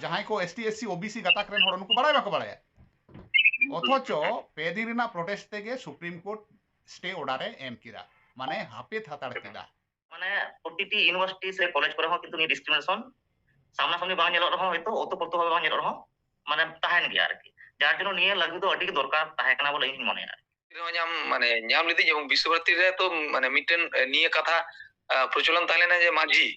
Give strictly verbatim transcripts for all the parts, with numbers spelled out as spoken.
ᱡᱟᱦᱟᱸᱭ ᱠᱚ ST SC OBC ᱜᱟᱛᱟᱠ ᱨᱮᱱ ᱦᱚᱲ, ᱱᱩᱠᱩ ᱵᱟᱲᱟᱭ ᱵᱟᱠᱚ ᱵᱟᱲᱟᱭᱟ᱾ ᱚᱛᱷᱚᱪᱚ ᱯᱮ ᱫᱤᱱ ᱨᱮᱱᱟᱜ ᱯᱨᱚᱴᱮᱥᱴ ᱛᱮᱜᱮ ᱥᱩᱯᱨᱤᱢ ᱠᱳᱨᱴ ᱥᱴᱮ ᱚᱨᱰᱟᱨ ᱮ ᱮᱢ ᱠᱮᱫᱟ, ᱢᱟᱱᱮ ᱦᱟᱹᱯᱤᱫ ᱦᱟᱛᱟᱲ ᱠᱮᱫᱟ᱾ ᱢᱟᱱᱮ ᱯᱨᱚᱛᱤᱴᱤ ᱤᱭᱩᱱᱤᱵᱷᱟᱨᱥᱤᱴᱤ ᱥᱮ ᱠᱚᱞᱮᱡᱽ ᱠᱚᱨᱮ ᱦᱚᱸ ᱠᱤᱱᱛᱩ ᱱᱤᱭᱟᱹ ᱰᱤᱥᱠᱨᱤᱢᱤᱱᱮᱥᱚᱱ ᱥᱟᱢᱱᱟ ᱥᱟᱢᱱᱤ ᱵᱟᱝ ᱧᱮᱞᱚᱜ ᱨᱮᱦᱚᱸ, ᱦᱚᱭᱛᱳ ᱚᱛᱚᱯᱨᱚᱛᱚ ᱵᱷᱟᱵᱮ ᱵᱟᱝ ᱧᱮᱞᱚᱜ ᱨᱮᱦᱚᱸ, ᱢᱟᱱᱮ ᱛᱟᱦᱮᱱ ᱜᱮᱭᱟ ᱟᱨᱠᱤ᱾ ᱡᱟᱨ ᱡᱚᱱᱱᱚ ᱱᱤᱭᱟᱹ ᱞᱟᱹᱜᱩ ᱫᱚ ᱟᱹᱰᱤ ᱜᱮ ᱫᱚᱨᱠᱟᱨ ᱛᱟᱦᱮᱸ ᱠᱟᱱᱟ ᱵᱚᱞᱮ ᱤᱧ ᱢᱚᱱᱮᱭᱟ ᱟᱨᱠᱤ᱾ ᱨᱮᱦᱚᱸ ᱧᱟᱢ ᱢᱟᱱᱮ ᱧᱟᱢ ᱞᱤᱫᱟᱹᱧ, ᱮᱵᱚᱝ ᱵᱤᱥᱥᱚᱵᱷᱟᱨᱚᱛᱤ ᱨᱮ ᱛᱚ ᱢᱟᱱᱮ ᱢᱤᱫᱴᱮᱱ ᱱᱤᱭᱟᱹ ᱠᱟᱛᱷᱟ ᱯᱨᱚᱪᱚᱞᱚᱱ ᱛᱟᱦᱮᱸ ᱞᱮᱱᱟ ᱡᱮ ᱢᱟᱹᱡᱷᱤ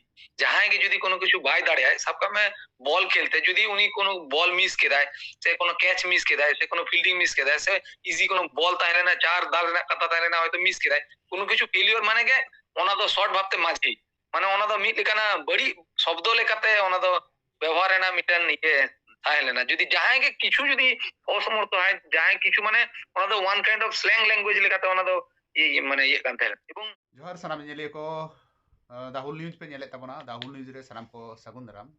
ᱡᱟᱦᱟᱸᱭ ᱜᱮ ᱡᱩᱫᱤ ᱠᱳᱱᱳ ᱠᱤᱪᱷᱩ ᱵᱟᱭ ᱫᱟᱲᱮᱭᱟᱜᱼᱟ, ᱥᱟᱵ ᱠᱟᱜ ᱢᱮ ᱵᱚᱞ ᱠᱷᱮᱞ ᱛᱮ ᱡᱩᱫᱤ ᱩᱱᱤ ᱠᱳᱱᱳ ᱵᱚᱞ ᱢᱤᱥ ᱠᱮᱫᱟᱭ ᱥᱮ ᱠᱳᱱᱳ ᱠᱮᱪ ᱢᱤᱥ ᱠᱮᱫᱟᱭ ᱥᱮ ᱠᱳᱱᱳ ᱯᱷᱤᱞᱰᱤᱝ ᱢᱤᱥ ᱠᱮᱫᱟᱭ ᱥᱮ ᱤᱡᱤ ᱠᱳᱱᱳ ᱵᱚᱞ ᱛᱟᱦᱮᱸ ᱞᱮᱱᱟ, ᱪᱟᱨ ᱫᱟᱞ ᱨᱮᱱᱟᱜ ᱠᱟᱛᱷᱟ ᱛᱟᱦᱮᱸ ᱞᱮᱱᱟ, ᱦᱚᱭᱛᱳ ᱢᱤᱥ ᱠᱮᱫᱟᱭ, ᱠᱳᱱᱳ ᱠᱤᱪᱷᱩ ᱯᱷᱮᱞᱤᱭᱚᱨ ᱢᱟᱱᱮ ᱜᱮ ᱚᱱᱟ ᱫᱚ ᱥᱚᱨᱴ ᱵᱷᱟᱵᱛᱮ ᱢᱟᱹᱡᱷᱤ, ᱢᱟᱱᱮ ᱚᱱᱟ ᱫᱚ ᱢᱤᱫ ᱞᱮᱠᱟᱱᱟᱜ ᱵᱟᱹᱲᱤᱡ ᱥᱚᱵᱫᱚ ᱞᱮᱠᱟᱛᱮ ᱚᱱᱟ ᱫᱚ ᱵᱮᱵᱚᱦᱟᱨ ᱨᱮᱱᱟᱜ ᱢᱤᱫᱴᱮᱱ ᱤᱭᱟᱹ ᱛᱟᱦᱮᱸ ᱞᱮᱱᱟ᱾ ᱡᱩᱫᱤ ᱡᱟᱦᱟᱸᱭ ᱜᱮ ᱠᱤᱪᱷᱩ ᱡᱩᱫᱤ ᱚᱥᱚᱢᱚᱨᱛᱷᱚ ᱟᱭ, ᱡᱟᱦᱟᱸᱭ ᱠᱤᱪᱷᱩ ᱢᱟᱱᱮ ᱚᱱᱟ ᱫᱚ one kind of slang language ᱞᱮᱠᱟᱛᱮ ᱚᱱᱟ ᱫᱚ ᱤᱭᱟᱹ ᱢᱟᱱᱮ ᱤᱭᱟᱹᱜ ᱠᱟᱱ ᱛᱟᱦᱮᱸᱱᱟ᱾ ᱮᱵᱚᱝ ᱡᱚᱦᱟᱨ ᱥᱟᱱᱟᱢ ᱧᱮᱧᱮᱞᱤᱭᱟᱹ ᱠᱚ, ᱫᱟ ᱦᱩᱞ ᱱᱤᱭᱩᱡᱽ ᱯᱮ ᱧᱮᱞᱮᱫ ᱛᱟᱵᱚᱱᱟ᱾ ᱫᱟ ᱦᱩᱞ ᱱᱤᱭᱩᱡᱽ ᱨᱮ ᱥᱟᱱᱟᱢ ᱠᱚ ᱥᱟᱹᱜᱩᱱ ᱫᱟᱨᱟᱢ᱾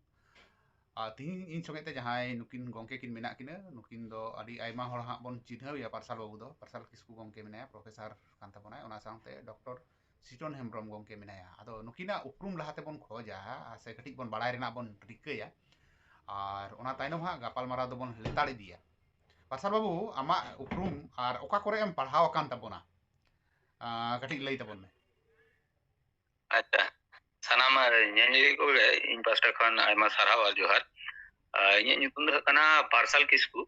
ᱟᱨ ᱛᱤᱦᱤᱧ ᱤᱧ ᱥᱚᱸᱜᱮ ᱛᱮ ᱡᱟᱦᱟᱸᱭ ᱱᱩᱠᱤᱱ ᱜᱚᱢᱠᱮ ᱠᱤᱱ ᱢᱮᱱᱟᱜ ᱠᱤᱱᱟᱹ, ᱱᱩᱠᱤᱱ ᱫᱚ ᱟᱹᱰᱤ ᱟᱭᱢᱟ ᱦᱚᱲ ᱦᱟᱸᱜ ᱵᱚᱱ ᱪᱤᱱᱦᱟᱹᱣ ᱮᱭᱟ᱾ ᱯᱟᱨᱥᱟᱞ ᱵᱟᱹᱵᱩ ᱫᱚ, ᱯᱟᱨᱥᱟᱞ ᱠᱤᱥᱠᱩ ᱜᱚᱢᱠᱮ ᱢᱮᱱᱟᱭᱟ, ᱯᱨᱚᱯᱷᱮᱥᱟᱨ ᱠᱟᱱ ᱛᱟᱵᱚᱱᱟᱭ, ᱚᱱᱟ ᱥᱟᱶᱛᱮ ᱰᱚᱠᱴᱚᱨ ᱥᱤᱴᱚᱱ ᱦᱮᱢᱵᱨᱚᱢ ᱜᱚᱢᱠᱮ ᱢᱮᱱᱟᱭᱟ᱾ ᱟᱫᱚ ᱱᱩᱠᱤᱱᱟᱜ ᱩᱯᱨᱩᱢ ᱞᱟᱦᱟ ᱛᱮᱵᱚᱱ ᱠᱷᱚᱡᱟ ᱥᱮ ᱠᱟᱹᱴᱤᱡ ᱵᱚᱱ ᱵᱟᱲᱟᱭ ᱨᱮᱱᱟᱜ ᱵᱚᱱ ᱨᱤᱠᱟᱹᱭᱟ, ᱟᱨ ᱚᱱᱟ ᱛᱟᱭᱱᱚᱢ ᱦᱟᱸᱜ ᱜᱟᱯᱟᱞᱢᱟᱨᱟᱣ ᱫᱚᱵᱚᱱ ᱞᱮᱛᱟᱲ ᱤᱫᱤᱭᱟ᱾ ᱯᱟᱨᱥᱟᱞ ᱵᱟᱹᱵᱩ, ᱟᱢᱟᱜ ᱩᱯᱨᱩᱢ ᱟᱨ ᱚᱠᱟ ᱠᱚᱨᱮ ᱮᱢ ᱯᱟᱲᱦᱟᱣ ᱟᱠᱟᱱ ᱛᱟᱵᱚᱱᱟ, ᱟᱸ, ᱠᱟᱹᱴᱤᱡ ᱞᱟᱹᱭ ᱛᱟᱵᱚᱱ ᱢᱮ᱾ ᱟᱪᱪᱷᱟ, ᱥᱟᱱᱟᱢ ᱧᱮᱧᱮᱞᱤᱭᱟᱹ ᱠᱚᱜᱮ ᱤᱧ ᱯᱟᱥᱴᱟ ᱠᱷᱚᱱ ᱟᱭᱢᱟ ᱥᱟᱨᱦᱟᱣ ᱟᱨ ᱡᱚᱦᱟᱨ᱾ ᱟᱨ ᱤᱧᱟᱹᱜ ᱧᱩᱛᱩᱢ ᱫᱚ ᱦᱩᱭᱩᱜ ᱠᱟᱱᱟ ᱯᱟᱨᱥᱟᱞ ᱠᱤᱥᱠᱩ᱾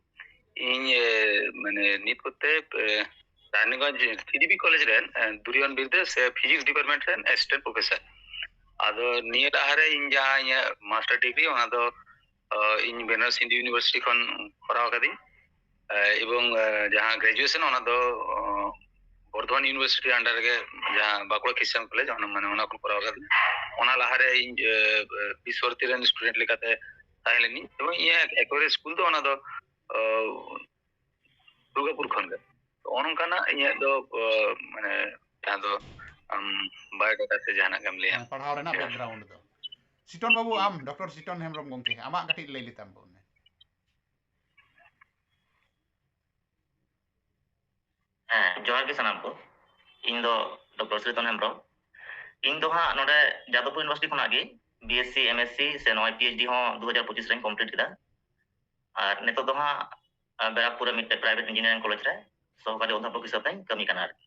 ᱤᱧ, ᱮ, ᱢᱟᱱᱮ ᱱᱤᱛ ᱠᱚᱛᱮ, ᱮ, ᱨᱟᱱᱤᱜᱚᱸᱡᱽ ᱛᱤᱰᱤᱯᱤ ᱠᱚᱞᱮᱡᱽ ᱨᱮᱱ, ᱮ, ᱫᱩᱨᱤᱭᱟᱱ ᱵᱤᱨᱫᱟᱹ ᱥᱮ ᱯᱷᱤᱡᱤᱠᱥ ᱰᱤᱯᱟᱨᱴᱢᱮᱱᱴ ᱨᱮᱱ ᱮᱥᱤᱥᱴᱮᱱᱴ ᱯᱨᱚᱯᱷᱮᱥᱟᱨ᱾ ᱟᱫᱚ ᱱᱤᱭᱟᱹ ᱞᱟᱦᱟᱨᱮ ᱤᱧ ᱡᱟᱦᱟᱸ ᱤᱧᱟᱹᱜ ᱢᱟᱥᱴᱟᱨ ᱰᱤᱜᱽᱨᱤ, ᱚᱱᱟ ᱫᱚ, ᱮ, ᱤᱧ ᱵᱮᱱᱟᱨᱚᱥ ᱦᱤᱱᱫᱩ ᱤᱭᱩᱱᱤᱵᱷᱟᱨᱥᱤᱴᱤ ᱠᱷᱚᱱ ᱠᱚᱨᱟᱣ ᱠᱟᱫᱤᱧ᱾ ᱮ, ᱮᱵᱚᱝ, ᱮ, ᱡᱟᱦᱟᱸ ᱜᱨᱮᱡᱩᱭᱮᱥᱚᱱ, ᱚᱱᱟ ᱫᱚ, ᱚ, ᱵᱚᱨᱫᱷᱚᱢᱟᱱ ᱤᱭᱩᱱᱤᱵᱷᱟᱨᱥᱤᱴᱤ under ᱨᱮᱜᱮ, ᱡᱟᱦᱟᱸ ᱵᱟᱸᱠᱩᱲᱟ ᱠᱷᱨᱤᱥᱪᱟᱱ ᱠᱚᱞᱮᱡᱽ, ᱚᱱᱟ, ᱢᱟᱱᱮ, ᱚᱱᱟ ᱠᱷᱚᱱ ᱠᱚᱨᱟᱣ ᱠᱟᱫᱤᱧ᱾ ᱚᱱᱟ ᱞᱟᱦᱟᱨᱮ ᱤᱧ, ᱮ, ᱮ, ᱵᱤᱥᱥᱚᱵᱷᱟᱨᱚᱛᱤ ᱨᱮᱱ ᱥᱴᱩᱰᱮᱱᱴ ᱞᱮᱠᱟᱛᱮ ᱛᱟᱦᱮᱸ ᱞᱮᱱᱟᱹᱧ᱾ ᱮᱵᱚᱝ ᱤᱧᱟᱹᱜ ᱮᱠᱵᱟᱨᱮ ᱥᱠᱩᱞ ᱫᱚ ᱚᱱᱟ ᱫᱚ, ᱚ, ᱫᱩᱨᱜᱟᱯᱩᱨ ᱠᱷᱚᱱ ᱜᱮ᱾ ᱛᱚ, ᱱᱚᱜᱼᱚ ᱱᱚᱝᱠᱟᱱᱟᱜ ᱤᱧᱟᱹᱜ ᱫᱚ, ᱚ, ᱢᱟᱱᱮ, ᱡᱟᱦᱟᱸ ᱫᱚ, ᱟᱢ, biodata ᱥᱮ ᱡᱟᱦᱟᱱᱟᱜ ᱜᱮᱢ ᱞᱟᱹᱭᱟ᱾ ᱦᱮᱸ, ᱯᱟᱲᱦᱟᱣ ᱨᱮᱱᱟᱜ ᱦᱮᱸ᱾ Background ᱫᱚ᱾ ᱥᱤᱴᱚᱱ ᱵᱟᱹᱵᱩ, ᱟᱢ, ᱰᱚᱠᱴᱚᱨ ᱥᱤᱴᱚᱱ ᱦᱮᱢᱵᱨᱚᱢ ᱜᱚᱢᱠᱮ, ᱟᱢᱟᱜ ᱠᱟᱹᱴᱤᱡ ᱞᱟᱹᱭ ᱞᱮᱛᱟᱢ ᱵᱚᱱ ᱢᱮ᱾ ᱦᱮᱸ, ᱡᱚᱦᱟᱨ ᱜᱮ ᱥᱟᱱᱟᱢ ᱠᱚ᱾ ᱤᱧ ᱫᱚ ᱰᱚᱠᱴᱚᱨ ᱥᱤᱴᱚᱱ ᱦᱮᱢᱵᱨᱚᱢ᱾ ᱤᱧ ᱫᱚ ᱦᱟᱸᱜ ᱱᱚᱰᱮ ᱡᱟᱫᱚᱵᱯᱩᱨ ᱤᱭᱩᱱᱤᱵᱷᱟᱨᱥᱤᱴᱤ ᱠᱷᱚᱱᱟᱜ ᱜᱮ B S C, M S C ᱥᱮ ᱱᱚᱜᱼᱚᱭ ᱯᱤ ᱮᱭᱤᱪ ᱰᱤ ᱦᱚᱸ ᱫᱩ ᱦᱟᱡᱟᱨ ᱯᱚᱸᱪᱤᱥ ᱨᱮᱧ ᱠᱚᱢᱯᱞᱤᱴ ᱠᱮᱫᱟ᱾ ᱟᱨ ᱱᱤᱛᱚᱜ ᱫᱚ ᱦᱟᱸᱜ, ᱟᱸ, ᱵᱮᱨᱟᱠᱯᱩᱨ ᱨᱮ ᱢᱤᱫᱴᱮᱡ ᱯᱨᱟᱭᱵᱷᱮᱴ ᱤᱧᱡᱤᱱᱤᱭᱟᱨᱤᱝ ᱠᱚᱞᱮᱡᱽ ᱨᱮ ᱥᱚᱦᱚᱠᱟᱨᱤ ᱚᱫᱽᱫᱷᱟᱯᱚᱠ ᱦᱤᱥᱟᱹᱵ ᱛᱮᱧ ᱠᱟᱹᱢᱤ ᱠᱟᱱᱟ ᱟᱨᱠᱤ᱾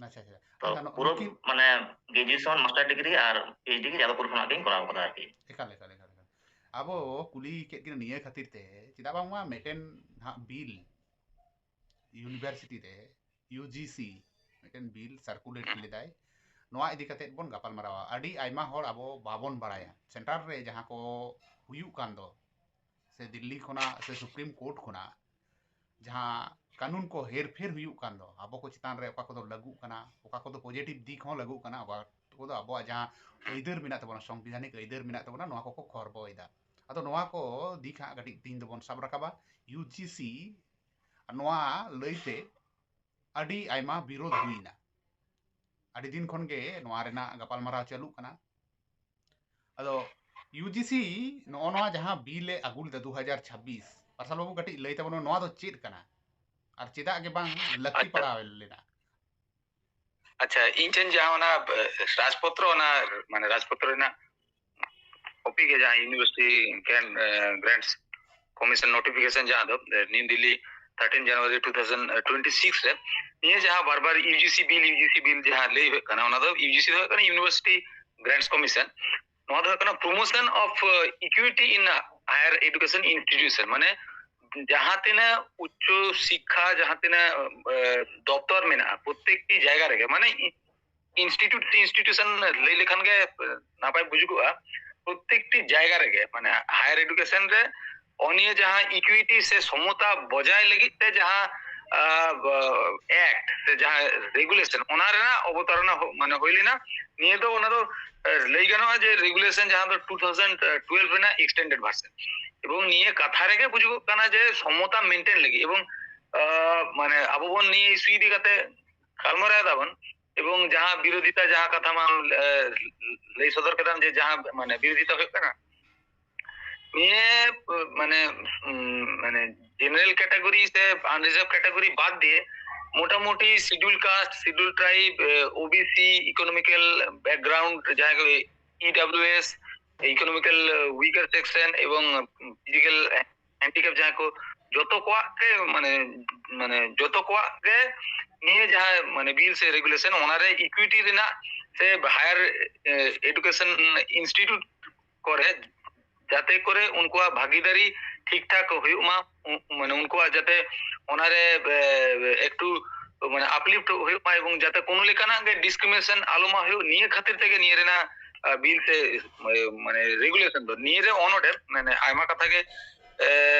ᱟᱪᱪᱷᱟ, ᱟᱪᱪᱷᱟ᱾ ᱛᱚ ᱟᱪᱪᱷᱟ, ᱱᱚ-, ᱯᱩᱨᱟᱹ ᱱᱩᱠᱤᱱ ᱢᱟᱱᱮ ᱜᱨᱮᱡᱩᱭᱮᱥᱚᱱ, ᱢᱟᱥᱴᱟᱨ ᱰᱤᱜᱽᱨᱤ ᱟᱨ ᱯᱤ ᱮᱭᱤᱪ ᱰᱤ ᱜᱮ ᱡᱟᱫᱚᱵᱯᱩᱨ ᱠᱷᱚᱱᱟᱜ ᱜᱤᱧ ᱠᱚᱨᱟᱣ ᱠᱟᱫᱟ ᱟᱨᱠᱤ᱾ ᱮᱠᱟᱞ, ᱮᱠᱟᱞ, ᱮᱠᱟᱞ, ᱮᱠᱟᱞ᱾ ᱟᱵᱚ ᱠᱩᱞᱤ ᱠᱮᱫ ᱠᱤᱱᱟ ᱱᱤᱭᱟᱹ ᱠᱷᱟᱹᱛᱤᱨ ᱛᱮ, ᱪᱮᱫᱟᱜ ᱵᱟᱝᱢᱟ ᱢᱤᱫᱴᱮᱱ ᱦᱟᱸᱜ ᱵᱤᱞ ᱤᱭᱩᱱᱤᱵᱷᱟᱨᱥᱤᱴᱤ ᱨᱮ ᱤᱭᱩ ᱡᱤ ᱥᱤ ᱢᱤᱫᱴᱮᱱ ᱵᱤᱞ ᱥᱟᱨᱠᱩᱞᱮᱴ ᱞᱮᱫᱟᱭ᱾ ᱱᱚᱣᱟ ᱤᱫᱤ ᱠᱟᱛᱮᱫ ᱵᱚᱱ ᱜᱟᱯᱟᱞ ᱢᱟᱨᱟᱣᱟ᱾ ᱟᱹᱰᱤ ᱟᱭᱢᱟ ᱦᱚᱲ ᱟᱵᱚ ᱵᱟᱵᱚᱱ ᱵᱟᱲᱟᱭᱟ, ᱥᱮᱱᱴᱟᱨ ᱨᱮ ᱡᱟᱦᱟᱸ ᱠᱚ ᱦᱩᱭᱩᱜ ᱠᱟᱱ ᱫᱚ, ᱥᱮ ᱫᱤᱞᱞᱤ ᱠᱷᱚᱱᱟᱜ ᱥᱮ ᱥᱩᱯᱨᱤᱢ ᱠᱳᱨᱴ ᱠᱷᱚᱱᱟᱜ ᱡᱟᱦᱟᱸ ᱠᱟᱹᱱᱩᱱ ᱠᱚ ᱦᱮᱨᱯᱷᱮᱨ ᱦᱩᱭᱩᱜ ᱠᱟᱱ ᱫᱚ, ᱟᱵᱚ ᱠᱚ ᱪᱮᱛᱟᱱ ᱨᱮ ᱚᱠᱟ ᱠᱚᱫᱚ ᱞᱟᱹᱜᱩᱜ ᱠᱟᱱᱟ, ᱚᱠᱟ ᱠᱚᱫᱚ ᱯᱚᱡᱤᱴᱤᱵᱷ ᱫᱤᱠ ᱦᱚᱸ ᱞᱟᱹᱜᱩᱜ ᱠᱟᱱᱟ, ᱚᱠᱟ ᱠᱚᱫᱚ ᱟᱵᱚᱣᱟᱜ ᱡᱟᱦᱟᱸ ᱟᱹᱭᱫᱟᱹᱨ ᱢᱮᱱᱟᱜ ᱛᱟᱵᱚᱱᱟ, ᱥᱚᱝᱵᱤᱫᱷᱟᱱᱤᱠ ᱟᱹᱭᱫᱟᱹᱨ ᱢᱮᱱᱟᱜ ᱛᱟᱵᱚᱱᱟ, ᱱᱚᱣᱟ ᱠᱚᱠᱚ ᱠᱷᱚᱨᱵᱚᱭᱮᱫᱟ᱾ ᱟᱫᱚ ᱱᱚᱣᱟ ᱠᱚ ᱫᱤᱠ ᱦᱟᱸᱜ ᱠᱟᱹᱴᱤᱡ ᱛᱤᱦᱤᱧ ᱫᱚᱵᱚᱱ ᱥᱟᱵ ᱨᱟᱠᱟᱵᱟ᱾ ᱤᱭᱩ ᱡᱤ ᱥᱤ ᱱᱚᱣᱟ ᱞᱟᱹᱭᱛᱮ ᱟᱹᱰᱤ ᱟᱭᱢᱟ ᱵᱤᱨᱳᱫᱷ ᱦᱩᱭᱱᱟ᱾ ᱟᱹᱰᱤ ᱫᱤᱱ ᱠᱷᱚᱱ ᱜᱮ ᱱᱚᱣᱟ ᱨᱮᱱᱟᱜ ᱜᱟᱯᱟᱞᱢᱟᱨᱟᱣ ᱪᱟᱹᱞᱩᱜ ᱠᱟᱱᱟ᱾ ᱟᱫᱚ ᱤᱭᱩ ᱡᱤ ᱥᱤ ᱱᱚᱜᱼᱚ ᱱᱚᱣᱟ ᱡᱟᱦᱟᱸ ᱵᱤᱞ ᱮ ᱟᱹᱜᱩ ᱞᱮᱫᱟ ᱫᱩ ᱦᱟᱡᱟᱨ ᱪᱷᱟᱵᱵᱤᱥ, ᱯᱟᱨᱥᱟᱞ ᱵᱟᱹᱵᱩ ᱠᱟᱹᱴᱤᱡ ᱞᱟᱹᱭ ᱛᱟᱵᱚᱱ ᱢᱮ, ᱱᱚᱣᱟ ᱫᱚ ᱪᱮᱫ ᱠᱟᱱᱟ ᱟᱨ ᱪᱮᱫᱟᱜ ᱜᱮ ᱵᱟᱝ ᱞᱟᱹᱠᱛᱤ ᱟᱪᱪᱷᱟ᱾ ᱯᱟᱲᱟᱣ ᱞᱮᱱᱟ? ᱟᱪᱪᱷᱟ, ᱤᱧ ᱴᱷᱮᱱ ᱡᱟᱦᱟᱸ ᱚᱱᱟ, ᱮ, ᱨᱟᱡᱽᱯᱚᱛᱨᱚ, ᱚᱱᱟ ᱢᱟᱱᱮ ᱨᱟᱡᱽᱯᱚᱛᱨᱚ ᱨᱮᱱᱟᱜ ᱠᱚᱯᱤ ᱜᱮ, ᱡᱟᱦᱟᱸ ᱤᱭᱩᱱᱤᱵᱷᱟᱨᱥᱤᱴᱤ ᱜᱨᱟᱱᱴ, ᱮ, ᱜᱨᱟᱱᱴᱥ ᱠᱚᱢᱤᱥᱚᱱ ᱱᱳᱴᱤᱯᱷᱤᱠᱮᱥᱚᱱ, ᱡᱟᱦᱟᱸ ᱫᱚ, ᱮ, new Delhi, thirteen January two thousand twenty-six ᱨᱮ, ᱱᱤᱭᱟᱹ ᱡᱟᱦᱟᱸ ᱵᱟᱨ ᱵᱟᱨ U G C bill, U G C bill ᱡᱟᱦᱟᱸ ᱞᱟᱹᱭ ᱦᱩᱭᱩᱜ ᱠᱟᱱᱟ, ᱚᱱᱟ ᱫᱚ ᱤᱭᱩ ᱡᱤ ᱥᱤ ᱫᱚ ᱦᱩᱭᱩᱜ ᱠᱟᱱᱟ ᱤᱭᱩᱱᱤᱵᱷᱟᱨᱥᱤᱴᱤ ᱜᱨᱟᱱᱴᱥ ᱠᱚᱢᱤᱥᱚᱱ᱾ ᱱᱚᱣᱟ ᱫᱚ ᱦᱩᱭᱩᱜ ᱠᱟᱱᱟ promotion of, A, equity in higher education institution, ᱢᱟᱱᱮ ᱡᱟᱦᱟᱸ ᱛᱤᱱᱟᱹᱜ ᱩᱪᱪᱚ ᱥᱤᱠᱠᱷᱟ, ᱡᱟᱦᱟᱸ ᱛᱤᱱᱟᱹᱜ, ᱮ, ᱫᱚᱯᱛᱚᱨ ᱢᱮᱱᱟᱜᱼᱟ, ᱯᱨᱚᱛᱮᱠᱴᱤ ᱡᱟᱭᱜᱟ ᱨᱮᱜᱮ, ᱢᱟᱱᱮ institute to institution ᱞᱟᱹᱭ ᱞᱮᱠᱷᱟᱱ ᱜᱮ, ᱮ, ᱱᱟᱯᱟᱭ ᱵᱩᱡᱩᱜᱚᱜᱼᱟ᱾ ᱯᱨᱚᱛᱮᱠᱴᱤ ᱡᱟᱭᱜᱟ ᱨᱮᱜᱮ, ᱢᱟᱱᱮ higher education ᱨᱮ ᱱᱤᱭᱟᱹ ᱡᱟᱦᱟᱸ equity ᱥᱮ ᱥᱚᱢᱚᱛᱟ ᱵᱚᱡᱟᱭ ᱞᱟᱹᱜᱤᱫ ᱛᱮ ᱡᱟᱦᱟᱸ, ᱟ, ᱟᱠᱴ ᱥᱮ ᱡᱟᱦᱟᱸ regulation, ᱚᱱᱟ ᱨᱮᱱᱟᱜ ᱚᱵᱚᱛᱟᱨᱚᱱᱟ ᱦᱚ-, ᱢᱟᱱᱮ ᱦᱩᱭ ᱞᱮᱱᱟ᱾ ᱱᱤᱭᱟᱹ ᱫᱚ, ᱚᱱᱟ ᱫᱚ, ᱮ, ᱞᱟᱹᱭ ᱜᱟᱱᱚᱜᱼᱟ ᱡᱮ regulation ᱡᱟᱦᱟᱸ ᱫᱚ two thousand twelve ᱨᱮᱱᱟᱜ extended version, ᱮᱵᱚᱝ ᱱᱤᱭᱟᱹ ᱠᱟᱛᱷᱟ ᱨᱮᱜᱮ ᱵᱩᱡᱩᱜᱚᱜ ᱠᱟᱱᱟ ᱡᱮ ᱥᱚᱢᱚᱛᱟ maintain ᱞᱟᱹᱜᱤᱫ, ᱮᱵᱚᱝ, ᱟ, ᱢᱟᱱᱮ ᱟᱵᱚ ᱵᱚᱱ ᱱᱤᱭᱟᱹ issue ᱤᱫᱤ ᱠᱟᱛᱮ ᱜᱟᱞᱢᱟᱨᱟᱣ ᱮᱫᱟᱵᱚᱱ, ᱮᱵᱚᱝ ᱡᱟᱦᱟᱸ ᱵᱤᱨᱳᱫᱷᱤᱛᱟ, ᱡᱟᱦᱟᱸ ᱠᱟᱛᱷᱟ ᱢᱟ, ᱮ, ᱞᱟᱹᱭ ᱥᱚᱫᱚᱨ ᱠᱮᱫᱟᱢ ᱡᱮ ᱡᱟᱦᱟᱸ ᱢᱟᱱᱮ ᱵᱤᱨᱳᱫᱷᱤᱛᱟ ᱦᱩᱭᱩᱜ ᱠᱟᱱᱟ, ᱱᱤᱭᱟᱹ, ᱢᱟᱱᱮ, ᱩᱢ, ᱢᱟᱱᱮ general category ᱥᱮ unreserved category ᱵᱟᱫ ᱫᱤᱭᱮ ᱢᱚᱴᱟᱢᱩᱴᱤ schedule caste, schedule tribe, ᱮ, O B C, economical background, ᱡᱟᱦᱟᱸᱭ ᱠᱚ E W S, economical weaker section ᱮᱵᱚᱝ ᱯᱷᱤᱡᱤᱠᱟᱞ ᱦᱮᱱᱰᱤᱠᱮᱯ ᱡᱟᱦᱟᱸᱭ ᱠᱚ, ᱡᱚᱛᱚ ᱠᱚᱣᱟᱜ ᱜᱮ ᱢᱟᱱᱮ ᱢᱟᱱᱮ ᱡᱚᱛᱚ ᱠᱚᱣᱟᱜ ᱜᱮ ᱱᱤᱭᱟᱹ ᱡᱟᱦᱟᱸ ᱢᱟᱱᱮ ᱵᱤᱞ ᱥᱮ ᱨᱮᱜᱩᱞᱮᱥᱚᱱ, ᱚᱱᱟᱨᱮ ᱤᱠᱩᱭᱤᱴᱤ ᱨᱮᱱᱟᱜ ᱥᱮ ᱦᱟᱭᱟᱨ ᱮᱰᱩᱠᱮᱥᱚᱱ ᱤᱱᱥᱴᱤᱴᱤᱭᱩᱴ ᱠᱚᱨᱮ ᱡᱟᱛᱮ ᱠᱚᱨᱮ ᱩᱱᱠᱩᱣᱟᱜ ᱵᱷᱟᱜᱤᱫᱟᱨᱤ ᱴᱷᱤᱠ ᱴᱷᱟᱠ ᱦᱩᱭᱩᱜ ᱢᱟ, ᱩ- ᱢᱟᱱᱮ ᱩᱱᱠᱩᱣᱟᱜ ᱡᱟᱛᱮ ᱚᱱᱟᱨᱮ ᱮ, ᱮᱠᱴᱩ ᱢᱟᱱᱮ ᱟᱯᱞᱤᱯᱴ ᱦᱩᱭᱩᱜ ᱢᱟ ᱮᱵᱚᱝ ᱡᱟᱛᱮ ᱠᱳᱱᱳ ᱞᱮᱠᱟᱱᱟᱜ ᱜᱮ ᱰᱤᱥᱠᱨᱤᱢᱤᱱᱮᱥᱚᱱ ᱟᱞᱚ ᱢᱟ ᱦᱩᱭᱩᱜ, ᱱᱤᱭᱟᱹ ᱠᱷᱟᱹᱛᱤᱨ ᱛᱮᱜᱮ ᱱᱤᱭᱟᱹ ᱨᱮᱱᱟᱜ ᱵᱤᱞ ᱥᱮ ᱮ, ᱢᱟᱱᱮ ᱨᱮᱜᱩᱞᱮᱥᱚᱱ ᱫᱚ ᱱᱤᱭᱟᱹ ᱨᱮ ᱚᱱᱚᱰᱮ ᱢᱟᱱᱮ ᱟᱭᱢᱟ ᱠᱟᱛᱷᱟ ᱜᱮ ᱮ,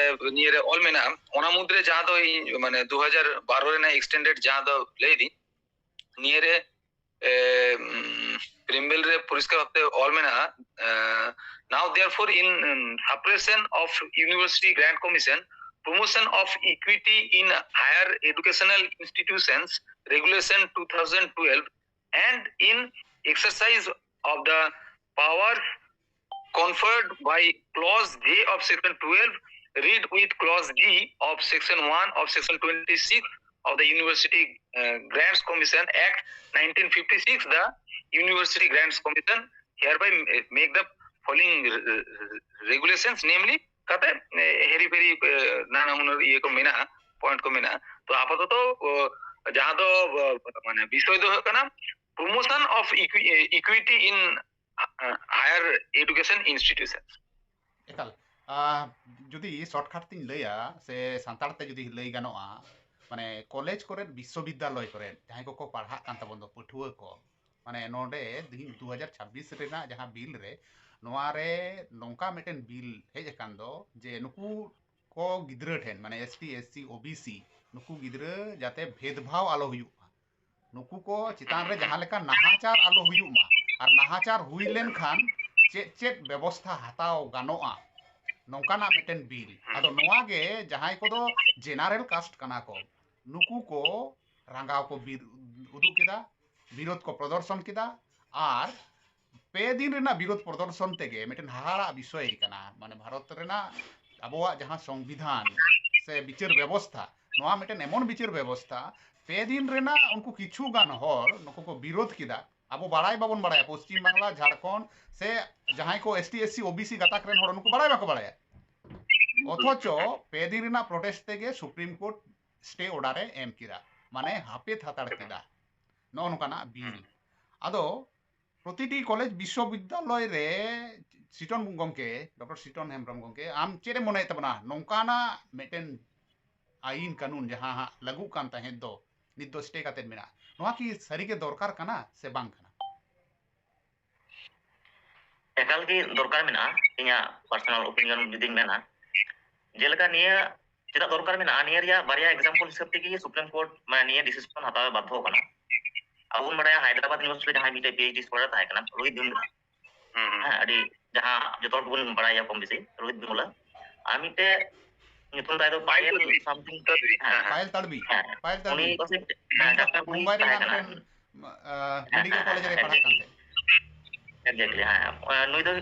ᱱᱤᱭᱟᱹ ᱨᱮ ᱚᱞ ᱢᱮᱱᱟᱜᱼᱟ᱾ ᱚᱱᱟ ᱢᱩᱫᱽᱨᱮ ᱡᱟᱦᱟᱸ ᱫᱚ ᱤᱧ ᱢᱟᱱᱮ ᱫᱩ ᱦᱟᱡᱟᱨ ᱵᱟᱨᱚ ᱨᱮᱱᱟᱜ ᱮᱠᱥᱴᱮᱱᱰᱮᱰ ᱡᱟᱦᱟᱸ ᱫᱚ ᱞᱟᱹᱭ ᱫᱤᱧ, ᱱᱤᱭᱟᱹ ᱨᱮ ᱯᱨᱤᱢᱵᱮᱞ ᱨᱮ ᱯᱚᱨᱤᱥᱠᱟᱨ ᱵᱷᱟᱵᱛᱮ ᱚᱞ ᱢᱮᱱᱟᱜᱼᱟ, now there for in suppression of university grant commission, promotion of equity in higher educational institutions regulation two thousand twelve, and in exercise of the powers conferred by clause J of section twelve, read with clause G of section one of section twenty-six of the University uh, Grants Commission Act nineteen fifty-six, the University Grants Commission hereby make the following uh, regulations, namely ᱠᱟᱛᱮ ᱦᱮᱨᱤ ᱯᱷᱮᱨᱤ ᱱᱟᱱᱟ ᱦᱩᱱᱟᱹᱨ ᱤᱭᱟᱹ ᱠᱚ ᱢᱮᱱᱟᱜᱼᱟ, point ᱠᱚ ᱢᱮᱱᱟᱜᱼᱟ᱾ ᱛᱚ ᱟᱯᱟᱛᱚᱛᱚ ᱡᱟᱦᱟᱸ ᱫᱚ ᱢᱟᱱᱮ ᱵᱤᱥᱚᱭ ᱫᱚ ᱦᱩᱭᱩᱜ ᱠᱟᱱᱟ promotion of equity in higher education institutions. ᱮᱠᱟᱞ᱾ ᱡᱩᱫᱤ ᱥᱚᱨᱴᱠᱟᱴ ᱛᱤᱧ ᱞᱟᱹᱭᱟ ᱥᱮ ᱥᱟᱱᱛᱟᱲ ᱛᱮ ᱡᱩᱫᱤ ᱞᱟᱹᱭ ᱜᱟᱱᱚᱜᱼᱟ, ᱢᱟᱱᱮ ᱠᱚᱞᱮᱡᱽ ᱠᱚᱨᱮ, ᱵᱤᱥᱥᱚᱵᱤᱫᱽᱫᱟᱞᱚᱭ ᱠᱚᱨᱮ ᱡᱟᱦᱟᱸᱭ ᱠᱚᱠᱚ ᱯᱟᱲᱦᱟᱜ ᱠᱟᱱ ᱛᱟᱵᱚᱱ ᱫᱚ ᱯᱟᱹᱴᱷᱩᱣᱟᱹ ᱠᱚ, ᱢᱟᱱᱮ ᱱᱚᱰᱮ ᱛᱤᱦᱤᱧ ᱫᱩ ᱦᱟᱡᱟᱨ ᱪᱷᱟᱵᱵᱤᱥ ᱨᱮᱱᱟᱜ ᱡᱟᱦᱟᱸ ᱵᱤᱞ ᱨᱮ, ᱱᱚᱣᱟ ᱨᱮ ᱱᱚᱝᱠᱟ ᱢᱤᱫᱴᱮᱱ ᱵᱤᱞ ᱦᱮᱡ ᱟᱠᱟᱱ ᱫᱚ ᱡᱮ ᱱᱩᱠᱩ ᱠᱚ ᱜᱤᱫᱽᱨᱟᱹ ᱴᱷᱮᱱ, ᱢᱟᱱᱮ ᱮᱥ ᱴᱤ, ᱮᱥ ᱥᱤ, ᱳ ᱵᱤ ᱥᱤ, ᱱᱩᱠᱩ ᱜᱤᱫᱽᱨᱟᱹ ᱡᱟᱛᱮ ᱵᱷᱮᱫᱽᱵᱷᱟᱣ ᱟᱞᱚ ᱦᱩᱭᱩᱜ ᱢᱟ, ᱱᱩᱠᱩ ᱠᱚ ᱪᱮᱛᱟᱱ ᱨᱮ ᱡᱟᱦᱟᱸ ᱞᱮᱠᱟ ᱱᱟᱦᱟᱪᱟᱨ ᱟᱞᱚ ᱦᱩᱭᱩᱜ ᱢᱟ, ᱟᱨ ᱱᱟᱦᱟᱪᱟᱨ ᱦᱩᱭ ᱞᱮᱱᱠᱷᱟᱱ ᱪᱮᱫ ᱪᱮᱫ ᱵᱮᱵᱚᱥᱛᱷᱟ ᱦᱟᱛᱟᱣ ᱜᱟᱱᱚᱜᱼᱟ, ᱱᱚᱝᱠᱟᱱᱟᱜ ᱢᱤᱫᱴᱮᱱ ᱵᱤᱞ᱾ ᱟᱫᱚ ᱱᱚᱣᱟ ᱜᱮ ᱡᱟᱦᱟᱸᱭ ᱠᱚᱫᱚ ᱡᱮᱱᱟᱨᱮᱞ ᱠᱟᱥᱴ ᱠᱟᱱᱟ ᱠᱚ, ᱱᱩᱠᱩ ᱠᱚ ᱨᱟᱸᱜᱟᱣ ᱠᱚ ᱩᱫᱩᱜ ᱠᱮᱫᱟ, ᱵᱤᱨᱳᱫ ᱠᱚ ᱯᱨᱚᱫᱚᱨᱥᱚᱱ ᱠᱮᱫᱟ᱾ ᱟᱨ ᱯᱮ ᱫᱤᱱ ᱨᱮᱱᱟᱜ ᱵᱤᱨᱳᱫ ᱯᱨᱚᱫᱚᱨᱥᱚᱱ ᱛᱮᱜᱮ ᱢᱤᱫᱴᱮᱱ ᱦᱟᱦᱟᱲᱟᱜ ᱵᱤᱥᱚᱭ ᱠᱟᱱᱟ᱾ ᱢᱟᱱᱮ ᱵᱷᱟᱨᱚᱛ ᱨᱮᱱᱟᱜ ᱟᱵᱚᱣᱟᱜ ᱡᱟᱦᱟᱸ ᱥᱚᱝᱵᱤᱫᱷᱟᱱ ᱥᱮ ᱵᱤᱪᱟᱹᱨ ᱵᱮᱵᱚᱥᱛᱷᱟ, ᱱᱚᱣᱟ ᱢᱤᱫᱴᱮᱱ ᱮᱢᱚᱱ ᱵᱤᱪᱟᱹᱨ ᱵᱮᱵᱚᱥᱛᱷᱟ, ᱯᱮ ᱫᱤᱱ ᱨᱮᱱᱟᱜ ᱩᱱᱠᱩ ᱠᱤᱪᱷᱩ ᱜᱟᱱ ᱦᱚᱲ ᱱᱩᱠᱩ ᱠᱚ ᱵᱤᱨᱳᱫ ᱠᱮᱫᱟ᱾ ᱟᱵᱚ ᱵᱟᱲᱟᱭ ᱵᱟᱵᱚᱱ ᱵᱟᱲᱟᱭᱟ, ᱯᱚᱥᱪᱤᱢ ᱵᱟᱝᱞᱟ, ᱡᱷᱟᱲᱠᱷᱚᱸᱰ ᱥᱮ ᱡᱟᱦᱟᱸᱭ ᱠᱚ ᱮᱥ ᱴᱤ, ᱮᱥ ᱥᱤ, ᱳ ᱵᱤ ᱥᱤ ᱜᱟᱛᱟᱠ ᱨᱮᱱ ᱦᱚᱲ, ᱱᱩᱠᱩ ᱵᱟᱲᱟᱭ ᱵᱟᱠᱚ ᱵᱟᱲᱟᱭᱟ᱾ ᱚᱛᱷᱚᱪᱚ ᱯᱮ ᱫᱤᱱ ᱨᱮᱱᱟᱜ ᱯᱨᱚᱴᱮᱥᱴ ᱛᱮᱜᱮ ᱥᱩᱯᱨᱤᱢ ᱠᱳᱨᱴ ᱥᱴᱮ ᱚᱨᱰᱟᱨ ᱮ ᱮᱢ ᱠᱮᱫᱟ, ᱢᱟᱱᱮ ᱦᱟᱹᱯᱤᱫ ᱦᱟᱛᱟᱲ ᱠᱮᱫᱟ᱾ ᱱᱚᱜᱼᱚ ᱱᱚᱝᱠᱟᱱᱟᱜ ᱵᱤᱞ᱾ ᱟᱫᱚ ᱯᱨᱚᱛᱤᱴᱤ ᱠᱚᱞᱮᱡᱽ ᱵᱤᱥᱥᱚᱵᱤᱫᱽᱫᱟᱞᱚᱭ ᱨᱮ ᱥᱤᱴᱚᱱ ᱜᱚᱢᱠᱮ, ᱰᱚᱠᱴᱚᱨ ᱥᱤᱴᱚᱱ ᱦᱮᱢᱵᱨᱚᱢ ᱜᱚᱢᱠᱮ, ᱟᱢ ᱪᱮᱫ ᱮᱢ ᱢᱚᱱᱮᱭᱮᱫ ᱛᱟᱵᱚᱱᱟ, ᱱᱚᱝᱠᱟᱱᱟᱜ ᱢᱤᱫᱴᱮᱱ ᱟᱹᱭᱤᱱ ᱠᱟᱹᱱᱩᱱ ᱡᱟᱦᱟᱸ ᱦᱟᱸᱜ ᱞᱟᱹᱜᱩᱜ ᱠᱟᱱ ᱛᱟᱦᱮᱸᱫ ᱫᱚ, ᱱᱤᱛ ᱫᱚ ᱥᱴᱮ ᱠᱟᱛᱮᱫ ᱢᱮᱱᱟᱜᱼᱟ, ᱱᱚᱣᱟ ᱠᱤ ᱥᱟᱹᱨᱤᱜᱮ ᱫᱚᱨᱠᱟᱨ ᱠᱟᱱᱟ ᱥᱮ ᱵᱟᱝ ᱠᱟᱱᱟ? ᱮᱠᱟᱞ ᱜᱮ ᱫᱚᱨᱠᱟᱨ ᱢᱮᱱᱟᱜᱼᱟ᱾ ᱤᱧᱟᱹᱜ ᱯᱟᱨᱥᱚᱱᱟᱞ ᱳᱯᱤᱱᱤᱭᱚᱱ ᱡᱩᱫᱤᱧ ᱢᱮᱱᱟ, ᱡᱮᱞᱮᱠᱟ ᱱᱤᱭᱟᱹ ᱪᱮᱫᱟᱜ ᱫᱚᱨᱠᱟᱨ ᱢᱮᱱᱟᱜᱼᱟ, ᱱᱤᱭᱟᱹ ᱨᱮᱭᱟᱜ ᱵᱟᱨᱭᱟ ᱮᱠᱡᱟᱢᱯᱚᱞ ᱦᱤᱥᱟᱹᱵ ᱛᱮᱜᱮ ᱥᱩᱯᱨᱤᱢ ᱠᱳᱨᱴ ᱢᱟᱱᱮ ᱱᱤᱭᱟᱹ ᱰᱤᱥᱤᱥᱚᱱ ᱦᱟᱛᱟᱣ ᱮ ᱵᱟᱫᱽᱫᱷᱚ ᱠᱟᱱᱟ᱾ ᱟᱵᱚ ᱵᱚᱱ ᱵᱟᱲᱟᱭᱟ ᱦᱟᱭᱫᱨᱟᱵᱟᱫ ᱤᱭᱩᱱᱤᱵᱷᱟᱨᱥᱤᱴᱤ ᱨᱮ ᱡᱟᱦᱟᱸᱭ ᱢᱤᱫᱴᱮᱡ ᱯᱤ ᱮᱭᱤᱪ ᱰᱤ ᱥᱠᱚᱞᱟᱨ ᱛᱟᱦᱮᱸ ᱠᱟᱱᱟ ᱨᱳᱦᱤᱛ ᱵᱷᱤᱢᱞᱟ, ᱦᱮᱸ, ᱟᱹᱰᱤ ᱡᱟᱦᱟᱸ ᱡᱚᱛᱚ ᱦᱚᱲ ᱜᱮᱵᱚᱱ ᱵᱟᱲᱟᱭᱟ ᱠᱚᱢ ᱵᱮᱥᱤ ᱨᱳᱦᱤᱛ ᱵᱷᱤᱢᱞᱟ, ᱟᱨ ᱢᱤᱫᱴᱮᱡ ᱧᱩᱛᱩᱢ ᱛᱟᱭ ᱫᱚ ᱯᱟᱭᱮᱞ ᱥᱟᱢᱛᱷᱤᱝ, ᱦᱮᱸ, ᱦᱮᱸ, ᱯᱟᱭᱮᱞ ᱛᱟᱲᱵᱤ, ᱯᱟᱭᱮᱞ ᱩᱱᱤ ᱛᱟᱲᱵᱤ, ᱯᱟᱥᱮᱡ ᱱᱩᱭ ᱫᱚ ᱰᱟᱠᱛᱟᱨ ᱠᱚ ᱢᱩᱢᱵᱟᱭ ᱛᱟᱦᱮᱸ ᱨᱮᱱᱟᱜ ᱠᱟᱱᱟ᱾ ᱢᱤᱫᱴᱮᱱ ᱢᱮᱰᱤᱠᱮᱞ ᱠᱚᱞᱮᱡᱽ ᱨᱮ ᱯᱟᱲᱦᱟᱜ ᱠᱟᱱ ᱛᱟᱦᱮᱸᱫ᱾ ᱮᱠᱡᱮᱠᱴᱞᱤ, ᱦᱮᱸ᱾ ᱱᱩᱭ ᱫᱚ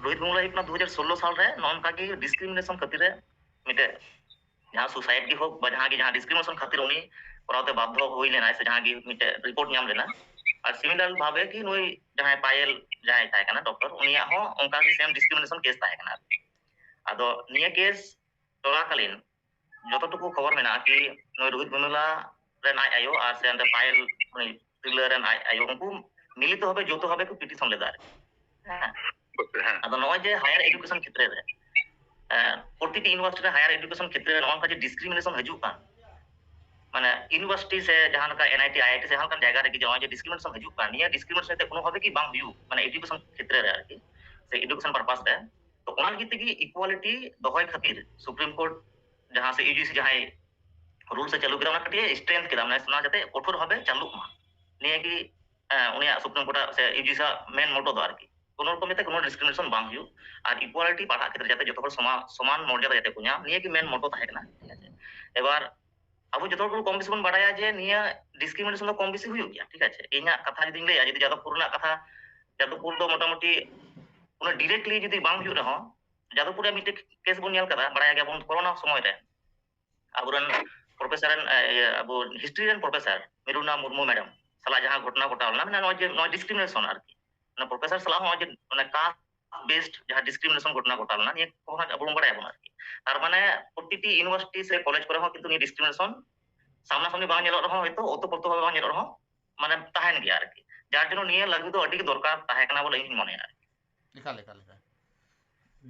ᱨᱳᱦᱤᱛ ᱵᱷᱤᱢᱞᱟ ᱦᱩᱭᱩᱜ ᱠᱟᱱᱟ ᱫᱩ ᱦᱟᱡᱟᱨ ᱥᱳᱞᱞᱳ ᱥᱟᱞ ᱨᱮ ᱱᱚᱜᱼᱚ ᱱᱚᱝᱠᱟ ᱜᱮ ᱰᱤᱥᱠᱨᱤᱢᱤᱱᱮᱥᱚᱱ ᱠᱷᱟᱹᱛᱤᱨ ᱨᱮ ᱢᱤᱫᱴᱮᱡ ᱡᱟᱦᱟᱸ ᱥᱩᱥᱟᱭᱤᱰ ᱜᱮ ᱦᱳᱠ ᱵᱟ ᱡᱟᱦᱟᱸ ᱜᱮ ᱡᱟᱦᱟᱸ ᱰᱤᱥᱠᱨᱤᱢᱤᱱᱮᱥᱚᱱ ᱠᱷᱟᱹᱛᱤᱨ ᱩᱱᱤ ᱠᱚᱨᱟᱣ ᱛᱮ ᱵᱟᱫᱽᱫᱷᱚ ᱦᱩᱭ ᱞᱮᱱᱟᱭ ᱥᱮ ᱡᱟᱦᱟᱸ ᱜᱮ ᱢᱤᱫᱴᱮᱡ ᱨᱤᱯᱳᱨᱴ ᱧᱟᱢ ᱞᱮᱱᱟ᱾ ᱟᱨ ᱥᱤᱢᱤᱞᱟᱨ ᱵᱷᱟᱵᱮ ᱜᱮ ᱱᱩᱭ ᱡᱟᱦᱟᱸᱭ ᱯᱟᱭᱮᱞ ᱡᱟᱦᱟᱸᱭ ᱛᱟᱦᱮᱸ ᱠᱟᱱᱟ ᱰᱚᱠᱴᱚᱨ, ᱩᱱᱤᱭᱟᱜ ᱦᱚᱸ ᱚᱱᱠᱟ ᱜᱮ ᱥᱮᱢ ᱰᱤᱥᱠᱨᱤᱢᱤᱱᱮᱥᱚᱱ ᱠᱮᱥ ᱛᱟᱦᱮᱸ ᱠᱟᱱᱟ ᱟᱨᱠᱤ᱾ ᱟᱫᱚ ᱱᱤᱭᱟᱹ ᱠᱮᱥ ᱪᱚᱞᱟᱠᱟᱞᱤᱱ ᱡᱚᱛᱚ ᱴᱩᱠᱩ ᱠᱷᱚᱵᱚᱨ ᱢᱮᱱᱟᱜᱼᱟ ᱠᱤ ᱱᱩᱭ ᱨᱳᱦᱤᱛ ᱵᱷᱤᱢᱞᱟ ᱨᱮᱱ ᱟᱡ ᱟᱭᱳ ᱟᱨ ᱥᱮ ᱚᱸᱰᱮ ᱯᱟᱭᱮᱞ ᱩᱱᱤ ᱛᱤᱨᱞᱟᱹ ᱨᱮᱱ ᱟᱡ ᱟᱭᱳ ᱩᱱᱠᱩ ᱢᱤᱞᱤᱛᱚ ᱵᱷᱟᱵᱮ ᱡᱚᱛᱚ ᱵᱷᱟᱵᱮ ᱠᱚ ᱯᱤᱴᱤᱥᱚᱱ ᱞᱮᱫᱟ ᱟᱨᱠᱤ᱾ ᱦᱮᱸ᱾ ᱟᱫᱚ ᱱᱚᱜᱼᱚᱭ ᱡᱮ ᱦᱟᱭᱟᱨ ᱮᱰᱩᱠᱮᱥᱚᱱ ᱠᱷᱮᱛᱨᱮ ᱨᱮ, ᱮᱸ, ᱯᱨᱚᱛᱤᱴᱤ ᱤᱭᱩᱱᱤᱵᱷᱟᱨᱥᱤᱴᱤ ᱨᱮ ᱦᱟᱭᱟᱨ ᱮᱰᱩᱠᱮᱥᱚᱱ ᱠᱷᱮᱛᱨᱮ ᱨᱮ ᱱᱚᱜᱼᱚ ᱱᱚᱝᱠᱟ ᱡᱮ ᱰᱤᱥᱠᱨᱤᱢᱤᱱᱮᱥᱚᱱ ᱦᱤᱡᱩᱜ ᱠᱟᱱ, ᱢᱟᱱᱮ ᱤᱭᱩᱱᱤᱵᱷᱟᱨᱥᱤᱴᱤ ᱥᱮ ᱡᱟᱦᱟᱸ ᱞᱮᱠᱟ ᱮᱱ I T, I I T ᱥᱮ ᱡᱟᱦᱟᱸ ᱞᱮᱠᱟᱱ ᱡᱟᱭᱜᱟ ᱨᱮᱜᱮ ᱱᱚᱜᱼᱚᱭ ᱡᱮ ᱰᱤᱥᱠᱨᱤᱢᱤᱱᱮᱥᱚᱱ ᱦᱤᱡᱩᱜ ᱠᱟᱱ, ᱱᱤᱭᱟᱹ ᱰᱤᱥᱠᱨᱤᱢᱤᱱᱮᱥᱚᱱ ᱛᱮ ᱠᱳᱱᱳ ᱵᱷᱟᱵᱮ ᱜᱮ ᱵᱟᱝ ᱦᱩᱭᱩᱜ, ᱢᱟᱱᱮ ᱮᱰᱩᱠᱮᱥᱚᱱ ᱠᱷᱮᱛᱨᱮ ᱨᱮ ᱟᱨᱠᱤ, ᱥᱮ ᱮᱰᱩᱠᱮᱥᱚᱱ ᱯᱟᱨᱯᱟᱥ ᱨᱮ᱾ ᱛᱚ ᱚᱱᱟ ᱞᱟᱹᱜᱤᱫ ᱛᱮᱜᱮ ᱤᱠᱩᱣᱟᱞᱤᱴᱤ ᱫᱚᱦᱚᱭ ᱠᱷᱟᱹᱛᱤᱨ ᱥᱩᱯᱨᱤᱢ ᱠᱳᱨᱴ ᱡᱟᱦᱟᱸ ᱥᱮ ᱤᱭᱩ ᱡᱤ ᱥᱤ ᱡᱟᱦᱟᱸᱭ ᱨᱩᱞᱥ ᱮ ᱪᱟᱹᱞᱩ ᱠᱮᱫᱟ, ᱚᱱᱟ ᱠᱟᱹᱴᱤᱡ ᱮ ᱥᱴᱨᱮᱝᱛᱷ ᱠᱮᱫᱟ, ᱢᱟᱱᱮ ᱚᱱᱟ ᱡᱟᱛᱮ ᱠᱚᱴᱷᱳᱨ ᱵᱷᱟᱵᱮ ᱪᱟᱹᱞᱩᱜ ᱢᱟ, ᱱᱤᱭᱟᱹ ᱜᱮ, ᱮᱸ, ᱩᱱᱤᱭᱟᱜ ᱥᱩᱯᱨᱤᱢ ᱠᱳᱨᱴ ᱥᱮ ᱤᱭᱩ ᱡᱤ ᱥᱤ ᱟᱜ ᱢᱮᱱ ᱢᱚᱴᱳ ᱫᱚ ᱟᱨᱠᱤ᱾ ᱠᱳᱱᱳ ᱨᱚᱠᱚᱢ ᱡᱟᱛᱮ ᱠᱳᱱᱳ ᱰᱤᱥᱠᱨᱤᱢᱤᱱᱮᱥᱚᱱ ᱵᱟᱝ ᱦᱩᱭᱩᱜ ᱟᱨ ᱤᱠᱩᱣᱟᱞᱤᱴᱤ ᱯᱟᱲᱦᱟᱜ ᱠᱷᱮᱛᱨᱮ ᱡᱟᱛᱮ ᱡᱚᱛᱚ ᱦᱚᱲ ᱥᱚᱢᱟ-, ᱥᱚᱢᱟᱱ ᱢᱚᱨᱡᱟᱫᱟ ᱡᱟᱛᱮ ᱠᱚ ᱧᱟᱢ, ᱱᱤᱭᱟᱹ ᱜᱮ ᱢᱮᱱ ᱢᱚᱴᱳ ᱛᱟᱦᱮᱸ ᱠᱟᱱᱟ, ᱴᱷᱤᱠ ᱟᱪᱷᱮ? ᱮᱵᱟᱨ ᱟᱵᱚ ᱡᱚᱛᱚ ᱦᱚᱲ ᱠᱚ ᱠᱚᱢ ᱵᱮᱥᱤ ᱵᱚᱱ ᱵᱟᱲᱟᱭᱟ ᱡᱮ ᱱᱤᱭᱟᱹ ᱰᱤᱥᱠᱨᱤᱢᱤᱱᱮᱥᱚᱱ ᱫᱚ ᱠᱚᱢ ᱵᱮᱥᱤ ᱦᱩᱭᱩᱜ ᱜᱮᱭᱟ, ᱴᱷᱤᱠ ᱟᱪᱷᱮ? ᱤᱧᱟᱹᱜ ᱠᱟᱛᱷᱟ ᱡᱩᱫᱤᱧ ᱞᱟᱹᱭᱟ, ᱡᱩᱫᱤ ᱡᱟᱫᱚᱵᱯᱩᱨ ᱨᱮᱱᱟᱜ ᱠᱟᱛᱷᱟ, ᱡᱟᱫᱚᱵᱯᱩᱨ ᱫᱚ ᱢᱚᱴᱟᱢᱩᱴᱤ ᱩᱱᱟᱹᱜ ᱰᱤᱨᱮᱠᱴᱞᱤ ᱡᱩᱫᱤ ᱵᱟᱝ ᱦᱩᱭᱩᱜ ᱨᱮᱦᱚᱸ, ᱡᱟᱫᱚᱵᱯᱩᱨ ᱨᱮ ᱢᱤᱫᱴᱮᱡ ᱠᱮᱥ ᱵᱚᱱ ᱧᱮᱞ ᱠᱟᱫᱟ, ᱵᱟᱲᱟᱭ ᱜᱮᱭᱟᱵᱚᱱ, ᱠᱳᱨᱳᱱᱟ ᱥᱚᱢᱚᱭ ᱨᱮ ᱟᱵᱚᱨᱮᱱ ᱯᱨᱚᱯᱷᱮᱥᱚᱨ ᱨᱮᱱ, ᱮ, ᱤᱭᱟᱹ, ᱟᱵᱚ ᱦᱤᱥᱴᱨᱤ ᱨᱮᱱ ᱯᱨᱚᱯᱷᱮᱥᱚᱨ ᱢᱤᱨᱩᱱᱟ ᱢᱩᱨᱢᱩ ᱢᱮᱰᱟᱢ, ᱥᱟᱞᱟᱜ ᱡᱟᱦᱟᱸ ᱜᱷᱚᱴᱚᱱᱟ ᱜᱷᱚᱴᱟᱣ ᱞᱮᱱᱟ, ᱢᱟᱱᱮ ᱱᱚᱣᱟ ᱡᱮ ᱱᱚᱣᱟ ᱰᱤᱥᱠᱨᱤᱢᱤᱱᱮᱥᱚᱱ ᱟᱨᱠᱤ, ᱚᱱᱟ ᱯᱨᱚᱯᱷᱮᱥᱚᱨ ᱥᱟᱞᱟᱜ ᱦᱚᱸ ᱡᱮ ᱚᱱᱟ ᱠᱟᱥᱴ ᱵᱮᱥᱰ ᱡᱟᱦᱟᱸ ᱰᱤᱥᱠᱨᱤᱢᱤᱱᱮᱥᱚᱱ ᱜᱷᱚᱴᱚᱱᱟ ᱜᱷᱚᱴᱟᱣ ᱞᱮᱱᱟ, ᱱᱤᱭᱟᱹ ᱠᱚ ᱦᱟᱸᱜ ᱟᱵᱚ ᱵᱚᱱ ᱵᱟᱲᱟᱭᱟᱵᱚᱱ ᱟᱨᱠᱤ᱾ ᱛᱟᱨ ᱢᱟᱱᱮ ᱯᱨᱚᱛᱤᱴᱤ ᱤᱭᱩᱱᱤᱵᱷᱟᱨᱥᱤᱴᱤ ᱥᱮ ᱠᱚᱞᱮᱡᱽ ᱠᱚᱨᱮ ᱦᱚᱸ ᱠᱤᱱᱛᱩ ᱱᱤᱭᱟᱹ ᱰᱤᱥᱠᱨᱤᱢᱤᱱᱮᱥᱚᱱ ᱥᱟᱢᱱᱟ ᱥᱟᱢᱱᱤ ᱵᱟᱝ ᱧᱮᱞᱚᱜ ᱨᱮᱦᱚᱸ, ᱦᱚᱭᱛᱳ ᱚᱛᱚᱯᱨᱚᱛᱚ ᱵᱷᱟᱵᱮ ᱵᱟᱝ ᱧᱮᱞᱚᱜ ᱨᱮᱦᱚᱸ, ᱢᱟᱱᱮ ᱛᱟᱦᱮᱱ ᱜᱮᱭᱟ ᱟᱨᱠᱤ᱾ ᱡᱟᱨ ᱡᱚᱱᱱᱚ ᱱᱤᱭᱟᱹ ᱞᱟᱹᱜᱩ ᱫᱚ ᱟᱹᱰᱤ ᱜᱮ ᱫᱚᱨᱠᱟᱨ ᱛᱟᱦᱮᱸ ᱠᱟᱱᱟ ᱵᱚᱞᱮ ᱤᱧ ᱢᱚᱱᱮᱭᱟ ᱟᱨᱠᱤ᱾ ᱮᱠᱟᱞ, ᱮᱠᱟᱞ, ᱮᱠᱟᱞ᱾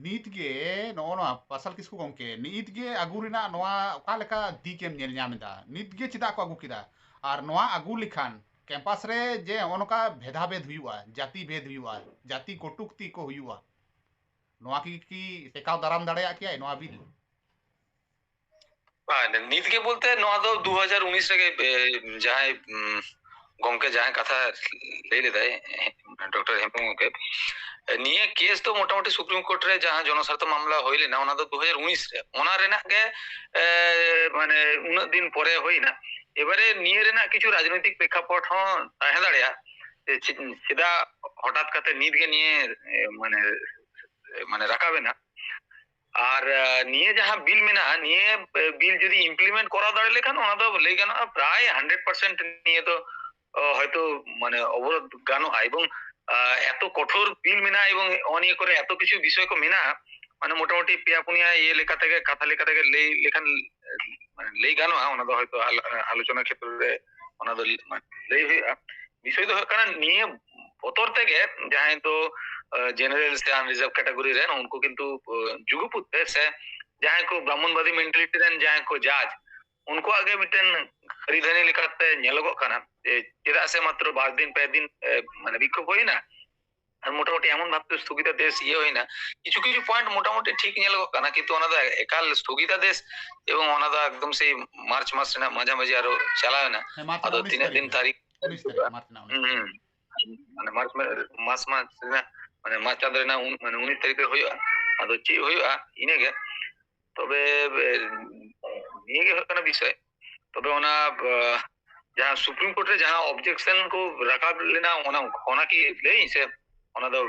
ᱱᱤᱛ ᱜᱮ ᱱᱚᱜᱼᱚ ᱱᱚᱣᱟ ᱯᱟᱨᱥᱟᱞ ᱠᱤᱥᱠᱩ ᱜᱚᱢᱠᱮ, ᱱᱤᱛ ᱜᱮ ᱟᱹᱜᱩ ᱨᱮᱱᱟᱜ ᱱᱚᱣᱟ ᱚᱠᱟ ᱞᱮᱠᱟ ᱫᱤᱠ ᱮᱢ ᱧᱮᱞ ᱧᱟᱢ ᱮᱫᱟ? ᱱᱤᱛ ᱜᱮ ᱪᱮᱫᱟᱜ ᱠᱚ ᱟᱹᱜᱩ ᱠᱮᱫᱟ? ᱟᱨ ᱱᱚᱣᱟ ᱟᱹᱜᱩ ᱞᱮᱠᱷᱟᱱ ᱠᱮᱢᱯᱟᱥ ᱨᱮ ᱡᱮ ᱱᱚᱜᱼᱚ ᱱᱚᱝᱠᱟ ᱵᱷᱮᱫᱟ ᱵᱷᱮᱫ ᱦᱩᱭᱩᱜᱼᱟ, ᱡᱟᱹᱛᱤ ᱵᱷᱮᱫ ᱦᱩᱭᱩᱜᱼᱟ, ᱡᱟᱹᱛᱤ ᱠᱚᱴᱩᱠᱛᱤ ᱠᱚ ᱦᱩᱭᱩᱜᱼᱟ, ᱱᱚᱣᱟ ᱠᱤ, ᱠᱤ ᱴᱮᱠᱟᱣ ᱫᱟᱨᱟᱢ ᱫᱟᱲᱮᱭᱟᱜ ᱠᱮᱭᱟᱭ ᱱᱚᱣᱟ ᱵᱤᱞ? ᱵᱟᱝ, ᱱᱤᱛ ᱜᱮ ᱵᱚᱞᱛᱮ ᱱᱚᱣᱟ ᱫᱚ ᱫᱩ ᱦᱟᱡᱟᱨ ᱩᱱᱤᱥ ᱨᱮᱜᱮ, ᱮ, ᱡᱟᱦᱟᱸᱭ, ᱩᱢ, ᱜᱚᱢᱠᱮ ᱡᱟᱦᱟᱸᱭ ᱠᱟᱛᱷᱟ ᱞᱟᱹᱭ ᱞᱮᱫᱟᱭ, ᱰᱚᱠᱴᱚᱨ ᱦᱮᱢᱵᱨᱚᱢ ᱜᱚᱢᱠᱮ, ᱱᱤᱭᱟᱹ ᱠᱮᱥ ᱫᱚ ᱢᱚᱴᱟᱢᱩᱴᱤ ᱥᱩᱯᱨᱤᱢ ᱠᱳᱨᱴ ᱨᱮ ᱡᱟᱦᱟᱸ ᱡᱚᱱᱚᱥᱟᱨᱛᱷᱚ ᱢᱟᱢᱞᱟ ᱦᱩᱭ ᱞᱮᱱᱟ, ᱚᱱᱟ ᱫᱚ ᱫᱩ ᱦᱟᱡᱟᱨ ᱩᱱᱤᱥ ᱨᱮ, ᱚᱱᱟ ᱨᱮᱱᱟᱜ ᱜᱮ, ᱮ, ᱢᱟᱱᱮ ᱩᱱᱟᱹᱜ ᱫᱤᱱ ᱯᱚᱨᱮ ᱦᱩᱭᱱᱟ᱾ ᱮᱵᱟᱨᱮ ᱱᱤᱭᱟᱹ ᱨᱮᱱᱟᱜ ᱠᱤᱪᱷᱩ ᱨᱟᱡᱽᱱᱳᱭᱛᱤᱠ ᱯᱨᱮᱠᱠᱷᱟᱯᱚᱴ ᱦᱚᱸ ᱛᱟᱦᱮᱸ ᱫᱟᱲᱮᱭᱟᱜᱼᱟ᱾ ᱡᱮ ᱪᱮᱫ, ᱪᱮᱫᱟᱜ ᱦᱚᱴᱟᱛ ᱠᱟᱛᱮ ᱱᱤᱛ ᱜᱮ ᱱᱤᱭᱟᱹ, ᱮ, ᱢᱟᱱᱮ, ᱢᱟᱱᱮ ᱨᱟᱠᱟᱵ ᱮᱱᱟ? ᱟᱨ, ᱮ, ᱱᱤᱭᱟᱹ ᱡᱟᱦᱟᱸ ᱵᱤᱞ ᱢᱮᱱᱟᱜᱼᱟ, ᱱᱤᱭᱟᱹ, ᱮ, ᱵᱤᱞ ᱡᱩᱫᱤ ᱤᱢᱯᱞᱤᱢᱮᱱᱴ ᱠᱚᱨᱟᱣ ᱫᱟᱲᱮ ᱞᱮᱠᱷᱟᱱ, ᱚᱱᱟ ᱫᱚ ᱞᱟᱹᱭ ᱜᱟᱱᱚᱜᱼᱟ ᱯᱨᱟᱭ ᱦᱟᱱᱰᱨᱮᱰ ᱯᱟᱨᱥᱮᱱᱴ ᱱᱤᱭᱟᱹ ᱫᱚ, ᱚ, ᱦᱚᱭᱛᱳ ᱢᱟᱱᱮ ᱚᱵᱚᱨᱳᱫᱷ ᱜᱟᱱᱚᱜᱼᱟ᱾ ᱮᱵᱚᱝ, ᱟ, ᱮᱛᱚ ᱠᱚᱴᱷᱳᱨ ᱵᱤᱞ ᱢᱮᱱᱟᱜᱼᱟ ᱮᱵᱚᱝ ᱚ ᱱᱤᱭᱟᱹ ᱠᱚᱨᱮ ᱮᱛᱚ ᱠᱤᱪᱷᱩ ᱵᱤᱥᱚᱭ ᱠᱚ ᱢᱮᱱᱟᱜᱼᱟ, ᱢᱟᱱᱮ ᱢᱚᱴᱟᱢᱩᱴᱤ ᱯᱮᱭᱟ ᱯᱩᱱᱭᱟ ᱤᱭᱟᱹ ᱞᱮᱠᱟ ᱛᱮᱜᱮ, ᱠᱟᱛᱷᱟ ᱞᱮᱠᱟ ᱛᱮᱜᱮ ᱞᱟᱹᱭ ᱞᱮᱠᱷᱟᱱ, ᱢᱟᱱᱮ ᱞᱟᱹᱭ ᱜᱟᱱᱚᱜᱼᱟ᱾ ᱚᱱᱟ ᱫᱚ ᱦᱚᱭᱛᱳ ᱟᱞ-, ᱟᱞᱳᱪᱚᱱᱟ ᱠᱷᱮᱛᱨᱚ ᱨᱮ ᱚᱱᱟ ᱫᱚ ᱞᱟᱹᱭ, ᱢᱟᱱᱮ ᱞᱟᱹᱭ ᱦᱩᱭᱩᱜᱼᱟ᱾ ᱵᱤᱥᱚᱭ ᱫᱚ ᱦᱩᱭᱩᱜ ᱠᱟᱱᱟ ᱱᱤᱭᱟᱹ ᱵᱚᱛᱚᱨ ᱛᱮᱜᱮ ᱡᱟᱦᱟᱸᱭ ᱫᱚ, ᱟ, ᱡᱮᱱᱟᱨᱮᱞ ᱥᱮ ᱟᱱᱨᱤᱡᱟᱨᱵᱷ ᱠᱮᱴᱟᱜᱚᱨᱤ ᱨᱮᱱ ᱩᱱᱠᱩ ᱠᱤᱱᱛᱩ, ᱟ, ᱡᱩᱜᱩᱯᱩᱛ ᱛᱮ ᱥᱮ ᱡᱟᱦᱟᱸᱭ ᱠᱚ ᱵᱨᱟᱦᱢᱚᱱᱵᱟᱫᱤ ᱢᱮᱱᱴᱟᱞᱤᱴᱤ ᱨᱮᱱ ᱡᱟᱦᱟᱸᱭ ᱠᱚ ᱡᱟᱡᱽ, ᱩᱱᱠᱩᱣᱟᱜ ᱜᱮ ᱢᱤᱫᱴᱮᱱ ᱠᱷᱟᱹᱨᱤᱫᱷᱟᱹᱱᱤ ᱞᱮᱠᱟᱛᱮ ᱧᱮᱞᱚᱜᱚᱜ ᱠᱟᱱᱟ᱾ ᱡᱮ ᱪᱮᱫᱟᱜ ᱥᱮ ᱢᱟᱛᱨᱚ ᱵᱟᱨ ᱫᱤᱱ ᱯᱮ ᱫᱤᱱ, ᱮ, ᱢᱟᱱᱮ ᱵᱤᱠᱠᱷᱳᱵ ᱦᱩᱭᱱᱟ, ᱟᱨ ᱢᱚᱴᱟᱢᱩᱴᱤ ᱮᱢᱚᱱ ᱵᱷᱟᱵᱛᱮ ᱥᱛᱷᱚᱜᱤᱛᱟᱫᱮᱥ ᱤᱭᱟᱹ ᱦᱩᱭᱱᱟ, ᱠᱤᱪᱷᱩ ᱠᱤᱪᱷᱩ ᱯᱚᱭᱮᱱᱴ ᱢᱚᱴᱟᱢᱩᱴᱤ ᱴᱷᱤᱠ ᱧᱮᱞᱚᱜᱚᱜ ᱠᱟᱱᱟ, ᱠᱤᱱᱛᱩ ᱚᱱᱟ ᱫᱚ ᱮᱠᱟᱞ ᱥᱛᱷᱚᱜᱤᱛᱟᱫᱮᱥ ᱮᱵᱚᱝ ᱚᱱᱟ ᱫᱚ ᱮᱠᱫᱚᱢ ᱥᱮᱭ ᱢᱟᱨᱪ ᱢᱟᱥ ᱨᱮᱱᱟᱜ ᱢᱟᱡᱷᱟᱢᱟᱡᱷᱤ ᱟᱨᱚ ᱪᱟᱞᱟᱣ ᱮᱱᱟ᱾ ᱦᱮᱸ, ᱢᱟᱨᱪ ᱟᱫᱚ ᱨᱮᱱᱟᱜ ᱩᱱᱤᱥ ᱛᱤᱱᱟᱹᱜ ᱛᱟᱹᱨᱤᱠᱷ ᱫᱤᱱ ᱨᱮ᱾ ᱛᱟᱹᱨᱤᱠᱷ, ᱩᱱᱤᱥ ᱛᱟᱹᱨᱤᱠᱷ, ᱢᱟᱨᱪ ᱨᱮᱱᱟᱜ ᱩᱱᱤᱥ ᱦᱩᱸ, ᱛᱟᱹᱨᱤᱠᱷ᱾ ᱦᱩᱸ᱾ ᱢᱟᱱᱮ ᱢᱟᱨᱪ ᱢᱟ-, ᱢᱟᱥ, ᱢᱟᱥ ᱨᱮᱱᱟᱜ, ᱢᱟᱱᱮ ᱢᱟᱨᱪ ᱪᱟᱸᱫᱚ ᱨᱮᱱᱟᱜ ᱩᱱ-, ᱢᱟᱱᱮ ᱩᱱᱤᱥ ᱛᱟᱹᱨᱤᱠᱷ ᱨᱮ ᱦᱩᱭᱩᱜᱼᱟ᱾ ᱟᱫᱚ ᱪᱮᱫ ᱦᱩᱭᱩᱜᱼᱟ ᱤᱱᱟᱹᱜᱮ᱾ ᱛᱚᱵᱮ, ᱮ, ᱱᱤᱭᱟᱹ ᱜᱮ ᱦᱩᱭᱩᱜ ᱠᱟᱱᱟ ᱵᱤᱥᱚᱭ᱾ ᱛᱚᱵᱮ ᱚᱱᱟ, ᱮ, ᱡᱟᱦᱟᱸ ᱥᱩᱯᱨᱤᱢ ᱠᱳᱨᱴ ᱨᱮ ᱡᱟᱦᱟᱸ ᱚᱵᱡᱮᱠᱥᱚᱱ ᱠᱚ ᱨᱟᱠᱟᱵ ᱞᱮᱱᱟ, ᱚᱱᱟ, ᱚᱱᱟ ᱠᱤ ᱞᱟᱹᱭᱟᱹᱧ ᱥᱮ ᱚᱱᱟ ᱫᱚ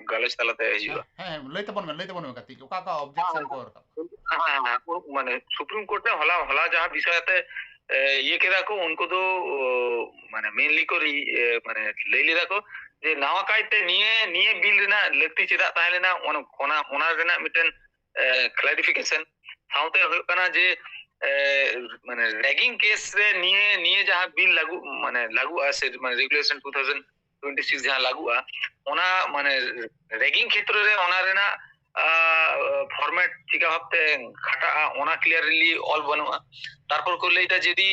ᱜᱟᱞᱚᱪ ᱛᱟᱞᱟᱛᱮ ᱦᱤᱡᱩᱜᱼᱟ? ᱦᱮᱸ, ᱦᱮᱸ, ᱞᱟᱹᱭ ᱛᱟᱵᱚᱱ ᱢᱮ, ᱞᱟᱹᱭ ᱛᱟᱵᱚᱱ ᱢᱮ ᱠᱟᱹᱴᱤᱡ, ᱚᱠᱟ ᱚᱠᱟ ᱚᱵᱡᱮᱠᱥᱚᱱ ᱠᱚ ᱨᱟᱠᱟᱵ? ᱦᱮᱸ, ᱦᱮᱸ, ᱦᱮᱸ, ᱢᱟᱱᱮ ᱥᱩᱯᱨᱤᱢ ᱠᱳᱨᱴ ᱨᱮ ᱦᱚᱞᱟ, ᱦᱚᱞᱟ ᱡᱟᱦᱟᱸ ᱵᱤᱥᱚᱭ ᱟᱛᱮ ᱮ, ᱤᱭᱟᱹ ᱠᱮᱫᱟ ᱠᱚ, ᱩᱱᱠᱩ ᱫᱚ ᱚ, ᱢᱟᱱᱮ ᱢᱮᱱᱞᱤ ᱠᱚ ᱨᱤ- ᱮ, ᱢᱟᱱᱮ ᱞᱟᱹᱭ ᱞᱮᱫᱟ ᱠᱚ ᱡᱮ ᱱᱟᱣᱟ ᱠᱟᱭᱛᱮ ᱱᱤᱭᱟᱹ ᱱᱤᱭᱟᱹ ᱵᱤᱞ ᱨᱮᱱᱟᱜ ᱞᱟᱹᱠᱛᱤ ᱪᱮᱫᱟᱜ ᱛᱟᱦᱮᱸ ᱞᱮᱱᱟ, ᱚᱱᱟ ᱚᱱᱟ- ᱚᱱᱟ ᱨᱮᱱᱟᱜ ᱢᱤᱫᱴᱮᱱ ᱠᱞᱟᱨᱤᱯᱷᱤᱠᱮᱥᱚᱱ᱾ ᱥᱟᱶᱛᱮ ᱦᱩᱭᱩᱜ ᱠᱟᱱᱟ ᱡᱮ ᱮ, ᱢᱟᱱᱮ ᱨᱮᱜᱤᱝ ᱠᱮᱥ ᱨᱮ ᱱᱤᱭᱟᱹ ᱱᱤᱭᱟᱹ ᱡᱟᱦᱟᱸ ᱵᱤᱞ ᱞᱟᱹᱜᱩ ᱢᱟᱱᱮ ᱞᱟᱹᱜᱩᱜᱼᱟ ᱥᱮ ᱢᱟᱱᱮ regulation two thousand twenty six ᱡᱟᱦᱟᱸ ᱞᱟᱹᱜᱩᱜᱼᱟ, ᱚᱱᱟ ᱢᱟᱱᱮ ᱨᱮᱜᱤᱝ ᱠᱷᱮᱛᱨᱚ ᱨᱮ ᱚᱱᱟ ᱨᱮᱱᱟᱜ ᱯᱷᱚᱨᱢᱮᱴ ᱪᱤᱠᱟ ᱵᱷᱟᱵᱛᱮ ᱠᱷᱟᱴᱟᱜᱼᱟ, ᱚᱱᱟ ᱠᱞᱤᱭᱟᱨᱞᱤ ᱚᱞ ᱵᱟᱹᱱᱩᱜᱼᱟ᱾ ᱛᱟᱨᱯᱚᱨ ᱠᱚ ᱞᱟᱹᱭᱫᱟ ᱡᱩᱫᱤ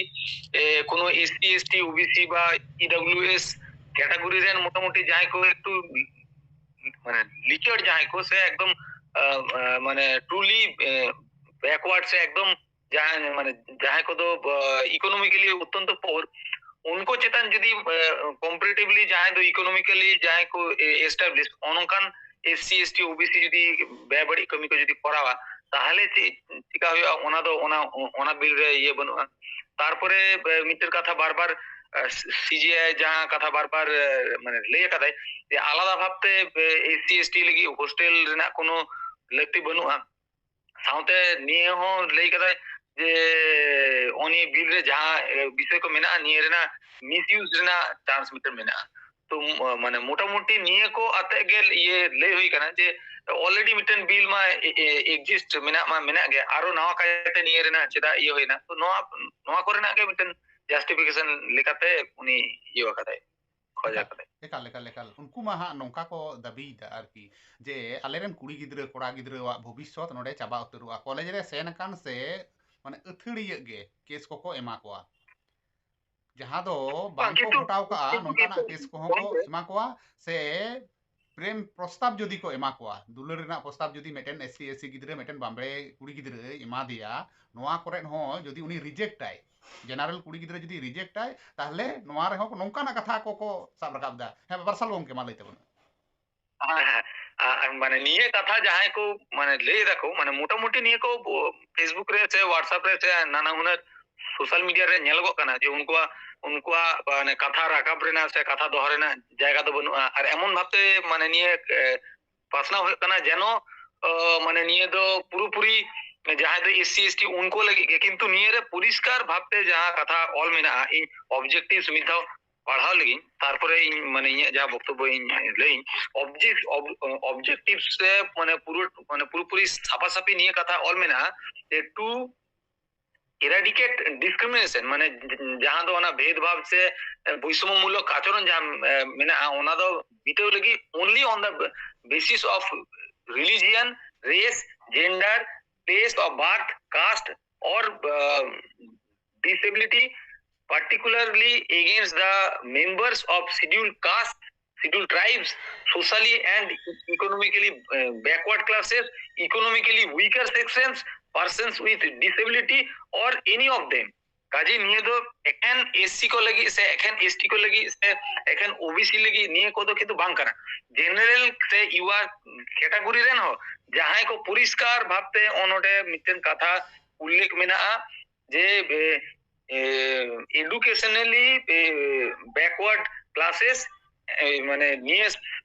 ᱮ, ᱠᱳᱱᱳ ᱮᱥ ᱴᱤ, ᱮᱥ ᱴᱤ, ᱳ ᱵᱤ ᱥᱤ ᱵᱟ ᱤ ᱰᱟᱵᱞᱤᱭᱩ ᱮᱥ ᱠᱮᱴᱟᱜᱚᱨᱤ ᱨᱮᱱ ᱢᱚᱴᱟᱢᱩᱴᱤ ᱡᱟᱦᱟᱸᱭ ᱠᱚ ᱮᱠᱴᱩ ᱢᱟᱱᱮ ᱞᱤᱪᱟᱹᱲ ᱡᱟᱦᱟᱸᱭ ᱠᱚ ᱥᱮ ᱮᱠᱫᱚᱢ ᱟ, ᱟ, ᱢᱟᱱᱮ ᱴᱨᱩᱞᱤ ᱵᱮᱠᱣᱟᱨᱰ ᱥᱮ ᱮᱠᱫᱚᱢ ᱡᱟᱦᱟᱸᱭ ᱢᱟᱱᱮ ᱡᱟᱦᱟᱸᱭ ᱠᱚᱫᱚ ᱤᱠᱳᱱᱚᱢᱤᱠᱮᱞᱤ ᱚᱛᱛᱚᱱᱛᱚ ᱯᱳᱨ, ᱩᱱᱠᱩ ᱪᱮᱛᱟᱱ ᱡᱩᱫᱤ ᱠᱚᱢᱯᱮᱨᱮᱴᱤᱵᱷᱞᱤ ᱡᱟᱦᱟᱸᱭ ᱫᱚ ᱤᱠᱳᱱᱚᱢᱤᱠᱮᱞᱤ ᱡᱟᱦᱟᱸᱭ ᱠᱚ ᱮᱥᱴᱟᱵᱞᱤᱥ ᱱᱚᱝᱠᱟᱱ ᱮᱥ ᱥᱤ, ᱮᱥ ᱴᱤ, ᱳ ᱵᱤ ᱥᱤ ᱡᱩᱫᱤ ᱵᱮᱵᱟᱹᱲᱤᱡ ᱠᱟᱹᱢᱤ ᱠᱚ ᱡᱩᱫᱤ ᱠᱚᱨᱟᱣᱟ, ᱛᱟᱦᱚᱞᱮ ᱪᱮᱫ ᱪᱤᱠᱟ ᱦᱩᱭᱩᱜᱼᱟ? ᱚᱱᱟ ᱫᱚ ᱚᱱᱟ ᱚᱱᱟ ᱵᱤᱞ ᱨᱮ ᱤᱭᱟᱹ ᱵᱟᱹᱱᱩᱜᱼᱟ᱾ ᱛᱟᱨᱯᱚᱨᱮ ᱮ, ᱢᱤᱫᱴᱮᱱ ᱠᱟᱛᱷᱟ ᱵᱟᱨ ᱵᱟᱨ ᱥᱤ ᱡᱤ ᱟᱭ ᱡᱟᱦᱟᱸ ᱠᱟᱛᱷᱟ ᱵᱟᱨ ᱵᱟᱨ ᱮ, ᱢᱟᱱᱮ ᱞᱟᱹᱭ ᱟᱠᱟᱫᱟᱭ ᱡᱮ ᱟᱞᱟᱫᱟ ᱵᱷᱟᱵᱛᱮ ᱮᱥ ᱥᱤ, ᱮᱥ ᱴᱤ ᱞᱟᱹᱜᱤᱫ ᱦᱳᱥᱴᱮᱞ ᱨᱮᱱᱟᱜ ᱠᱳᱱᱳ ᱞᱟᱹᱠᱛᱤ ᱵᱟᱹᱱᱩᱜᱼᱟ᱾ ᱥᱟᱶᱛᱮ ᱱᱤᱭᱟᱹ ᱦᱚᱸ ᱞᱟᱹᱭ ᱠᱟᱫᱟᱭ ᱡᱮ ᱱᱚᱜᱼᱚ ᱱᱤᱭᱟᱹ ᱵᱤᱞ ᱨᱮ ᱡᱟᱦᱟᱸ ᱮ, ᱵᱤᱥᱚᱭ ᱠᱚ ᱢᱮᱱᱟᱜᱼᱟ, ᱱᱤᱭᱟᱹ ᱨᱮᱱᱟᱜ ᱢᱤᱥᱤᱭᱩᱡᱽ ᱨᱮᱱᱟᱜ ᱪᱟᱱᱥ ᱢᱤᱫᱴᱮᱱ ᱢᱮᱱᱟᱜᱼᱟ᱾ ᱛᱚ ᱢ- ᱢᱟᱱᱮ ᱢᱚᱴᱟᱢᱩᱴᱤ ᱱᱤᱭᱟᱹ ᱠᱚ ᱟᱛᱮ ᱜᱮ ᱤᱭᱟᱹ ᱞᱟᱹᱭ ᱦᱩᱭ ᱠᱟᱱᱟ ᱡᱮ ᱚᱞᱨᱮᱰᱤ ᱢᱤᱫᱴᱮᱱ ᱵᱤᱞ ᱢᱟ ᱮᱠᱡᱤᱥᱴ ᱢᱮᱱᱟᱜ ᱢᱟ ᱢᱮᱱᱟᱜ ᱜᱮ, ᱟᱨᱚ ᱱᱟᱣᱟ ᱠᱟᱭᱛᱮ ᱱᱤᱭᱟᱹ ᱨᱮᱱᱟᱜ ᱪᱮᱫᱟᱜ ᱤᱭᱟᱹ ᱦᱩᱭᱱᱟ? ᱛᱚ ᱱᱚᱣᱟ ᱱᱚᱣᱟ ᱠᱚᱨᱮᱱᱟᱜ ᱜᱮ ᱢᱤᱫᱴᱮᱱ ᱡᱟᱥᱴᱤᱯᱷᱤᱠᱮᱥᱚᱱ ᱞᱮᱠᱟᱛᱮ ᱩᱱᱤ ᱤᱭᱟᱹ ᱟᱠᱟᱫᱟᱭ, ᱠᱷᱚᱡ ᱟᱠᱟᱫᱟᱭ᱾ ᱮᱠᱟᱞ, ᱮᱠᱟᱞ, ᱮᱠᱟᱞ᱾ ᱩᱱᱠᱩ ᱢᱟ ᱦᱟᱸᱜ ᱱᱚᱝᱠᱟ ᱠᱚ ᱫᱟᱹᱵᱤᱭᱮᱫᱟ ᱟᱨᱠᱤ, ᱡᱮ ᱟᱞᱮᱨᱮᱱ ᱠᱩᱲᱤ ᱜᱤᱫᱽᱨᱟᱹ, ᱠᱚᱲᱟ ᱜᱤᱫᱽᱨᱟᱹᱣᱟᱜ ᱵᱷᱚᱵᱤᱥᱥᱚᱛ ᱱᱚᱰᱮ ᱪᱟᱵᱟ ᱩᱛᱟᱹᱨᱚᱜᱼᱟ᱾ ᱠᱚᱞᱮᱡᱽ ᱨᱮ ᱥᱮᱱ ᱟᱠᱟᱱ ᱥᱮ ᱢᱟᱱᱮ ᱟᱹᱛᱷᱟᱹᱲᱤᱭᱟᱹᱜ ᱜᱮ ᱠᱮᱥ ᱠᱚᱠᱚ ᱮᱢᱟ ᱠᱚᱣᱟ᱾ ᱡᱟᱦᱟᱸ ᱫᱚ ᱵᱟᱝ ᱵᱟᱝ ᱠᱚ ᱠᱤᱱᱛᱩ ᱜᱷᱚᱴᱟᱣ ᱠᱟᱜᱼᱟ, ᱠᱤᱱᱛᱩ ᱱᱚᱝᱠᱟᱱᱟᱜ ᱠᱤᱱᱛᱩ ᱠᱮᱥ ᱠᱚᱦᱚᱸ ᱠᱚ ᱜᱚᱝᱠᱮ, ᱮᱢᱟ ᱠᱚᱣᱟ᱾ ᱥᱮ ᱯᱨᱮᱢ ᱯᱨᱚᱥᱛᱟᱵ ᱡᱩᱫᱤ ᱠᱚ ᱮᱢᱟ ᱠᱚᱣᱟ, ᱫᱩᱞᱟᱹᱲ ᱨᱮᱱᱟᱜ ᱯᱨᱚᱥᱛᱟᱵ ᱡᱩᱫᱤ ᱢᱤᱫᱴᱮᱱ ᱮᱥ ᱥᱤ, ᱮᱥ ᱥᱤ ᱜᱤᱫᱽᱨᱟᱹ ᱢᱤᱫᱴᱮᱱ ᱵᱟᱢᱵᱲᱮ ᱠᱩᱲᱤ ᱜᱤᱫᱽᱨᱟᱹᱭ ᱮᱢᱟ ᱫᱮᱭᱟ, ᱱᱚᱣᱟ ᱠᱚᱨᱮ ᱦᱚᱸ ᱡᱩᱫᱤ ᱩᱱᱤ ᱨᱤᱡᱮᱠᱴ ᱟᱭ, ᱡᱮᱱᱟᱨᱮᱞ ᱠᱩᱲᱤ ᱜᱤᱫᱽᱨᱟᱹ ᱡᱩᱫᱤ ᱨᱤᱡᱮᱠᱴ ᱟᱭ, ᱛᱟᱦᱞᱮ ᱱᱚᱣᱟ ᱨᱮᱦᱚᱸ ᱱᱚᱝᱠᱟᱱᱟᱜ ᱠᱟᱛᱷᱟ ᱠᱚᱠᱚ ᱥᱟᱵ ᱨᱟᱠᱟᱵ ᱮᱫᱟ᱾ ᱦᱮᱸ, ᱯᱟᱨᱥᱟᱞ ᱜᱚᱝᱠᱮ, ᱢᱟ ᱞᱟᱹᱭ ᱛᱟᱵᱚᱱ ᱢᱮ᱾ ᱦᱮᱸ, ᱦᱮᱸ᱾ ᱟᱨ ᱢᱟᱱᱮ ᱱᱤᱭᱟᱹ ᱠᱟᱛᱷᱟ ᱡᱟᱦᱟᱸᱭ ᱠᱚ ᱢᱟᱱᱮ ᱞᱟᱹᱭ ᱫᱟᱠᱚ, ᱢᱟᱱᱮ ᱢᱚᱴᱟᱢᱩᱴᱤ ᱱᱤᱭᱟᱹ ᱠᱚ ᱯᱷᱮᱥᱵᱩᱠ ᱨᱮ ᱥᱮ WhatsApp ᱨᱮ ᱥᱮ ᱱᱟᱱᱟ ᱦᱩᱱᱟᱹᱨ ᱥᱳᱥᱟᱞ ᱢᱤᱰᱤᱭᱟ ᱨᱮ ᱧᱮᱞᱚᱜᱚᱜ ᱠᱟᱱᱟ ᱡᱮ ᱩᱱᱠᱩᱣᱟᱜ, ᱩᱱᱠᱩᱣᱟᱜ ᱢᱟᱱᱮ ᱠᱟᱛᱷᱟ ᱨᱟᱠᱟᱵ ᱨᱮᱱᱟᱜ ᱥᱮ ᱠᱟᱛᱷᱟ ᱫᱚᱦᱚ ᱨᱮᱱᱟᱜ ᱡᱟᱭᱜᱟ ᱫᱚ ᱵᱟᱹᱱᱩᱜᱼᱟ᱾ ᱟᱨ ᱮᱢᱚᱱ ᱵᱷᱟᱵᱛᱮ ᱢᱟᱱᱮ ᱱᱤᱭᱟᱹ, ᱮ, ᱯᱟᱥᱱᱟᱣ ᱦᱩᱭᱩᱜ ᱠᱟᱱᱟ ᱡᱮᱱᱚ, ᱚ, ᱢᱟᱱᱮ ᱱᱤᱭᱟᱹ ᱫᱚ ᱯᱩᱨᱟᱹᱯᱩᱨᱤ, ᱡᱟᱦᱟᱸᱭ ᱫᱚ ᱮᱥ ᱥᱤ ᱮᱥ ᱴᱤ ᱩᱱᱠᱩ ᱞᱟᱹᱜᱤᱫ ᱜᱮ, ᱠᱤᱱᱛᱩ ᱱᱤᱭᱟᱹᱨᱮ ᱯᱚᱨᱤᱥᱠᱟᱨ ᱵᱷᱟᱵᱛᱮ ᱡᱟᱦᱟᱸ ᱠᱟᱛᱷᱟ ᱚᱞ ᱢᱮᱱᱟᱜᱼᱟ, ᱤᱧ ᱚᱵᱡᱮᱠᱴᱤᱵᱷ ᱢᱤᱫ ᱫᱷᱟᱣ ᱯᱟᱲᱦᱟᱣ ᱞᱟᱹᱜᱤᱧ, ᱛᱟᱨᱯᱚᱨᱮ ᱤᱧ ᱢᱟᱱᱮ ᱤᱧᱟᱹᱜ ᱡᱟᱦᱟᱸ ᱵᱚᱠᱛᱚᱵᱵᱚ ᱤᱧ ᱞᱟᱹᱭᱟᱹᱧ᱾ ᱚᱵᱡᱮᱠᱴ ᱚᱵᱡᱮᱠᱴᱤᱵᱷ ᱨᱮ ᱢᱟᱱᱮ ᱯᱩᱨᱟᱹ ᱢᱟᱱᱮ ᱯᱩᱨᱟᱹᱯᱩᱨᱤ ᱥᱟᱯᱷᱟᱥᱟᱯᱷᱤ ᱱᱤᱭᱟᱹ ᱠᱟᱛᱷᱟ ᱚᱞ ᱢᱮᱱᱟᱜᱼᱟ ᱡᱮ to eradicate discrimination, ᱢᱟᱱᱮ ᱡᱟᱦᱟᱸ ᱫᱚ ᱚᱱᱟ ᱵᱷᱮᱫᱽ ᱵᱷᱟᱵᱽ ᱥᱮ ᱵᱳᱭᱥᱚᱢᱢᱚ ᱢᱩᱞᱚᱠ ᱟᱪᱚᱨᱚᱱ ᱡᱟᱦᱟᱸ ᱢᱮᱱᱟᱜᱼᱟ, ᱚᱱᱟ ᱫᱚ ᱵᱤᱴᱟᱹᱣ ᱞᱟᱹᱜᱤᱫ only on the basis of religion, race, gender, place of birth, caste or disability, particularly against the members of scheduled caste, scheduled tribes, socially and economically backward classes, economically weaker sections, persons with disability or any of them. ᱠᱟᱡᱮ ᱱᱤᱭᱟᱹ ᱫᱚ ᱮᱠᱷᱮᱱ S C ᱠᱚ ᱞᱟᱹᱜᱤᱫ ᱥᱮ ᱮᱠᱷᱮᱱ S T ᱠᱚ ᱞᱟᱹᱜᱤᱫ ᱥᱮ ᱮᱠᱷᱮᱱ ᱳ ᱵᱤ ᱥᱤ ᱞᱟᱹᱜᱤᱫ ᱱᱤᱭᱟᱹ ᱠᱚᱫᱚ ᱠᱤᱱᱛᱩ ᱵᱟᱝ ᱠᱟᱱᱟ᱾ ᱡᱮᱱᱟᱨᱮᱞ ᱥᱮ ᱤᱭᱩ ᱟᱨ ᱠᱮᱴᱟᱜᱚᱨᱤ ᱨᱮᱱ ᱦᱚᱸ ᱡᱟᱦᱟᱸᱭ ᱠᱚ ᱯᱚᱨᱤᱥᱠᱟᱨ ᱵᱷᱟᱵᱛᱮ ᱚᱱᱚᱰᱮ ᱢᱤᱫᱴᱮᱱ ᱠᱟᱛᱷᱟ ᱩᱞᱞᱮᱠᱷ ᱢᱮᱱᱟᱜᱼᱟ ᱡᱮ educationally backward classes, ᱢᱟᱱᱮ ᱱᱤᱭᱟᱹ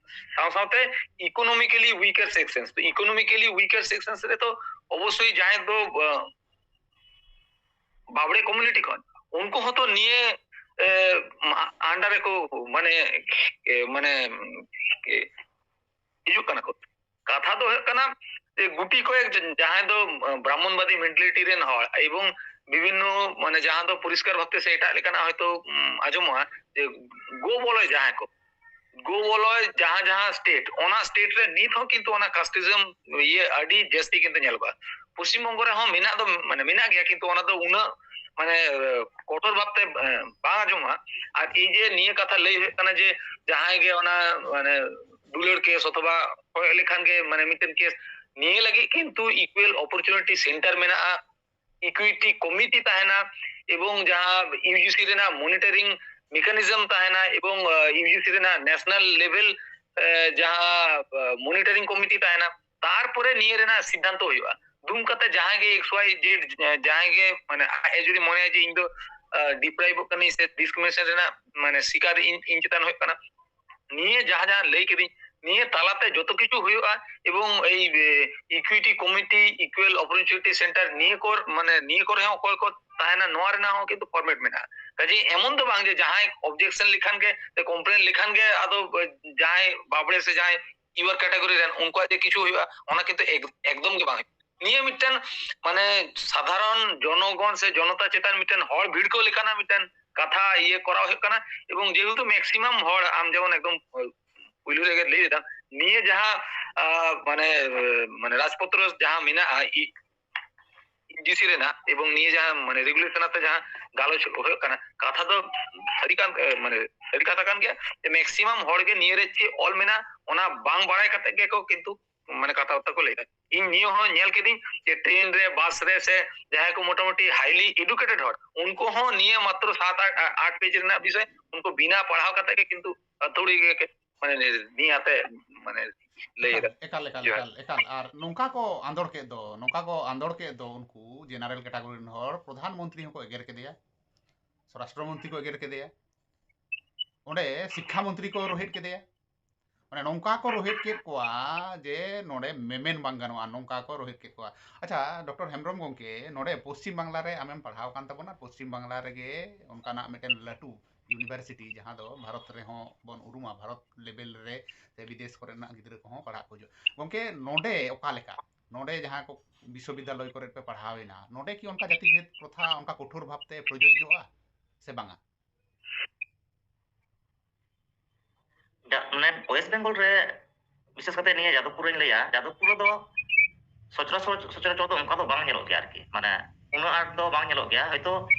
ᱥᱟᱶ ᱥᱟᱶᱛᱮ economically weaker sections, economically weaker sections ᱨᱮᱫᱚ ᱚᱵᱚᱥᱥᱳᱭ ᱡᱟᱦᱟᱸᱭ ᱫᱚ ᱵᱟᱵᱲᱮ ᱠᱚᱢᱤᱭᱩᱱᱤᱴᱤ ᱠᱷᱚᱱ ᱩᱱᱠᱩ ᱦᱚᱸᱛᱚ ᱱᱤᱭᱟᱹ under ᱨᱮᱠᱚ ᱢᱟᱱᱮ ᱢᱟᱱᱮ ᱦᱤᱡᱩᱜ ᱠᱟᱱᱟ ᱠᱚ᱾ ᱠᱟᱛᱷᱟ ᱫᱚ ᱦᱩᱭᱩᱜ ᱠᱟᱱᱟ ᱡᱮ ᱜᱩᱴᱤ ᱠᱚᱭᱮᱠ ᱡᱟᱦᱟᱸᱭ ᱫᱚ ᱵᱨᱟᱦᱢᱚᱱᱵᱟᱫᱤ ᱢᱮᱱᱴᱟᱞᱤᱴᱤ ᱨᱮᱱ ᱦᱚᱲ ᱮᱵᱚᱝ ᱵᱤᱵᱷᱤᱱᱱᱚ ᱢᱟᱱᱮ ᱡᱟᱦᱟᱸ ᱫᱚ ᱯᱚᱨᱤᱥᱠᱟᱨ ᱵᱷᱟᱵᱛᱮ ᱥᱮ ᱮᱴᱟᱜ ᱞᱮᱠᱟᱱᱟᱜ ᱦᱚᱭᱛᱳ ᱟᱸᱡᱚᱢᱚᱜᱼᱟ ᱡᱮ ᱜᱳ ᱵᱚᱞᱚᱭ ᱡᱟᱦᱟᱸᱭ ᱠᱚ ᱜᱳ ᱵᱚᱞᱚᱭ ᱡᱟᱦᱟᱸ ᱡᱟᱦᱟᱸ ᱥᱴᱮᱴ, ᱚᱱᱟ ᱥᱴᱮᱴ ᱨᱮ ᱱᱤᱛ ᱦᱚᱸ ᱠᱤᱱᱛᱩ ᱚᱱᱟ ᱠᱟᱥᱴᱤᱡᱚᱢ ᱤᱭᱟᱹ ᱟᱹᱰᱤ ᱡᱟᱹᱥᱛᱤ ᱠᱤᱱᱛᱩ ᱧᱮᱞᱚᱜᱼᱟ᱾ ᱯᱚᱥᱪᱤᱢ ᱵᱚᱝᱜᱚ ᱨᱮᱦᱚᱸ ᱢᱮᱱᱟᱜ ᱫᱚ ᱢᱟᱱᱮ ᱢᱮᱱᱟᱜ ᱜᱮᱭᱟ, ᱠᱤᱱᱛᱩ ᱚᱱᱟ ᱫᱚ ᱩᱱᱟᱹᱜ ᱢᱟᱱᱮ ᱠᱚᱴᱚᱨ ᱵᱷᱟᱵᱛᱮ ᱵᱟᱝ ᱟᱸᱡᱚᱢᱚᱜᱼᱟ᱾ ᱟᱨ ᱮᱭ ᱡᱮ ᱱᱤᱭᱟᱹ ᱠᱟᱛᱷᱟ ᱞᱟᱹᱭ ᱦᱩᱭᱩᱜ ᱠᱟᱱᱟ ᱡᱮ ᱡᱟᱦᱟᱸᱭ ᱜᱮ ᱚᱱᱟ ᱢᱟᱱᱮ ᱫᱩᱞᱟᱹᱲ ᱠᱮᱥ ᱚᱛᱷᱚᱵᱟ ᱠᱚᱭᱚᱜ ᱞᱮᱠᱷᱟᱱ ᱜᱮ ᱢᱟᱱᱮ ᱢᱤᱫᱴᱮᱱ ᱠᱮᱥ, ᱱᱤᱭᱟᱹ ᱞᱟᱹᱜᱤᱫ ᱠᱤᱱᱛᱩ ᱤᱠᱩᱭᱟᱞ ᱚᱯᱚᱨᱪᱩᱱᱤᱴᱤ ᱥᱮᱱᱴᱟᱨ ᱢᱮᱱᱟᱜᱼᱟ, ᱤᱠᱩᱭᱤᱴᱤ ᱠᱚᱢᱤᱴᱤ ᱛᱟᱦᱮᱱᱟ ᱮᱵᱚᱝ ᱡᱟᱦᱟᱸ ᱤᱭᱩ ᱡᱤ ᱥᱤ ᱨᱮᱱᱟᱜ ᱢᱚᱱᱤᱴᱟᱨᱤᱝ ᱢᱮᱠᱟᱱᱤᱡᱚᱢ ᱛᱟᱦᱮᱱᱟ ᱮᱵᱚᱝ ᱤᱭᱩ ᱡᱤ ᱥᱤ ᱨᱮᱱᱟᱜ ᱱᱮᱥᱱᱟᱞ ᱞᱮᱵᱮᱞ ᱡᱟᱦᱟᱸ ᱢᱚᱱᱤᱴᱟᱨᱤᱝ ᱠᱚᱢᱤᱴᱤ ᱛᱟᱦᱮᱱᱟ, ᱛᱟᱨᱯᱚᱨᱮ ᱱᱤᱭᱟᱹ ᱨᱮᱱᱟᱜ ᱥᱤᱫᱽᱫᱷᱟᱱᱛᱚ ᱦᱩᱭᱩᱜᱼᱟ᱾ ᱫᱩᱢ ᱠᱟᱛᱮ ᱡᱟᱦᱟᱸᱭ ᱜᱮ ᱮᱠᱥ ᱣᱟᱭ ᱡᱮᱰ ᱡᱟᱦᱟᱸᱭ ᱜᱮ ᱢᱟᱱᱮ ᱟᱡ ᱮ ᱡᱩᱫᱤ ᱢᱚᱱᱮᱭᱟ ᱡᱮ ᱤᱧ ᱫᱚ ᱰᱤᱯᱨᱟᱭᱤᱵᱷᱚᱜ ᱠᱟᱹᱱᱟᱹᱧ ᱥᱮ ᱰᱤᱥᱠᱨᱤᱢᱤᱱᱮᱥᱚᱱ ᱨᱮᱱᱟᱜ ᱢᱟᱱᱮ ᱥᱤᱠᱟᱨ ᱤᱧ ᱤᱧ ᱪᱮᱛᱟᱱ ᱦᱩᱭᱩᱜ ᱠᱟᱱᱟ, ᱱᱤᱭᱟᱹ ᱡᱟᱦᱟᱸ ᱡᱟᱦᱟᱸ ᱞᱟᱹᱭ ᱠᱤᱫᱟᱹᱧ ᱱᱤᱭᱟᱹ ᱛᱟᱞᱟᱛᱮ ᱡᱚᱛᱚ ᱠᱤᱪᱷᱩ ᱦᱩᱭᱩᱜᱼᱟ᱾ ᱮᱵᱚᱝ ᱮᱭ ᱤᱠᱩᱭᱤᱴᱤ ᱠᱚᱢᱤᱴᱤ, ᱤᱠᱩᱭᱟᱞ ᱚᱯᱚᱨᱪᱩᱱᱤᱴᱤ ᱥᱮᱱᱴᱟᱨ, ᱱᱤᱭᱟᱹ ᱠᱚ ᱢᱟᱱᱮ ᱱᱤᱭᱟᱹ ᱠᱚᱨᱮ ᱦᱚᱸ ᱚᱠᱚᱭ ᱠᱚ ᱛᱟᱦᱮᱱᱟ, ᱱᱚᱣᱟ ᱨᱮᱱᱟᱜ ᱦᱚᱸ ᱠᱤᱱᱛᱩ ᱯᱷᱚᱨᱢᱮᱴ ᱢᱮᱱᱟᱜᱼᱟ᱾ ᱠᱟᱡᱮ ᱮᱢᱚᱱ ᱫᱚ ᱵᱟᱝ ᱡᱮ ᱡᱟᱦᱟᱸᱭ ᱚᱵᱡᱮᱠᱥᱚᱱ ᱞᱮᱠᱷᱟᱱ ᱜᱮ ᱥᱮ ᱠᱚᱢᱯᱞᱮᱱ ᱞᱮᱠᱷᱟᱱ ᱜᱮ ᱟᱫᱚ ᱡᱟᱦᱟᱸᱭ ᱵᱟᱵᱲᱮ ᱥᱮ ᱡᱟᱦᱟᱸᱭ ᱤᱭᱩᱟᱨ ᱠᱮᱴᱟᱜᱚᱨᱤ ᱨᱮᱱ ᱩᱱᱠᱩᱣᱟᱜ ᱡᱮ ᱠᱤᱪᱷᱩ ᱦᱩᱭᱩᱜᱼᱟ, ᱚᱱᱟ ᱠᱤᱱᱛᱩ ᱮᱠ- ᱮᱠᱫᱚᱢ ᱜᱮ ᱵᱟᱝ ᱦᱩᱭᱩᱜᱼᱟ᱾ ᱱᱤᱭᱟᱹ ᱢᱤᱫᱴᱮᱱ ᱢᱟᱱᱮ ᱥᱟᱫᱷᱟᱨᱚᱱ ᱡᱚᱱᱚᱜᱚᱱ ᱥᱮ ᱡᱚᱱᱚᱛᱟ ᱪᱮᱛᱟᱱ ᱢᱤᱫᱴᱮᱱ ᱦᱚᱲ ᱵᱷᱤᱲᱠᱟᱹᱣ ᱞᱮᱠᱟᱱᱟᱜ ᱢᱤᱫᱴᱮᱱ ᱠᱟᱛᱷᱟ ᱤᱭᱟᱹ ᱠᱚᱨᱟᱣ ᱦᱩᱭᱩᱜ ᱠᱟᱱᱟ᱾ ᱮᱵᱚᱝ ᱡᱮᱦᱮᱛᱩ ᱢᱮᱠᱥᱤᱢᱟᱢ ᱦᱚᱲ, ᱟᱢ ᱡᱮᱢᱚᱱ ᱮᱠᱫᱚᱢ ᱯᱩᱭᱞᱩ ᱨᱮᱜᱮ ᱞᱟᱹᱭ ᱞᱮᱫᱟ, ᱱᱤᱭᱟᱹ ᱡᱟᱦᱟᱸ ᱟᱸ, ᱢᱟᱱᱮ ᱢᱟᱱᱮ ᱨᱟᱡᱽᱯᱚᱛᱨᱚ ᱡᱟᱦᱟᱸ ᱢᱮᱱᱟᱜᱼᱟ ᱤ- ᱰᱤᱥᱤ ᱨᱮᱱᱟᱜ, ᱮᱵᱚᱝ ᱱᱤᱭᱟᱹ ᱡᱟᱦᱟᱸ ᱢᱟᱱᱮ ᱨᱮᱜᱩᱞᱮᱥᱚᱱ ᱟᱛᱮ ᱡᱟᱦᱟᱸ ᱜᱟᱞᱚᱪ ᱦᱩᱭᱩᱜ ᱠᱟᱱᱟ, ᱠᱟᱛᱷᱟ ᱫᱚ ᱥᱟᱹᱨᱤ ᱠᱟᱱ ᱮ, ᱢᱟᱱᱮ ᱥᱟᱹᱨᱤ ᱠᱟᱛᱷᱟ ᱠᱟᱱ ᱜᱮᱭᱟ ᱡᱮ ᱢᱮᱠᱥᱤᱢᱟᱢ ᱦᱚᱲ ᱜᱮ ᱱᱤᱭᱟᱹ ᱨᱮ ᱪᱮᱫ ᱚᱞ ᱢᱮᱱᱟᱜᱼᱟ ᱚᱱᱟ ᱵᱟᱝ ᱵᱟᱲᱟᱭ ᱠᱟᱛᱮ ᱜᱮᱠᱚ ᱠᱤᱱᱛᱩ ᱢᱟᱱᱮ ᱠᱟᱛᱷᱟ ᱵᱟᱨᱛᱟ ᱠᱚ ᱞᱟᱹᱭ ᱮᱫᱟ᱾ ᱤᱧ ᱱᱤᱭᱟᱹ ᱦᱚᱸ ᱧᱮᱞ ᱠᱤᱫᱤᱧ ᱡᱮ ᱴᱨᱮᱱ ᱨᱮ, ᱵᱟᱥ ᱨᱮ ᱥᱮ ᱡᱟᱦᱟᱸᱭ ᱠᱚ ᱢᱚᱴᱟᱢᱩᱴᱤ highly educated ᱦᱚᱲ, ᱩᱱᱠᱩ ᱦᱚᱸ ᱱᱤᱭᱟᱹ ᱢᱟᱛᱨᱚ ᱥᱟᱛ ᱟᱴ, ᱟᱴ ᱯᱮᱡᱽ ᱨᱮᱱᱟᱜ ᱵᱤᱥᱚᱭ ᱩᱱᱠᱩ ᱵᱤᱱᱟ ᱯᱟᱲᱦᱟᱣ ᱠᱟᱛᱮ ᱜᱮ ᱠᱤᱱᱛᱩ ᱟᱹᱛᱷᱟᱹᱲᱤ ᱜᱮ ᱢᱟᱱᱮ ᱱᱤᱭᱟᱹ ᱟᱛᱮ ᱢᱟᱱᱮ ᱞᱟᱹᱭ ᱮᱫᱟ᱾ ᱮᱠᱟᱞ ᱮᱠᱟᱞ ᱮᱠᱟᱞ ᱮᱠᱟᱞ᱾ ᱟᱨ ᱱᱚᱝᱠᱟ ᱠᱚ ᱟᱸᱫᱚᱲ ᱠᱮᱫ ᱫᱚ, ᱱᱚᱝᱠᱟ ᱠᱚ ᱟᱸᱫᱚᱲ ᱠᱮᱫ ᱫᱚ ᱩᱱᱠᱩ ᱡᱮᱱᱟᱨᱮᱞ ᱠᱮᱴᱟᱜᱚᱨᱤ ᱨᱮᱱ ᱦᱚᱲ ᱯᱨᱚᱫᱷᱟᱱ ᱢᱚᱱᱛᱨᱤ ᱦᱚᱸᱠᱚ ᱮᱜᱮᱨ ᱠᱮᱫᱮᱭᱟ, ᱥᱚᱨᱟᱥᱴᱨᱚ ᱢᱚᱱᱛᱨᱤ ᱠᱚ ᱮᱜᱮᱨ ᱠᱮᱫᱮᱭᱟ, ᱚᱸᱰᱮ ᱥᱤᱠᱠᱷᱟ ᱢᱚᱱᱛᱨᱤ ᱠᱚ ᱨᱳᱦᱮᱫ ᱠᱮᱫᱮᱭᱟ᱾ ᱢᱟᱱᱮ ᱱᱚᱝᱠᱟ ᱠᱚ ᱨᱳᱦᱮᱫ ᱠᱮᱫ ᱠᱚᱣᱟ ᱡᱮ ᱱᱚᱰᱮ ᱢᱮᱢᱮᱱ ᱵᱟᱝ ᱜᱟᱱᱚᱜᱼᱟ, ᱱᱚᱝᱠᱟ ᱠᱚ ᱨᱳᱦᱮᱫ ᱠᱮᱫ ᱠᱚᱣᱟ᱾ ᱟᱪᱪᱷᱟ, ᱰᱚᱠᱴᱚᱨ ᱦᱮᱢᱵᱨᱚᱢ ᱜᱚᱢᱠᱮ, ᱱᱚᱰᱮ ᱯᱚᱥᱪᱤᱢ ᱵᱟᱝᱞᱟ ᱨᱮ ᱟᱢᱮᱢ ᱯᱟᱲᱦᱟᱣ ᱠᱟᱱ ᱛᱟᱵᱚᱱᱟ, ᱯᱚᱥᱪᱤᱢ ᱵᱟᱝᱞᱟ ᱨᱮᱜᱮ ᱚᱱᱠᱟᱱᱟᱜ ᱢᱤᱫᱴᱮᱱ ᱞᱟᱹᱴᱩ ᱤᱭᱩᱱᱤᱵᱷᱟᱨᱥᱤᱴᱤ ᱡᱟᱦᱟᱸ ᱫᱚ ᱵᱷᱟᱨᱚᱛ ᱨᱮᱦᱚᱸ ᱵᱚᱱ ᱩᱨᱩᱢᱟ, ᱵᱷᱟᱨᱚᱛ ᱞᱮᱵᱮᱞ ᱨᱮ ᱥᱮ ᱵᱤᱫᱮᱥ ᱠᱚᱨᱮᱱᱟᱜ ᱜᱤᱫᱽᱨᱟᱹ ᱠᱚᱦᱚᱸ ᱯᱟᱲᱦᱟᱜ ᱠᱚ ᱦᱤᱡᱩᱜᱼᱟ᱾ ᱜᱚᱢᱠᱮ, ᱱᱚᱰᱮ ᱚᱠᱟ ᱞᱮᱠᱟ, ᱱᱚᱰᱮ ᱡᱟᱦᱟᱸ ᱠᱚ ᱵᱤᱥᱥᱚᱵᱤᱫᱽᱫᱟᱞᱚᱭ ᱠᱚᱨᱮ ᱯᱮ ᱯᱟᱲᱦᱟᱣ ᱮᱱᱟ, ᱱᱚᱰᱮ ᱠᱤ ᱚᱱᱠᱟ ᱡᱟᱹᱛᱤ ᱵᱷᱮᱫ ᱯᱨᱚᱛᱷᱟ ᱚᱱᱠᱟ ᱠᱚᱴᱷᱳᱨ ᱵᱷᱟᱵᱛᱮ ᱯᱨᱚᱡᱳᱡᱡᱚᱜᱼᱟ ᱥᱮ ᱵᱟᱝᱟ? ᱡᱟ- ᱢᱟᱱᱮ ᱳᱭᱮᱥᱴ ᱵᱮᱝᱜᱚᱞ ᱨᱮ ᱵᱤᱥᱮᱥ ᱠᱟᱛᱮ ᱱᱤᱭᱟᱹ ᱡᱟᱫᱚᱵᱯᱩᱨ ᱨᱮᱧ ᱞᱟᱹᱭᱟ, ᱡᱟᱫᱚᱵᱯᱩᱨ ᱨᱮᱫᱚ ᱥᱚᱪᱚᱨᱟᱪᱚᱨ ᱥᱚᱪᱚᱨᱟᱪᱚᱨ ᱫᱚ ᱚᱱᱠᱟ ᱫᱚ ᱵᱟᱝ ᱧᱮᱞᱚᱜ ᱜᱮᱭᱟ ᱟᱨᱠᱤ, ᱢᱟᱱᱮ ᱩᱱᱟᱹᱜ ᱟᱸᱴ ᱫᱚ ᱵᱟᱝ ᱧᱮᱞᱚᱜ ᱜᱮᱭᱟ᱾ ᱦᱚᱭᱛᱳ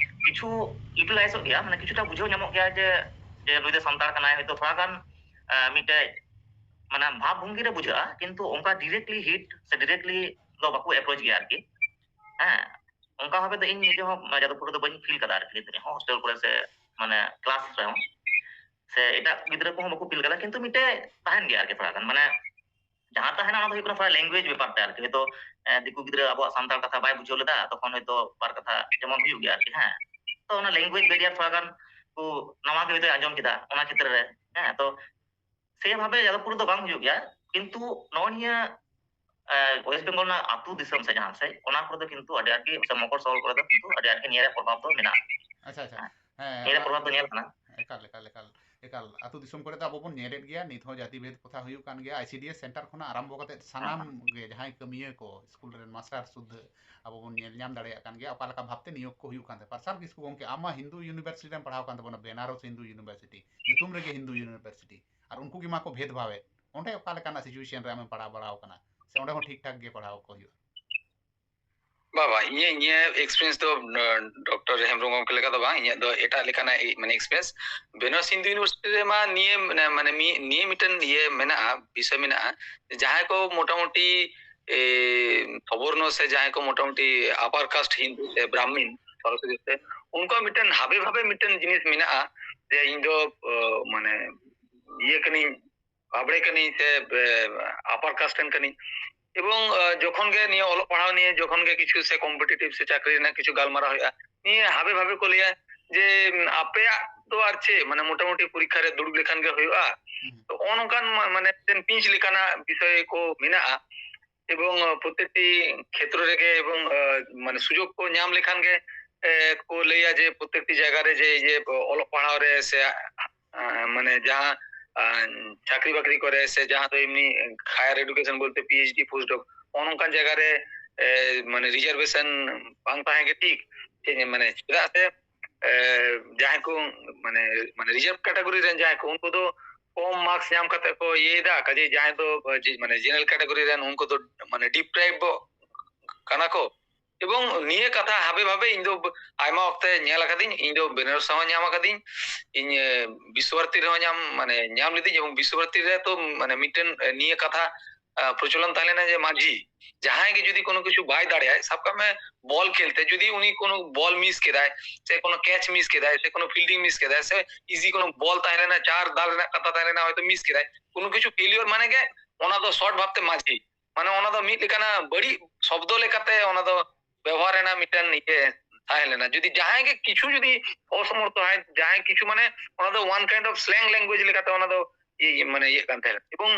ᱠᱤᱪᱷᱩ ᱤᱭᱩᱴᱤᱞᱟᱭᱤᱡᱚᱜ ᱜᱮᱭᱟ, ᱢᱟᱱᱮ ᱠᱤᱪᱷᱩᱴᱟ ᱵᱩᱡᱷᱟᱹᱣ ᱧᱟᱢᱚᱜ ᱜᱮᱭᱟ ᱡᱮ ᱡᱮ ᱱᱩᱭ ᱫᱚ ᱥᱟᱱᱛᱟᱲ ᱠᱟᱱᱟᱭ, ᱦᱚᱭᱛᱳ ᱛᱷᱚᱲᱟ ᱜᱟᱱ ᱟᱸ, ᱢᱤᱫᱴᱮᱡ ᱢᱟᱱᱮ ᱵᱷᱟᱵᱽ ᱵᱷᱚᱝᱜᱤ ᱨᱮ ᱵᱩᱡᱷᱟᱹᱜᱼᱟ, ᱠᱤᱱᱛᱩ ᱚᱱᱠᱟ ᱰᱤᱨᱮᱠᱴᱞᱤ ᱦᱤᱴ ᱥᱮ ᱰᱤᱨᱮᱠᱴᱞᱤ ᱫᱚ ᱵᱟᱠᱚ ᱮᱯᱨᱳᱪ ᱜᱮᱭᱟ ᱟᱨᱠᱤ᱾ ᱦᱮᱸ, ᱚᱱᱠᱟ ᱵᱷᱟᱵᱮ ᱫᱚ ᱤᱧ ᱱᱤᱡᱮ ᱦᱚᱸ ᱡᱟᱫᱚᱵᱯᱩᱨ ᱨᱮᱫᱚ ᱵᱟᱹᱧ ᱯᱷᱤᱞ ᱠᱟᱫᱟ ᱟᱨᱠᱤ, ᱱᱤᱛ ᱨᱮᱦᱚᱸ ᱦᱳᱥᱴᱮᱞ ᱠᱚᱨᱮ ᱥᱮ ᱢᱟᱱᱮ ᱠᱞᱟᱥ ᱨᱮᱦᱚᱸ ᱥᱮ ᱮᱴᱟᱜ ᱜᱤᱫᱽᱨᱟᱹ ᱠᱚᱦᱚᱸ ᱵᱟᱠᱚ ᱯᱷᱤᱞ ᱠᱟᱫᱟ, ᱠᱤᱱᱛᱩ ᱢᱤᱫᱴᱮᱡ ᱛᱟᱦᱮᱱ ᱜᱮᱭᱟ ᱟᱨᱠᱤ ᱛᱷᱚᱲᱟ ᱜᱟᱱ, ᱢᱟᱱᱮ ᱡᱟᱦᱟᱸ ᱛᱟᱦᱮᱱᱟ ᱚᱱᱟ ᱫᱚ ᱦᱩᱭᱩᱜ ᱠᱟᱱᱟ ᱛᱷᱚᱲᱟ ᱞᱮᱝᱜᱩᱭᱮᱡᱽ ᱵᱮᱯᱟᱨ ᱛᱮ ᱟᱨᱠᱤ᱾ ᱦᱚᱭᱛᱳ ᱮ, ᱫᱤᱠᱩ ᱜᱤᱫᱽᱨᱟᱹ ᱟᱵᱚᱣᱟᱜ ᱥᱟᱱᱛᱟᱲ ᱠᱟᱛᱷᱟ ᱵᱟᱭ ᱵᱩᱡᱷᱟᱹᱣ ᱞᱮᱫᱟ, ᱛᱚᱠᱷᱚᱱ ᱦᱚᱭᱛᱳ ᱵᱟᱨ ᱠᱟᱛᱷᱟ ᱡᱮᱢᱚᱱ ᱦᱩᱭᱩᱜ ᱜᱮᱭᱟ ᱟᱨᱠᱤ᱾ ᱦᱮᱸ, ᱛᱚ ᱚᱱᱟ ᱞᱮᱝᱜᱩᱭᱮᱡᱽ ᱵᱮᱨᱤᱭᱟᱨ ᱛᱷᱚᱲᱟ ᱜᱟᱱ ᱠᱚ ᱱᱟᱣᱟ ᱜᱮ ᱦᱚᱭᱛᱳ ᱟᱸᱡᱚᱢ ᱠᱮᱫᱟ ᱚᱱᱟ ᱠᱷᱮᱛᱨᱮ ᱨᱮ᱾ ᱦᱮᱸ, ᱛᱚ ᱥᱮ ᱵᱷᱟᱵᱮ ᱡᱟᱫᱚᱵᱯᱩᱨ ᱫᱚ ᱵᱟᱝ ᱦᱩᱭᱩᱜ ᱜᱮᱭᱟ, ᱠᱤᱱᱛᱩ ᱱᱚᱜᱼᱚᱭ ᱱᱤᱭᱟᱹ ᱮ, ᱳᱭᱮᱥᱴ ᱵᱮᱝᱜᱚᱞ ᱨᱮᱱᱟᱜ ᱟᱹᱛᱩ ᱫᱤᱥᱚᱢ ᱥᱮ ᱡᱟᱦᱟᱸ ᱥᱮᱫ, ᱚᱱᱟ ᱠᱚᱨᱮ ᱫᱚ ᱠᱤᱱᱛᱩ ᱟᱹᱰᱤ ᱟᱸᱴ ᱜᱮ, ᱥᱮ ᱢᱚᱠᱚᱨ ᱥᱚᱦᱚᱨ ᱠᱚᱨᱮ ᱫᱚ ᱠᱤᱱᱛᱩ ᱟᱹᱰᱤ ᱟᱸᱴ ᱜᱮ ᱱᱤᱭᱟᱹ ᱨᱮᱭᱟᱜ ᱯᱨᱚᱵᱷᱟᱵᱽ ᱫᱚ ᱢᱮᱱᱟᱜᱼᱟ᱾ ᱟᱪᱪᱷᱟ, ᱟᱪᱪᱷᱟ᱾ ᱦᱮᱸ, ᱱᱤᱭᱟᱹ ᱨᱮᱭᱟᱜ ᱯᱨᱚᱵᱷᱟᱵᱽ ᱫᱚ ᱧᱮᱞ ᱠᱟᱱᱟ᱾ ᱮᱠᱟᱞ, ᱮᱠᱟᱞ, ᱮᱠᱟᱞ, ᱮᱠᱟᱞ᱾ ᱟᱹᱛᱩ ᱫᱤᱥᱚᱢ ᱠᱚᱨᱮ ᱫᱚ ᱟᱵᱚ ᱵᱚᱱ ᱧᱮᱞᱮᱫ ᱜᱮᱭᱟ, ᱱᱤᱛ ᱦᱚᱸ ᱡᱟᱹᱛᱤ ᱵᱷᱮᱫ ᱯᱨᱚᱛᱷᱟ ᱦᱩᱭᱩᱜ ᱠᱟᱱ ᱜᱮᱭᱟ, ᱟᱭ ᱥᱤ ᱰᱤ ᱮᱥ ᱥᱮᱱᱴᱟᱨ ᱠᱷᱚᱱᱟᱜ ᱟᱨᱟᱢᱵᱷᱚ ᱠᱟᱛᱮ ᱥᱟᱱᱟᱢ ᱜᱮ ᱡᱟᱦᱟᱸᱭ ᱠᱟᱹᱢᱤᱭᱟᱹ ᱠᱚ ᱥᱠᱩᱞ ᱨᱮᱱ ᱢᱟᱥᱴᱟᱨ ᱥᱩᱫᱽᱫᱷᱟᱹ ᱟᱵᱚ ᱵᱚᱱ ᱧᱮᱞ ᱧᱟᱢ ᱫᱟᱲᱮᱭᱟᱜ ᱠᱟᱱ ᱜᱮᱭᱟ, ᱚᱠᱟ ᱞᱮᱠᱟ ᱵᱷᱟᱵᱽᱛᱮ ᱱᱤᱭᱳᱜᱽ ᱠᱚ ᱦᱩᱭᱩᱜ ᱠᱟᱱ ᱛᱟᱦᱮᱸᱫ᱾ ᱯᱟᱨᱥᱟᱞ ᱠᱤᱥᱠᱩ ᱜᱚᱢᱠᱮ, ᱟᱢ ᱢᱟ ᱦᱤᱱᱫᱩ ᱤᱭᱩᱱᱤᱵᱷᱟᱨᱥᱤᱴᱤ ᱨᱮᱢ ᱯᱟᱲᱦᱟᱣ ᱠᱟᱱ ᱛᱟᱵᱚᱱᱟ, ᱵᱮᱱᱟᱨᱚᱥ ᱦᱤᱱᱫᱩ ᱤᱭᱩᱱᱤᱵᱷᱟᱨᱥᱤᱴᱤ ᱧᱩᱛᱩᱢ ᱨᱮᱜᱮ ᱦᱤᱱᱫᱩ ᱤᱭᱩᱱᱤᱵᱷᱟᱨᱥᱤᱴᱤ, ᱟᱨ ᱩᱱᱠᱩ ᱜᱮ ᱢᱟ ᱠᱚ ᱵᱷᱮᱫ ᱵᱷᱟᱣᱮᱫ᱾ ᱚᱸᱰᱮ ᱚᱠᱟ ᱞᱮᱠᱟᱱᱟᱜ ᱥᱤᱪᱩᱭᱮᱥᱚᱱ ᱨᱮ ᱟᱢᱮᱢ ᱯᱟᱲᱦᱟᱣ ᱵᱟᱲᱟᱣ ᱠᱟᱱᱟ, ᱥᱮ ᱚᱸᱰᱮ ᱦᱚᱸ ᱴᱷᱤᱠ ᱴᱷᱟᱠ ᱜᱮ ᱯᱟᱲᱦᱟᱣ ᱠᱚ ᱦᱩᱭᱩᱜᱼᱟ? ᱵᱟᱵᱟ, ᱤᱧᱟᱹᱜ, ᱤᱧᱟᱹᱜ ᱮᱠᱥᱯᱤᱨᱤᱭᱮᱱᱥ ᱫᱚ ᱰᱚᱠᱴᱚᱨ ᱦᱮᱢᱵᱨᱚᱢ ᱜᱚᱢᱠᱮ ᱞᱮᱠᱟ ᱫᱚ ᱵᱟᱝ, ᱤᱧᱟᱹᱜ ᱫᱚ ᱮᱴᱟᱜ ᱞᱮᱠᱟᱱᱟᱜ ᱮ-, ᱢᱟᱱᱮ ᱮᱠᱥᱯᱤᱨᱤᱭᱮᱱᱥ᱾ ᱵᱮᱱᱟᱨᱚᱥ ᱦᱤᱱᱫᱩ ᱤᱭᱩᱱᱤᱵᱷᱟᱨᱥᱤᱴᱤ ᱨᱮᱢᱟ ᱱᱤᱭᱟᱹ ᱢᱟᱱᱮ, ᱢᱟᱱᱮ ᱢᱤ-, ᱱᱤᱭᱟᱹ ᱢᱤᱫᱴᱮᱱ ᱤᱭᱟᱹ ᱢᱮᱱᱟᱜᱼᱟ, ᱵᱤᱥᱚᱭ ᱢᱮᱱᱟᱜᱼᱟ, ᱡᱟᱦᱟᱸᱭ ᱠᱚ ᱢᱚᱴᱟᱢᱩᱴᱤ ᱮ, ᱥᱚᱵᱚᱨᱱᱚ ᱥᱮ ᱡᱟᱦᱟᱸᱭ ᱠᱚ ᱢᱚᱴᱟᱢᱩᱴᱤ ᱟᱯᱟᱨ ᱠᱟᱥᱴ ᱦᱤᱱᱫᱩ ᱥᱮ ᱵᱨᱟᱦᱢᱤᱱ ᱥᱚᱨᱚᱥᱚᱛᱤ ᱛᱮ, ᱩᱱᱠᱩᱣᱟᱜ ᱢᱤᱫᱴᱮᱱ ᱦᱟᱵᱮ ᱵᱷᱟᱵᱮ ᱢᱤᱫᱴᱮᱱ ᱡᱤᱱᱤᱥ ᱢᱮᱱᱟᱜᱼᱟ ᱡᱮ ᱤᱧ ᱫᱚ, ᱚ, ᱢᱟᱱᱮ ᱤᱭᱟᱹ ᱠᱟᱹᱱᱟᱹᱧ, ᱵᱟᱵᱲᱮ ᱠᱟᱹᱱᱟᱹᱧ ᱥᱮ, ᱮ, ᱟᱯᱟᱨ ᱠᱟᱥᱴ ᱨᱮᱱ ᱠᱟᱹᱱᱟᱹᱧ᱾ ᱮᱵᱚᱝ, ᱮ, ᱡᱚᱠᱷᱚᱱ ᱜᱮ ᱱᱤᱭᱟᱹ ᱚᱞᱚᱜ ᱯᱟᱲᱦᱟᱣ ᱱᱤᱭᱮ ᱡᱚᱠᱷᱚᱱ ᱜᱮ ᱠᱤᱪᱷᱩ ᱥᱮ ᱠᱚᱢᱯᱤᱴᱤᱴᱤᱵᱷ ᱥᱮ ᱪᱟᱹᱠᱨᱤ ᱨᱮᱱᱟᱜ ᱠᱤᱪᱷᱩ ᱜᱟᱞᱢᱟᱨᱟᱣ ᱦᱩᱭᱩᱜᱼᱟ, ᱱᱤᱭᱟᱹ ᱦᱟᱵᱮ ᱵᱷᱟᱵᱮ ᱠᱚ ᱞᱟᱹᱭᱟ ᱡᱮ, ᱩᱢ, ᱟᱯᱮᱭᱟᱜ ᱫᱚ ᱟᱨ ᱪᱮᱫ, ᱢᱟᱱᱮ ᱢᱚᱴᱟᱢᱩᱴᱤ ᱯᱚᱨᱤᱠᱠᱷᱟ ᱨᱮ ᱫᱩᱲᱩᱵ ᱞᱮᱠᱷᱟᱱ ᱜᱮ ᱦᱩᱭᱩᱜᱼᱟ᱾ ᱦᱩᱸ᱾ ᱛᱚ ᱱᱚᱜᱼᱚ ᱱᱚᱝᱠᱟᱱ ᱢᱟ-, ᱢᱟᱱᱮ ᱢᱤᱫᱴᱮᱱ ᱯᱤᱸᱪ ᱞᱮᱠᱟᱱᱟᱜ ᱵᱤᱥᱚᱭ ᱠᱚ ᱢᱮᱱᱟᱜᱼᱟ᱾ ᱮᱵᱚᱝ, ᱮ, ᱯᱨᱚᱛᱮᱠᱴᱤ ᱠᱷᱮᱛᱨᱚ ᱨᱮᱜᱮ ᱮᱵᱚᱝ, ᱮ, ᱢᱟᱱᱮ ᱥᱩᱡᱳᱜᱽ ᱠᱚ ᱧᱟᱢ ᱞᱮᱠᱷᱟᱱ ᱜᱮ, ᱮ, ᱠᱚ ᱞᱟᱹᱭᱟ ᱡᱮ ᱯᱨᱚᱛᱮᱠᱴᱤ ᱡᱟᱭᱜᱟ ᱨᱮ ᱡᱮ, ᱡᱮ ᱚᱞᱚᱜ ᱯᱟᱲᱦᱟᱣ ᱨᱮ ᱥᱮ, ᱮ, ᱢᱟᱱᱮ ᱡᱟᱦᱟᱸ, ᱮ, ᱪᱟᱹᱠᱨᱤ ᱵᱟᱹᱠᱨᱤ ᱠᱚᱨᱮ ᱥᱮ ᱡᱟᱦᱟᱸ ᱫᱚ ᱮᱢᱱᱤ higher education ᱵᱚᱞᱛᱮ PhD post doc, ᱱᱚᱜᱼᱚ ᱱᱚᱝᱠᱟᱱ ᱡᱟᱭᱜᱟ ᱨᱮ, ᱮ, ᱢᱟᱱᱮ reservation ᱵᱟᱝ ᱛᱟᱦᱮᱸ ᱜᱮ ᱴᱷᱤᱠ᱾ ᱪᱮᱫ ᱢᱟᱱᱮ ᱪᱮᱫᱟᱜ ᱥᱮ, ᱮ, ᱡᱟᱦᱟᱸᱭ ᱠᱚ ᱢᱟᱱᱮ, ᱢᱟᱱᱮ reserve category ᱨᱮᱱ ᱡᱟᱦᱟᱸᱭ ᱠᱚ, ᱩᱱᱠᱩ ᱫᱚ ᱠᱚᱢ marks ᱧᱟᱢ ᱠᱟᱛᱮ ᱠᱚ ᱤᱭᱟᱹᱭᱮᱫᱟ, ᱠᱟᱡᱮ ᱡᱟᱦᱟᱸᱭ ᱫᱚ, ᱮ, ᱡᱮ, ᱢᱟᱱᱮ general category ᱨᱮᱱ ᱩᱱᱠᱩ ᱫᱚ ᱢᱟᱱᱮ deprive ᱠᱟᱱᱟ ᱠᱚ᱾ ᱮᱵᱚᱝ ᱱᱤᱭᱟᱹ ᱠᱟᱛᱷᱟ ᱦᱟᱵᱮ ᱵᱷᱟᱵᱮ ᱤᱧ ᱫᱚ ᱟᱭᱢᱟ ᱚᱠᱛᱮ ᱧᱮᱞ ᱟᱠᱟᱫᱤᱧ, ᱤᱧ ᱫᱚ ᱵᱮᱱᱟᱨᱚᱥ ᱨᱮᱦᱚᱸ ᱧᱟᱢ ᱟᱠᱟᱫᱤᱧ, ᱤᱧ, ᱮ, ᱵᱤᱥᱥᱚᱵᱷᱟᱨᱚᱛᱤ ᱨᱮᱦᱚᱸ ᱧᱟᱢ, ᱢᱟᱱᱮ ᱧᱟᱢ ᱞᱤᱫᱤᱧ, ᱮᱵᱚᱝ ᱵᱤᱥᱥᱚᱵᱷᱟᱨᱚᱛᱤ ᱨᱮ ᱛᱚ ᱢᱟᱱᱮ ᱢᱤᱫᱴᱮᱱ, ᱮ, ᱱᱤᱭᱟᱹ ᱠᱟᱛᱷᱟ, ᱮ, ᱯᱨᱚᱪᱚᱞᱚᱱ ᱛᱟᱦᱮᱸ ᱞᱮᱱᱟ ᱡᱮ ᱢᱟᱹᱡᱷᱤ ᱡᱟᱦᱟᱸᱭ ᱜᱮ ᱡᱩᱫᱤ ᱠᱳᱱᱳ ᱠᱤᱪᱷᱩ ᱵᱟᱭ ᱫᱟᱲᱮᱭᱟᱜᱼᱟ, ᱥᱟᱵ ᱠᱟᱜ ᱢᱮ ᱵᱚᱞ ᱠᱷᱮᱞ ᱛᱮ ᱡᱩᱫᱤ ᱩᱱᱤ ᱠᱳᱱᱳ ᱵᱚᱞ ᱢᱤᱥ ᱠᱮᱫᱟᱭ ᱥᱮ ᱠᱳᱱᱳ catch ᱢᱤᱥ ᱠᱮᱫᱟᱭ ᱥᱮ ᱠᱳᱱᱳ fielding ᱢᱤᱥ ᱠᱮᱫᱟᱭ ᱥᱮ easy ᱠᱳᱱᱳ ᱵᱚᱞ ᱛᱟᱦᱮᱸ ᱞᱮᱱᱟ, ᱪᱟᱨ ᱫᱟᱞ ᱨᱮᱱᱟᱜ ᱠᱟᱛᱷᱟ ᱛᱟᱦᱮᱸ ᱞᱮᱱᱟ, ᱦᱚᱭᱛᱳ ᱢᱤᱥ ᱠᱮᱫᱟᱭ, ᱠᱳᱱᱳ ᱠᱤᱪᱷᱩ failure ᱢᱟᱱᱮ ᱜᱮ ᱚᱱᱟ ᱫᱚ short ᱵᱷᱟᱵᱛᱮ ᱢᱟᱹᱡᱷᱤ, ᱢᱟᱱᱮ ᱚᱱᱟ ᱫᱚ ᱢᱤᱫ ᱞᱮᱠᱟᱱᱟᱜ ᱵᱟᱹᱲᱤᱡ ᱥᱚᱵᱫᱚ ᱞᱮᱠᱟᱛᱮ ᱚᱱᱟ ᱫᱚ ᱵᱮᱵᱚᱦᱟᱨ ᱨᱮᱱᱟᱜ ᱢᱤᱫᱴᱮᱱ ᱤᱭᱟᱹ ᱛᱟᱦᱮᱸ ᱞᱮᱱᱟ᱾ ᱡᱩᱫᱤ ᱡᱟᱦᱟᱸᱭ ᱜᱮ ᱠᱤᱪᱷᱩ ᱡᱩᱫᱤ ᱚᱥᱚᱢᱚᱨᱛᱷᱚ ᱟᱭ, ᱡᱟᱦᱟᱸᱭ ᱠᱤᱪᱷᱩ ᱢᱟᱱᱮ ᱚᱱᱟ ᱫᱚ one kind of slang language ᱞᱮᱠᱟᱛᱮ ᱚᱱᱟ ᱫᱚ ᱤᱭᱟᱹ ᱢᱟᱱᱮ ᱤᱭᱟᱹᱜ ᱠᱟᱱ ᱛᱟᱦᱮᱸᱫ᱾ ᱮᱵᱚᱝ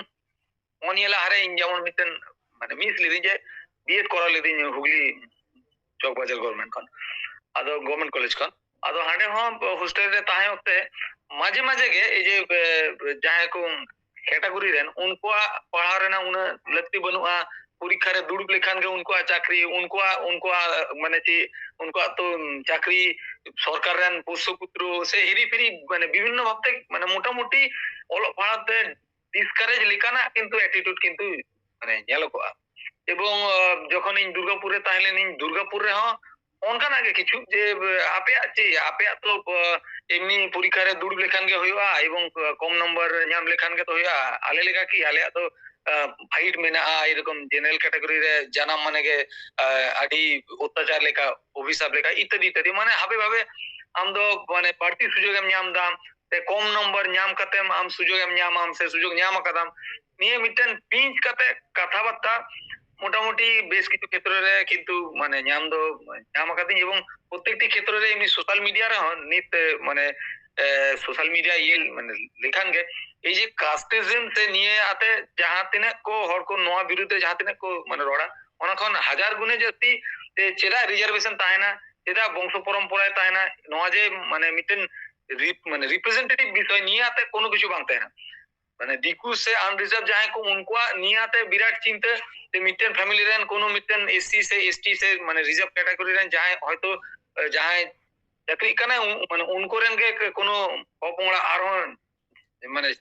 ᱱᱚᱜᱼᱚ ᱱᱤᱭᱟᱹ ᱞᱟᱦᱟᱨᱮ ᱤᱧ ᱡᱮᱢᱚᱱ ᱢᱤᱫᱴᱮᱱ ᱢᱟᱱᱮ ᱢᱤᱥ ᱞᱤᱫᱟᱹᱧ ᱡᱮ ᱵᱤᱭᱮᱰ ᱠᱚᱨᱟᱣ ᱞᱤᱫᱟᱹᱧ ᱦᱩᱜᱽᱞᱤ ᱪᱚᱠ ᱵᱟᱡᱟᱨ ᱜᱚᱵᱷᱚᱨᱱᱢᱮᱱᱴ ᱠᱷᱚᱱ, ᱟᱫᱚ ᱜᱚᱵᱷᱚᱨᱱᱢᱮᱱᱴ ᱠᱚᱞᱮᱡᱽ ᱠᱷᱚᱱ᱾ ᱟᱫᱚ ᱦᱟᱸᱰᱮ ᱦᱚᱸ ᱦᱳᱥᱴᱮᱞ ᱨᱮ ᱛᱟᱦᱮᱸ ᱚᱠᱛᱮ ᱢᱟᱡᱷᱮ ᱢᱟᱡᱷᱮ ᱜᱮ ᱮᱭ ᱡᱮ ᱮ, ᱡᱟᱦᱟᱸᱭ ᱠᱚ ᱠᱮᱴᱟᱜᱚᱨᱤ ᱨᱮᱱ ᱩᱱᱠᱩᱣᱟᱜ ᱯᱟᱲᱦᱟᱣ ᱨᱮᱱᱟᱜ ᱩᱱᱟᱹᱜ ᱞᱟᱹᱠᱛᱤ ᱵᱟᱹᱱᱩᱜᱼᱟ, ᱯᱚᱨᱤᱠᱠᱷᱟ ᱨᱮ ᱫᱩᱲᱩᱵ ᱞᱮᱠᱷᱟᱱ ᱜᱮ ᱩᱱᱠᱩᱣᱟᱜ ᱪᱟᱹᱠᱨᱤ, ᱩᱱᱠᱩᱣᱟᱜ ᱩᱱᱠᱩᱣᱟᱜ ᱢᱟᱱᱮ ᱪᱮᱫ ᱩᱱᱠᱩᱣᱟᱜ ᱛᱚ ᱪᱟᱹᱠᱨᱤ ᱥᱚᱨᱠᱟᱨ ᱨᱮᱱ ᱯᱳᱥᱥᱚ ᱯᱩᱛᱨᱚ ᱥᱮ ᱦᱤᱨᱤ ᱯᱷᱤᱨᱤ ᱢᱟᱱᱮ ᱵᱤᱵᱷᱤᱱᱱᱚ ᱵᱷᱟᱵᱛᱮ ᱢᱟᱱᱮ ᱢᱚᱴᱟᱢᱩᱴᱤ ᱚᱞᱚᱜ ᱯᱟᱲᱦᱟᱣ ᱛᱮ ᱰᱤᱥᱠᱟᱨᱮᱡᱽ ᱞᱮᱠᱟᱱᱟᱜ ᱠᱤᱱᱛᱩ ᱮᱴᱤᱴᱩᱰ ᱠᱤᱱᱛᱩ ᱢᱟᱱᱮ ᱧᱮᱞᱚᱜᱚᱜᱼᱟ᱾ ᱮᱵᱚᱝ ᱟᱸ, ᱡᱚᱠᱷᱚᱱ ᱤᱧ ᱫᱩᱨᱜᱟᱯᱩᱨ ᱨᱮ ᱛᱟᱦᱮᱸ ᱞᱮᱱᱟᱹᱧ, ᱫᱩᱨᱜᱟᱯᱩᱨ ᱨᱮᱦᱚᱸ ᱚᱱᱠᱟᱱᱟᱜ ᱜᱮ ᱠᱤᱪᱷᱩ ᱡᱮ ᱟᱯᱮᱭᱟᱜ ᱪᱮᱫ, ᱟᱯᱮᱭᱟᱜ ᱛᱚ ᱟᱸ, ᱮᱢᱱᱤ ᱯᱚᱨᱤᱠᱠᱷᱟ ᱨᱮ ᱫᱩᱲᱩᱵ ᱞᱮᱠᱷᱟᱱ ᱜᱮ ᱦᱩᱭᱩᱜᱼᱟ ᱮᱵᱚᱝ ᱠᱚᱢ ᱱᱚᱢᱵᱚᱨ ᱧᱟᱢ ᱞᱮᱠᱷᱟᱱ ᱜᱮ ᱛᱚ ᱦᱩᱭᱩᱜᱼᱟ, ᱟᱞᱮ ᱞᱮᱠᱟ ᱠᱤ ᱟᱞᱮᱭᱟᱜ ᱫᱚ ᱯᱷᱟᱭᱤᱴ ᱢᱮᱱᱟᱜᱼᱟ, ᱮᱨᱚᱠᱚᱢ ᱡᱮᱱᱟᱨᱮᱞ ᱠᱮᱴᱟᱜᱚᱨᱤ ᱨᱮ ᱡᱟᱱᱟᱢ ᱢᱟᱱᱮ ᱜᱮ ᱟᱸ, ᱟᱹᱰᱤ ᱚᱛᱛᱟᱪᱟᱨ ᱞᱮᱠᱟ, ᱚᱵᱷᱤᱥᱟᱯ ᱞᱮᱠᱟ ᱤᱛᱛᱟᱫᱤ ᱤᱛᱛᱟᱫᱤ, ᱢᱟᱱᱮ ᱦᱟᱵᱮ ᱵᱷᱟᱵᱮ ᱟᱢ ᱫᱚ ᱢᱟᱱᱮ ᱵᱟᱹᱲᱛᱤ ᱥᱩᱡᱳᱜᱽ ᱮᱢ ᱧᱟᱢ ᱫᱟ, ᱥᱮ ᱠᱚᱢ ᱱᱚᱢᱵᱚᱨ ᱧᱟᱢ ᱠᱟᱛᱮᱢ ᱟᱢ ᱥᱩᱡᱳᱜᱽ ᱮᱢ ᱧᱟᱢᱟᱢ ᱥᱮ ᱥᱩᱡᱳᱜᱽ ᱧᱟᱢ ᱟᱠᱟᱫᱟᱢ, ᱱᱤᱭᱟᱹ ᱢᱤᱫᱴᱮᱱ ᱯᱤᱧᱪ ᱠᱟᱛᱮ ᱠᱟᱛᱷᱟ ᱵᱟᱨᱛᱟ ᱢᱚᱴᱟᱢᱩᱴᱤ ᱵᱮᱥ ᱠᱤᱪᱷᱩ ᱠᱷᱮᱛᱨᱚ ᱨᱮ ᱠᱤᱱᱛᱩ ᱢᱟᱱᱮ ᱧᱟᱢ ᱫᱚ ᱧᱟᱢ ᱟᱠᱟᱫᱤᱧ, ᱮᱵᱚᱝ ᱯᱨᱚᱛᱮᱠᱴᱤ ᱠᱷᱮᱛᱨᱚ ᱨᱮ ᱮᱢᱱᱤ ᱥᱳᱥᱟᱞ ᱢᱤᱰᱤᱭᱟ ᱨᱮᱦᱚᱸ ᱱᱤᱛ ᱢᱟᱱᱮ ᱥᱳᱥᱟᱞ ᱢᱤᱰᱤᱭᱟ ᱤᱭᱟᱹ ᱢᱟᱱᱮ ᱞᱮᱠᱷᱟᱱ ᱜᱮ ᱮᱭ ᱡᱮ ᱠᱟᱥᱴᱤᱡᱢ ᱥᱮ ᱱᱤᱭᱟᱹ ᱟᱛᱮ ᱡᱟᱦᱟᱸ ᱛᱤᱱᱟᱹᱜ ᱠᱚ ᱦᱚᱲ ᱠᱚ ᱱᱚᱣᱟ ᱵᱤᱨᱩᱫᱷ ᱨᱮ ᱡᱟᱦᱟᱸ ᱛᱤᱱᱟᱹᱜ ᱠᱚ ᱢᱟᱱᱮ ᱨᱚᱲᱟ, ᱚᱱᱟ ᱠᱷᱚᱱ ᱦᱟᱡᱟᱨ ᱜᱩᱱᱮ ᱡᱟᱹᱥᱛᱤ ᱛᱮ ᱪᱮᱫᱟᱜ ᱨᱤᱡᱟᱨᱵᱷᱮᱥᱚᱱ ᱛᱟᱦᱮᱱᱟ, ᱪᱮᱫᱟᱜ ᱵᱚᱝᱥᱚ ᱯᱚᱨᱚᱢᱯᱚᱨᱟᱭ ᱛᱟᱦᱮᱱᱟ, ᱱᱚᱣᱟ ᱡᱮ ᱢᱟᱱᱮ ᱢᱤᱫᱴᱮᱱ ᱨᱤᱯ-, ᱢᱟᱱᱮ ᱨᱤᱯᱨᱮᱡᱮᱱᱴᱮᱴᱤᱵᱷ ᱵᱤᱥᱚᱭ ᱱᱤᱭᱟᱹ ᱟᱛᱮ ᱠᱳᱱᱳ ᱠᱤᱪᱷᱩ ᱵᱟᱝ ᱛᱟᱦᱮᱱᱟ᱾ ᱢᱟᱱᱮ ᱫᱤᱠᱩ ᱥᱮ ᱟᱱᱨᱤᱡᱟᱨᱵᱷ ᱡᱟᱦᱟᱸᱭ ᱠᱚ ᱩᱱᱠᱩᱣᱟᱜ ᱱᱤᱭᱟᱹ ᱟᱛᱮ ᱵᱤᱨᱟᱴ ᱪᱤᱱᱛᱟᱹ ᱡᱮ ᱢᱤᱫᱴᱮᱱ ᱯᱷᱮᱢᱤᱞᱤ ᱨᱮᱱ ᱠᱳᱱᱳ ᱢᱤᱫᱴᱮᱱ ᱮᱥᱥᱤ ᱥᱮ ᱮᱥᱴᱤ ᱥᱮ ᱢᱟᱱᱮ ᱨᱤᱡᱟᱨᱵᱷ ᱠᱮᱴᱟᱜᱚᱨᱤ ᱨᱮᱱ ᱡᱟᱦᱟᱸᱭ ᱦᱚᱭᱛᱳ ᱟᱸ, ᱡᱟᱦᱟᱸᱭ ᱪᱟᱹᱠᱨᱤᱜ ᱠᱟᱱᱟᱭ ᱩᱱ-, ᱢᱟᱱᱮ ᱩᱱᱠᱩ ᱨᱮᱱ ᱜᱮ ᱠᱳᱱᱳ ᱦᱚᱯᱚᱱ ᱚᱲᱟᱜ ᱟᱨᱦᱚᱸ ᱢᱟᱱᱮ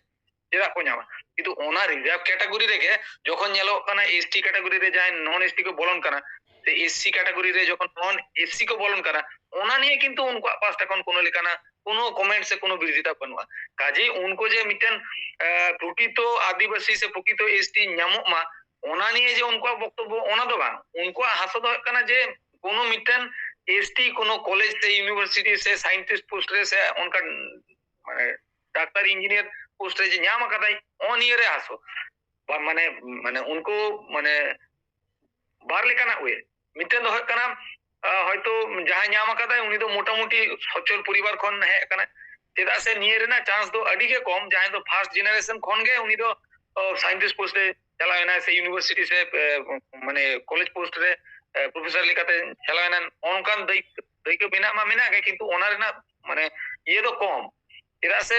ᱪᱮᱫᱟᱜ ᱠᱚ ᱧᱟᱢᱟ? ᱠᱤᱱᱛᱩ ᱚᱱᱟ ᱨᱤᱡᱟᱨᱵᱷ ᱠᱮᱴᱟᱜᱚᱨᱤ ᱨᱮᱜᱮ ᱡᱚᱠᱷᱚᱱ ᱧᱮᱞᱚᱜ ᱠᱟᱱᱟ ᱮᱥᱴᱤ ᱠᱮᱴᱟᱜᱚᱨᱤ ᱨᱮ ᱡᱟᱦᱟᱸᱭ ᱱᱚᱱ ᱮᱥᱴᱤ ᱠᱚ ᱵᱚᱞᱚᱱ ᱠᱟᱱᱟ ᱥᱮ ᱮᱥᱥᱤ ᱠᱮᱴᱟᱜᱚᱨᱤ ᱨᱮ ᱡᱚᱠᱷᱚᱱ ᱱᱚᱱ ᱮᱥᱥᱤ ᱠᱚ ᱵᱚᱞᱚᱱ ᱠᱟᱱᱟ, ᱚᱱᱟ ᱱᱤᱭᱮ ᱠᱤᱱᱛᱩ ᱩᱱᱠᱩᱣᱟᱜ ᱯᱟᱥᱴᱟ ᱠᱷᱚᱱ ᱠᱳᱱᱳ ᱞᱮᱠᱟᱱᱟᱜ ᱠᱳᱱᱳ ᱠᱚᱢᱮᱱᱴ ᱥᱮ ᱠᱳᱱᱳ ᱵᱤᱨᱳᱫᱷᱤᱛᱟ ᱵᱟᱹᱱᱩᱜᱼᱟ᱾ ᱠᱟᱡᱮ ᱩᱱᱠᱩ ᱡᱮ ᱢᱤᱫᱴᱮᱱ ᱟᱸ, ᱯᱨᱚᱠᱤᱛᱚ ᱟᱹᱫᱤᱵᱟᱹᱥᱤ ᱥᱮ ᱯᱨᱚᱠᱤᱛᱚ ᱮᱥᱴᱤ ᱧᱟᱢᱚᱜ ᱢᱟ, ᱚᱱᱟ ᱱᱤᱭᱮ ᱡᱮ ᱩᱱᱠᱩᱣᱟᱜ ᱵᱚᱠᱛᱚᱵᱵᱚ ᱚᱱᱟ ᱫᱚ ᱵᱟᱝ, ᱩᱱᱠᱩᱣᱟᱜ ᱦᱟᱥᱟ ᱫᱚ ᱦᱩᱭᱩᱜ ᱠᱟᱱᱟ ᱡᱮ ᱠᱳᱱᱳ ᱢᱤᱫᱴᱮᱱ ᱮᱥᱴᱤ ᱠᱳᱱᱳ ᱠᱚᱞᱮᱡᱽ ᱥᱮ ᱤᱭᱩᱱᱤᱵᱷᱟᱨᱥᱤᱴᱤ ᱥᱮ ᱥᱟᱭᱮᱱᱴᱤᱥᱴ ᱯᱳᱥᱴ ᱨᱮ ᱥᱮ ᱚᱱᱠᱟᱱ ᱢᱟᱱᱮ ᱰᱟᱠᱛᱟᱨ ᱤᱧᱡᱤᱱᱤᱭᱟᱨ ᱯᱳᱥᱴ ᱨᱮ ᱡᱮ ᱧᱟᱢ ᱟᱠᱟᱫᱟᱭ, ᱚ ᱱᱤᱭᱟᱹ ᱨᱮ ᱦᱟᱥᱚ ᱵᱟ-, ᱢᱟᱱᱮ, ᱢᱟᱱᱮ ᱩᱱᱠᱩ ᱢᱟᱱᱮ ᱵᱟᱨ ᱞᱮᱠᱟᱱᱟᱜ ᱳᱭᱮ᱾ ᱢᱤᱫᱴᱮᱱ ᱫᱚ ᱦᱩᱭᱩᱜ ᱠᱟᱱᱟ, ᱟᱸ, ᱦᱚᱭᱛᱳ ᱡᱟᱦᱟᱸᱭ ᱧᱟᱢ ᱟᱠᱟᱫᱟᱭ ᱩᱱᱤ ᱫᱚ ᱢᱚᱴᱟᱢᱩᱴᱤ ᱥᱚᱪᱷᱚᱞ ᱯᱚᱨᱤᱵᱟᱨ ᱠᱷᱚᱱ ᱦᱮᱡ ᱟᱠᱟᱱᱟᱭ, ᱪᱮᱫᱟᱜ ᱥᱮ ᱱᱤᱭᱟᱹ ᱨᱮᱱᱟᱜ ᱪᱟᱱᱥ ᱫᱚ ᱟᱹᱰᱤ ᱜᱮ ᱠᱚᱢ᱾ ᱡᱟᱦᱟᱸᱭ ᱫᱚ ᱯᱷᱟᱨᱥᱴ ᱡᱮᱱᱟᱨᱮᱥᱚᱱ ᱠᱷᱚᱱ ᱜᱮ ᱩᱱᱤ ᱫᱚ ᱥᱟᱭᱮᱱᱴᱤᱥᱴ ᱯᱳᱥᱴ ᱨᱮ ᱪᱟᱞᱟᱣ ᱮᱱᱟᱭ ᱥᱮ ᱤᱭᱩᱱᱤᱵᱷᱟᱨᱥᱤᱴᱤ ᱥᱮ ᱢᱟᱱᱮ ᱠᱚᱞᱮᱡᱽ ᱯᱳᱥᱴ ᱨᱮ ᱯᱨᱚᱯᱷᱮᱥᱚᱨ ᱞᱮᱠᱟᱛᱮ ᱪᱟᱞᱟᱣ ᱮᱱᱟ, ᱚᱱᱠᱟᱱ ᱫᱟᱹᱭᱠᱟᱹ ᱢᱮᱱᱟᱜ ᱢᱟ ᱢᱮᱱᱟᱜ ᱜᱮ, ᱠᱤᱱᱛᱩ ᱚᱱᱟ ᱨᱮᱱᱟᱜ ᱢᱟᱱᱮ ᱤᱭᱟᱹ ᱫᱚ ᱠᱚᱢ᱾ ᱪᱮᱫᱟᱜ ᱥᱮ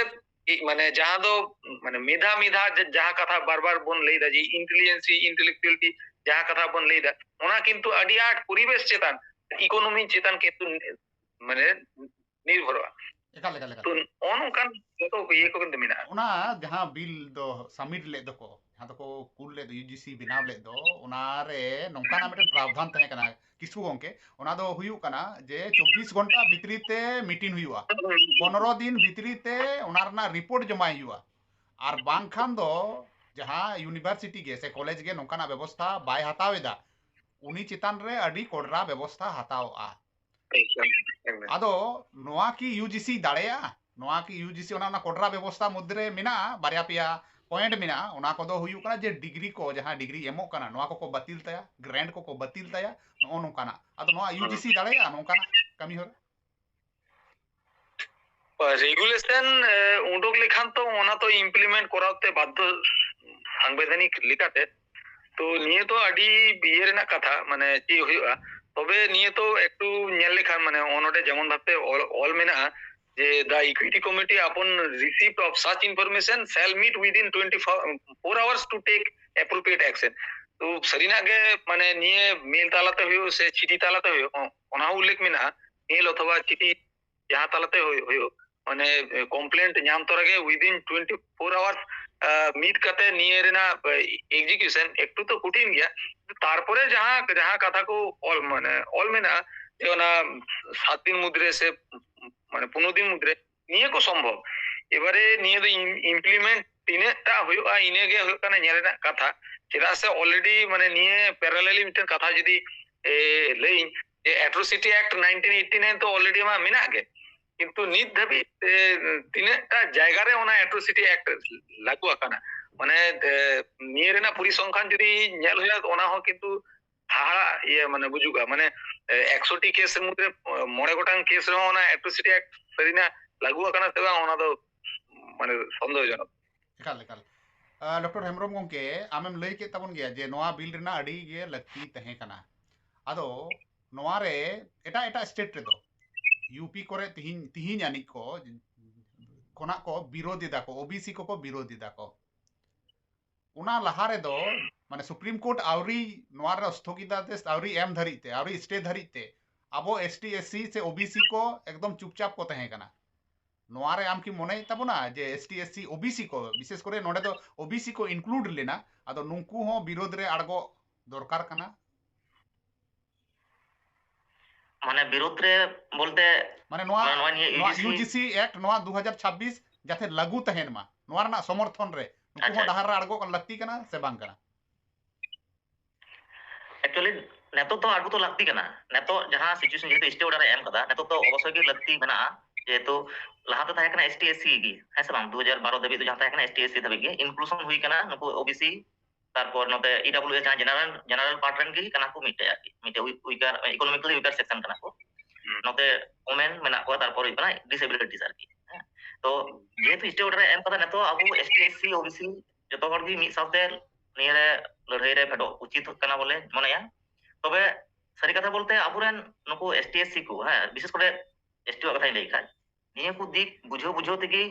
ᱢᱟᱱᱮ ᱡᱟᱦᱟᱸ ᱫᱚ ᱢᱟᱱᱮ ᱢᱤᱫᱷᱟ ᱢᱤᱫᱷᱟ ᱡᱟᱦᱟᱸ ᱠᱟᱛᱷᱟ ᱵᱟᱨ ᱵᱟᱨ ᱵᱚᱱ ᱞᱟᱹᱭ ᱫᱟ ᱡᱮ ᱤᱱᱴᱮᱞᱤᱡᱮᱱᱥᱤ ᱤᱱᱴᱮᱞᱮᱠᱪᱩᱭᱟᱞᱤᱴᱤ ᱡᱟᱦᱟᱸ ᱠᱟᱛᱷᱟ ᱵᱚᱱ ᱞᱟᱹᱭ ᱫᱟ, ᱚᱱᱟ ᱠᱤᱱᱛᱩ ᱟᱹᱰᱤ ᱟᱸᱴ ᱯᱚᱨᱤᱵᱮᱥ ᱪᱮᱛᱟᱱ, ᱤᱠᱳᱱᱚᱢᱤ ᱪᱮᱛᱟᱱ ᱠᱤᱱᱛᱩ ᱢᱟᱱᱮ ᱱᱤᱨᱵᱷᱚᱨᱚᱜᱼᱟ᱾ ᱮᱠᱟᱞ ᱮᱠᱟᱞ ᱮᱠᱟᱞ᱾ ᱛᱚ ᱱᱚᱜᱼᱚ ᱱᱚᱝᱠᱟᱱ ᱡᱚᱛᱚ ᱤᱭᱟᱹ ᱠᱚ ᱠᱤᱱᱛᱩ ᱢᱮᱱᱟᱜᱼᱟ᱾ ᱚᱱᱟ ᱡᱟᱦᱟᱸ ᱵᱤᱞ ᱫᱚ ᱥᱟᱵᱢᱤᱴ ᱞᱮᱫ ᱫᱚᱠᱚ, ᱡᱟᱦᱟᱸ ᱫᱚᱠᱚ ᱠᱩᱞ ᱞᱮᱫ ᱫᱚ, ᱤᱭᱩᱡᱤᱥᱤ ᱵᱮᱱᱟᱣ ᱞᱮᱫ ᱫᱚ, ᱚᱱᱟᱨᱮ ᱱᱚᱝᱠᱟᱱᱟᱜ ᱢᱤᱫᱴᱮᱱ ᱯᱨᱟᱣᱫᱷᱟᱱ ᱛᱟᱦᱮᱸ ᱠᱟᱱᱟ ᱠᱤᱥᱠᱩ ᱜᱚᱢᱠᱮ, ᱚᱱᱟ ᱫᱚ ᱦᱩᱭᱩᱜ ᱠᱟᱱᱟ ᱡᱮ ᱪᱚᱵᱵᱤᱥ ᱜᱷᱚᱱᱴᱟ ᱵᱷᱤᱛᱨᱤ ᱛᱮ ᱢᱤᱴᱤᱝ ᱦᱩᱭᱩᱜᱼᱟ, ᱯᱚᱱᱨᱚ ᱫᱤᱱ ᱵᱷᱤᱛᱨᱤ ᱛᱮ ᱚᱱᱟ ᱨᱮᱱᱟᱜ ᱨᱤᱯᱳᱨᱴ ᱡᱚᱢᱟᱭ ᱦᱩᱭᱩᱜᱼᱟ, ᱟᱨ ᱵᱟᱝᱠᱷᱟᱱ ᱫᱚ ᱡᱟᱦᱟᱸ ᱤᱭᱩᱱᱤᱵᱷᱟᱨᱥᱤᱴᱤ ᱜᱮ ᱥᱮ ᱠᱚᱞᱮᱡᱽ ᱜᱮ ᱱᱚᱝᱠᱟᱱᱟᱜ ᱵᱮᱵᱚᱥᱛᱷᱟ ᱵᱟᱭ ᱦᱟᱛᱟᱣ ᱮᱫᱟ, ᱩᱱᱤ ᱪᱮᱛᱟᱱ ᱨᱮ ᱟᱹᱰᱤ ᱠᱚᱰᱨᱟ ᱵᱮᱵᱚᱥᱛᱷᱟ ᱦᱟᱛᱟᱣᱚᱜᱼᱟ᱾ ᱮᱠᱫᱚᱢ, ᱮᱠᱫᱚᱢ᱾ ᱟᱫᱚ ᱱᱚᱣᱟ ᱠᱤ ᱤᱭᱩᱡᱤᱥᱤ ᱫᱟᱲᱮᱭᱟᱜᱼᱟ? ᱱᱚᱣᱟ ᱠᱤ ᱤᱭᱩᱡᱤᱥᱤ ᱚᱱᱟ, ᱚᱱᱟ ᱠᱚᱰᱨᱟ ᱵᱮᱵᱚᱥᱛᱷᱟ ᱢᱚᱫᱽᱫᱷᱮ ᱨᱮ ᱢᱮᱱᱟᱜᱼᱟ, ᱵᱟᱨᱭᱟ ᱯᱮᱭᱟ ᱯᱚᱭᱮᱱᱴ ᱢᱮᱱᱟᱜᱼᱟ, ᱚᱱᱟ ᱠᱚᱫᱚ ᱦᱩᱭᱩᱜ ᱠᱟᱱᱟ ᱡᱮ ᱰᱤᱜᱽᱨᱤ ᱠᱚ, ᱡᱟᱦᱟᱸ ᱰᱤᱜᱽᱨᱤ ᱮᱢᱚᱜ ᱠᱟᱱᱟ, ᱱᱚᱣᱟ ᱠᱚᱠᱚ ᱵᱟᱹᱛᱤᱞ ᱛᱟᱭᱟ, ᱜᱨᱮᱱᱴ ᱠᱚᱠᱚ ᱵᱟᱹᱛᱤᱞ ᱛᱟᱭᱟ, ᱱᱚᱜᱼᱚ ᱱᱚᱝᱠᱟᱱᱟᱜ᱾ ᱟᱫᱚ ᱱᱚᱣᱟ ᱤᱭᱩᱡᱤᱥᱤ ᱫᱟᱲᱮᱭᱟᱜᱼᱟ ᱱᱚᱝᱠᱟᱱᱟᱜ ᱠᱟᱹᱢᱤ ᱦᱚᱨᱟ? ᱨᱮᱜᱩᱞᱮᱥᱚᱱ ᱩᱰᱩᱠ ᱞᱮᱠᱷᱟᱱ ᱛᱚ ᱚᱱᱟ ᱛᱚ ᱤᱢᱯᱞᱤᱢᱮᱱᱴ ᱠᱚᱨᱟᱣ ᱛᱮ ᱵᱟᱫᱽᱫᱷᱚ ᱥᱟᱝᱵᱤᱫᱷᱟᱱᱤᱠ ᱞᱮᱠᱟᱛᱮ᱾ ᱛᱚ ᱱᱤᱭᱟᱹ ᱛᱚ ᱟᱹᱰᱤ ᱤᱭᱟᱹ ᱨᱮᱱᱟᱜ ᱠᱟᱛᱷᱟ, ᱢᱟᱱᱮ ᱪᱮᱫ ᱦᱩᱭᱩᱜᱼᱟ? ᱛᱚᱵᱮ ᱱᱤᱭᱟᱹ ᱛᱚ ᱮᱠᱴᱩ ᱧᱮᱞ ᱞᱮᱠᱷᱟᱱ, ᱢᱟᱱᱮ ᱚᱱᱚᱰᱮ ᱡᱮᱢᱚᱱ ᱵᱷᱟᱵᱛᱮ ᱚᱞ, ᱚᱞ ᱢᱮᱱᱟᱜᱼᱟ ᱡᱮ the equity committee upon receipt of such information shall meet within twenty four hours to take appropriate action. ᱛᱚ ᱥᱟᱹᱨᱤᱱᱟᱜ ᱜᱮ ᱢᱟᱱᱮ ᱱᱤᱭᱟᱹ ᱢᱮᱞ ᱛᱟᱞᱟᱛᱮ ᱦᱩᱭᱩᱜ ᱥᱮ ᱪᱤᱴᱷᱤ ᱛᱟᱞᱟᱛᱮ ᱦᱩᱭᱩᱜ, ᱚᱱᱟ ᱦᱚᱸ ᱩᱞᱞᱮᱠᱷ ᱢᱮᱱᱟᱜᱼᱟ, ᱢᱮᱞ ᱚᱛᱷᱚᱵᱟ ᱪᱤᱴᱷᱤ ᱡᱟᱦᱟᱸ ᱛᱟᱞᱟᱛᱮ ᱦᱩᱭᱩᱜ, ᱦᱩᱭᱩᱜ, ᱢᱟᱱᱮ ᱠᱚᱢᱯᱞᱮᱱᱴ ᱧᱟᱢ ᱛᱚᱨᱟ ᱜᱮ within twenty four hours meet ᱠᱟᱛᱮ ᱱᱤᱭᱟᱹ ᱨᱮᱱᱟᱜ ᱮᱠᱡᱤᱠᱤᱭᱩᱥᱚᱱ ᱮᱠᱴᱩ ᱛᱚ ᱠᱚᱴᱷᱤᱱ ᱜᱮᱭᱟ᱾ ᱛᱟᱨᱯᱚᱨᱮ ᱡᱟᱦᱟᱸ, ᱡᱟᱦᱟᱸ ᱠᱟᱛᱷᱟ ᱠᱚ ᱚᱞ, ᱢᱟᱱᱮ ᱚᱞ ᱢᱮᱱᱟᱜᱼᱟ ᱡᱮ ᱚᱱᱟ ᱥᱟᱛ ᱫᱤᱱ ᱢᱩᱫᱽᱨᱮ ᱥᱮ ᱢᱟᱱᱮ ᱯᱚᱱᱨᱚ ᱫᱤᱱ ᱢᱩᱫᱽᱨᱮ ᱱᱤᱭᱟᱹ ᱠᱚ ᱥᱚᱢᱵᱷᱚᱵ᱾ ᱮᱵᱟᱨᱮ ᱱᱤᱭᱟᱹ ᱫᱚ ᱤᱢᱯᱞᱤᱢᱮᱱᱴ ᱛᱤᱱᱟᱹᱜ ᱴᱟ ᱦᱩᱭᱩᱜᱼᱟ, ᱤᱱᱟᱹ ᱜᱮ ᱦᱩᱭᱩᱜ ᱠᱟᱱᱟ ᱧᱮᱞ ᱨᱮᱱᱟᱜ ᱠᱟᱛᱷᱟ᱾ ᱪᱮᱫᱟᱜ ᱥᱮ ᱚᱞᱨᱮᱰᱤ ᱢᱟᱱᱮ ᱱᱤᱭᱟᱹ ᱯᱮᱨᱟᱞᱮᱞᱤ ᱢᱤᱫᱴᱮᱱ ᱠᱟᱛᱷᱟ ᱡᱩᱫᱤ, ᱮ, ᱞᱟᱹᱭᱟᱹᱧ ᱡᱮ atrocity act nineteen eighty nine ᱛᱚ ᱚᱞᱨᱮᱰᱤ ᱢᱟ ᱢᱮᱱᱟᱜ ᱜᱮ, ᱠᱤᱱᱛᱩ ᱱᱤᱛ ᱫᱷᱟᱹᱵᱤᱡ ᱛᱮ ᱛᱤᱱᱟᱹᱜ ᱴᱟ ᱡᱟᱭᱜᱟ ᱨᱮ ᱚᱱᱟ ᱮᱴᱨᱳᱥᱤᱴᱤ ᱮᱠᱴ ᱞᱟᱹᱜᱩ ᱟᱠᱟᱱᱟ, ᱢᱟᱱᱮ, ᱮ, ᱱᱤᱭᱟᱹ ᱨᱮᱱᱟᱜ ᱯᱚᱨᱤᱥᱚᱝᱠᱷᱟᱱ ᱡᱩᱫᱤ ᱧᱮᱞ ᱦᱩᱭᱩᱜᱼᱟ, ᱚᱱᱟ ᱦᱚᱸ ᱠᱤᱱᱛᱩ ᱦᱟᱦᱟᱲᱟ ᱤᱭᱟᱹ ᱢᱟᱱᱮ ᱵᱩᱡᱩᱜᱼᱟ᱾ ᱢᱟᱱᱮ, ᱮ, ᱮᱠᱥᱚ ᱴᱤ ᱠᱮᱥ ᱢᱩᱫᱽᱨᱮ, ᱮ, ᱢᱚᱬᱮ ᱜᱚᱴᱟᱝ ᱠᱮᱥ ᱨᱮᱦᱚᱸ ᱚᱱᱟ ᱮᱴᱨᱳᱥᱤᱴᱤ ᱮᱠᱴ ᱥᱟᱹᱨᱤᱱᱟᱜ ᱞᱟᱹᱜᱩ ᱟᱠᱟᱱᱟ ᱥᱮ ᱵᱟᱝ, ᱚᱱᱟ ᱫᱚ ᱢᱟᱱᱮ ᱥᱚᱱᱫᱮᱦᱚᱡᱚᱱᱚᱠ᱾ ᱮᱠᱟᱞ ᱮᱠᱟᱞ᱾ ᱰᱚᱠᱴᱚᱨ ᱦᱮᱢᱵᱨᱚᱢ ᱜᱚᱢᱠᱮ, ᱟᱢᱮᱢ ᱞᱟᱹᱭ ᱠᱮᱫ ᱛᱟᱵᱚᱱ ᱜᱮᱭᱟ ᱡᱮ ᱱᱚᱣᱟ ᱵᱤᱞ ᱨᱮᱱᱟᱜ ᱟᱹᱰᱤ ᱜᱮ ᱞᱟᱹᱠᱛᱤ ᱛᱟᱦᱮᱸ ᱠᱟᱱᱟ᱾ ᱟᱫᱚ ᱱᱚᱣᱟ ᱨᱮ ᱮᱴᱟᱜ ᱮᱴᱟᱜ ᱥᱴᱮᱴ ᱨᱮᱫᱚ, ᱭᱩᱯᱤ ᱠᱚᱨᱮ ᱛᱤᱦᱤᱧ ᱛᱤᱦᱤᱧ ᱟᱹᱱᱤᱡ ᱠᱚ ᱠᱷᱚᱱᱟᱜ ᱠᱚ ᱵᱤᱨᱳᱫ ᱮᱫᱟ ᱠᱚ, ᱳᱵᱤᱥᱤ ᱠᱚᱠᱚ ᱵᱤᱨᱳᱫ ᱮᱫᱟ ᱠᱚ᱾ ᱚᱱᱟ ᱞᱟᱦᱟ ᱨᱮᱫᱚ ᱢᱟᱱᱮ ᱥᱩᱯᱨᱤᱢ ᱠᱳᱨᱴ ᱟᱹᱣᱨᱤ ᱱᱚᱣᱟ ᱨᱮ ᱥᱛᱷᱚᱜᱤᱛᱟᱫᱮᱥ ᱟᱹᱣᱨᱤ ᱮᱢ ᱫᱷᱟᱹᱨᱤᱡ ᱛᱮ, ᱟᱹᱣᱨᱤ ᱥᱴᱮ ᱫᱷᱟᱹᱨᱤᱡ ᱛᱮ ᱟᱵᱚ ᱮᱥ ᱴᱤ, ᱮᱥ ᱥᱤ ᱥᱮ ᱳᱵᱤᱥᱤ ᱠᱚ ᱮᱠᱫᱚᱢ ᱪᱩᱯᱪᱟᱯ ᱠᱚ ᱛᱟᱦᱮᱸ ᱠᱟᱱᱟ᱾ ᱱᱚᱣᱟ ᱨᱮ ᱟᱢ ᱠᱤ ᱢᱚᱱᱮᱭᱮᱫ ᱛᱟᱵᱚᱱᱟ ᱡᱮ S T, S C, OBC ᱠᱚ, ᱵᱤᱥᱮᱥ ᱠᱚᱨᱮ ᱱᱚᱰᱮ ᱫᱚ ᱳᱵᱤᱥᱤ ᱠᱚ ᱤᱱᱠᱞᱩᱰ ᱞᱮᱱᱟ, ᱟᱫᱚ ᱱᱩᱠᱩ ᱦᱚᱸ ᱵᱤᱨᱳᱫ ᱨᱮ ᱟᱬᱜᱚ ᱫᱚᱨᱠᱟᱨ ᱠᱟᱱᱟ? ᱢᱟᱱᱮ ᱵᱤᱨᱳᱫ ᱨᱮ ᱵᱚᱞᱛᱮ ᱢᱟᱱᱮ ᱱᱚᱣᱟ ᱱᱚᱣᱟ ᱱᱤᱭᱟᱹ ᱱᱚᱣᱟ ᱤᱭᱩ ᱡᱤ ᱥᱤ ᱤᱭᱩ ᱡᱤ ᱥᱤ ᱮᱠᱴ ᱱᱚᱣᱟ ᱫᱩ ᱦᱟᱡᱟᱨ ᱪᱷᱟᱵᱵᱤᱥ ᱡᱟᱛᱮ ᱞᱟᱹᱜᱩ ᱛᱟᱦᱮᱱ ᱢᱟ, ᱱᱚᱣᱟ ᱨᱮᱱᱟᱜ ᱥᱚᱢᱚᱨᱛᱷᱚᱱ ᱨᱮ ᱱᱩᱠᱩ ᱟᱪᱪᱷᱟ, ᱦᱚᱸ ᱰᱟᱦᱟᱨ ᱨᱮ ᱟᱬᱜᱚ ᱞᱟᱹᱠᱛᱤ ᱠᱟᱱᱟ ᱥᱮ ᱵᱟᱝ ᱠᱟᱱᱟ? ᱮᱠᱪᱩᱭᱟᱞᱤ ᱱᱤᱛᱚᱜ ᱫᱚ ᱟᱹᱜᱩ ᱫᱚ ᱞᱟᱹᱠᱛᱤ ᱠᱟᱱᱟ᱾ ᱱᱤᱛᱚᱜ ᱡᱟᱦᱟᱸ ᱥᱤᱪᱩᱭᱮᱥᱚᱱ, ᱡᱮᱦᱮᱛᱩ ᱥᱴᱮ ᱚᱨᱰᱟᱨ ᱮ ᱮᱢ ᱠᱟᱫᱟ, ᱱᱤᱛᱚᱜ ᱫᱚ ᱚᱵᱚᱥᱥᱳᱭ ᱜᱮ ᱞᱟᱹᱠᱛᱤ ᱢᱮᱱᱟᱜᱼᱟ, ᱡᱮᱦᱮᱛᱩ ᱞᱟᱦᱟᱛᱮ ᱛᱟᱦᱮᱸ ᱠᱟᱱᱟ ᱮᱥ ᱴᱤ, ᱮᱥ ᱥᱤ ᱜᱮ, ᱦᱮᱸ ᱥᱮ ᱵᱟᱝ? ᱫᱩ ᱦᱟᱡᱟᱨ ᱵᱟᱨᱚ ᱫᱷᱟᱹᱵᱤᱡ ᱫᱚ ᱡᱟᱦᱟᱸ ᱛᱟᱦᱮᱸ ᱠᱟᱱᱟ ᱮᱥ ᱴᱤ, ᱮᱥ ᱥᱤ ᱫᱷᱟᱹᱵᱤᱡ ᱜᱮ, ᱤᱱᱠᱞᱩᱥᱚᱱ ᱦᱩᱭ ᱠᱟᱱᱟ ᱱᱩᱠᱩ ᱳ ᱵᱤ ᱥᱤ, ᱛᱟᱨᱯᱚᱨ ᱱᱚᱛᱮ ᱤ ᱰᱟᱵᱞᱤᱭᱩ ᱮᱥ ᱡᱟᱦᱟᱸ ᱡᱮᱱᱟᱨᱮᱞ, ᱡᱮᱱᱟᱨᱮᱞ ᱯᱟᱨᱴ ᱨᱮᱱ ᱜᱮ ᱠᱟᱱᱟ ᱠᱚ ᱢᱤᱫᱴᱮᱡ ᱟᱨᱠᱤ, ᱢᱤᱫᱴᱮᱡ ᱩᱭᱤᱠᱟᱨ, ᱤᱠᱳᱱᱚᱢᱤᱠᱟᱞᱤ ᱩᱭᱤᱠᱟᱨ ᱥᱮᱠᱥᱚᱱ ᱠᱟᱱᱟ ᱠᱚ᱾ ᱦᱩᱸ᱾ ᱱᱚᱛᱮ ᱳᱢᱮᱱ ᱢᱮᱱᱟᱜ ᱠᱚᱣᱟ, ᱛᱟᱨᱯᱚᱨ ᱦᱩᱭᱩᱜ ᱠᱟᱱᱟ ᱰᱤᱥᱮᱵᱤᱞᱤᱴᱤᱡ ᱟᱨᱠᱤ, ᱦᱮᱸ᱾ ᱛᱚ ᱡᱮᱦᱮᱛᱩ ᱥᱴᱮ ᱚᱨᱰᱟᱨ ᱮ ᱮᱢ ᱠᱟᱫᱟ, ᱱᱤᱛᱚᱜ ᱟᱵᱚ ᱮᱥ ᱴᱤ, ᱮᱥ ᱥᱤ, ᱳ ᱵᱤ ᱥᱤ ᱡᱚᱛᱚ ᱦᱚᱲ ᱜᱮ ᱢᱤᱫ ᱥᱟᱶᱛᱮ ᱱᱤᱭᱟᱹ ᱨᱮ ᱞᱟᱹᱲᱦᱟᱹᱭ ᱨᱮ ᱯᱷᱮᱰᱚᱜ ᱩᱪᱤᱛ ᱠᱟᱱᱟ ᱵᱚᱞᱮ ᱢᱚᱱᱮᱭᱟ᱾ ᱛᱚᱵᱮ ᱥᱟᱹᱨᱤ ᱠᱟᱛᱷᱟ ᱵᱚᱞᱛᱮ ᱟᱵᱚᱨᱮᱱ ᱱᱩᱠᱩ ᱮᱥ ᱴᱤ, ᱮᱥ ᱥᱤ ᱠᱚ, ᱦᱮᱸ, ᱵᱤᱥᱮᱥ ᱠᱚᱨᱮ ᱮᱥ ᱴᱤ ᱣᱟᱜ ᱠᱟᱛᱷᱟᱧ ᱞᱟᱹᱭ ᱠᱷᱟᱡ, ᱱᱤᱭᱟᱹ ᱠᱚ ᱫᱤᱠ ᱵᱩᱡᱷᱟᱹᱣ ᱵᱩᱡᱷᱟᱹᱣ ᱛᱮᱜᱮ,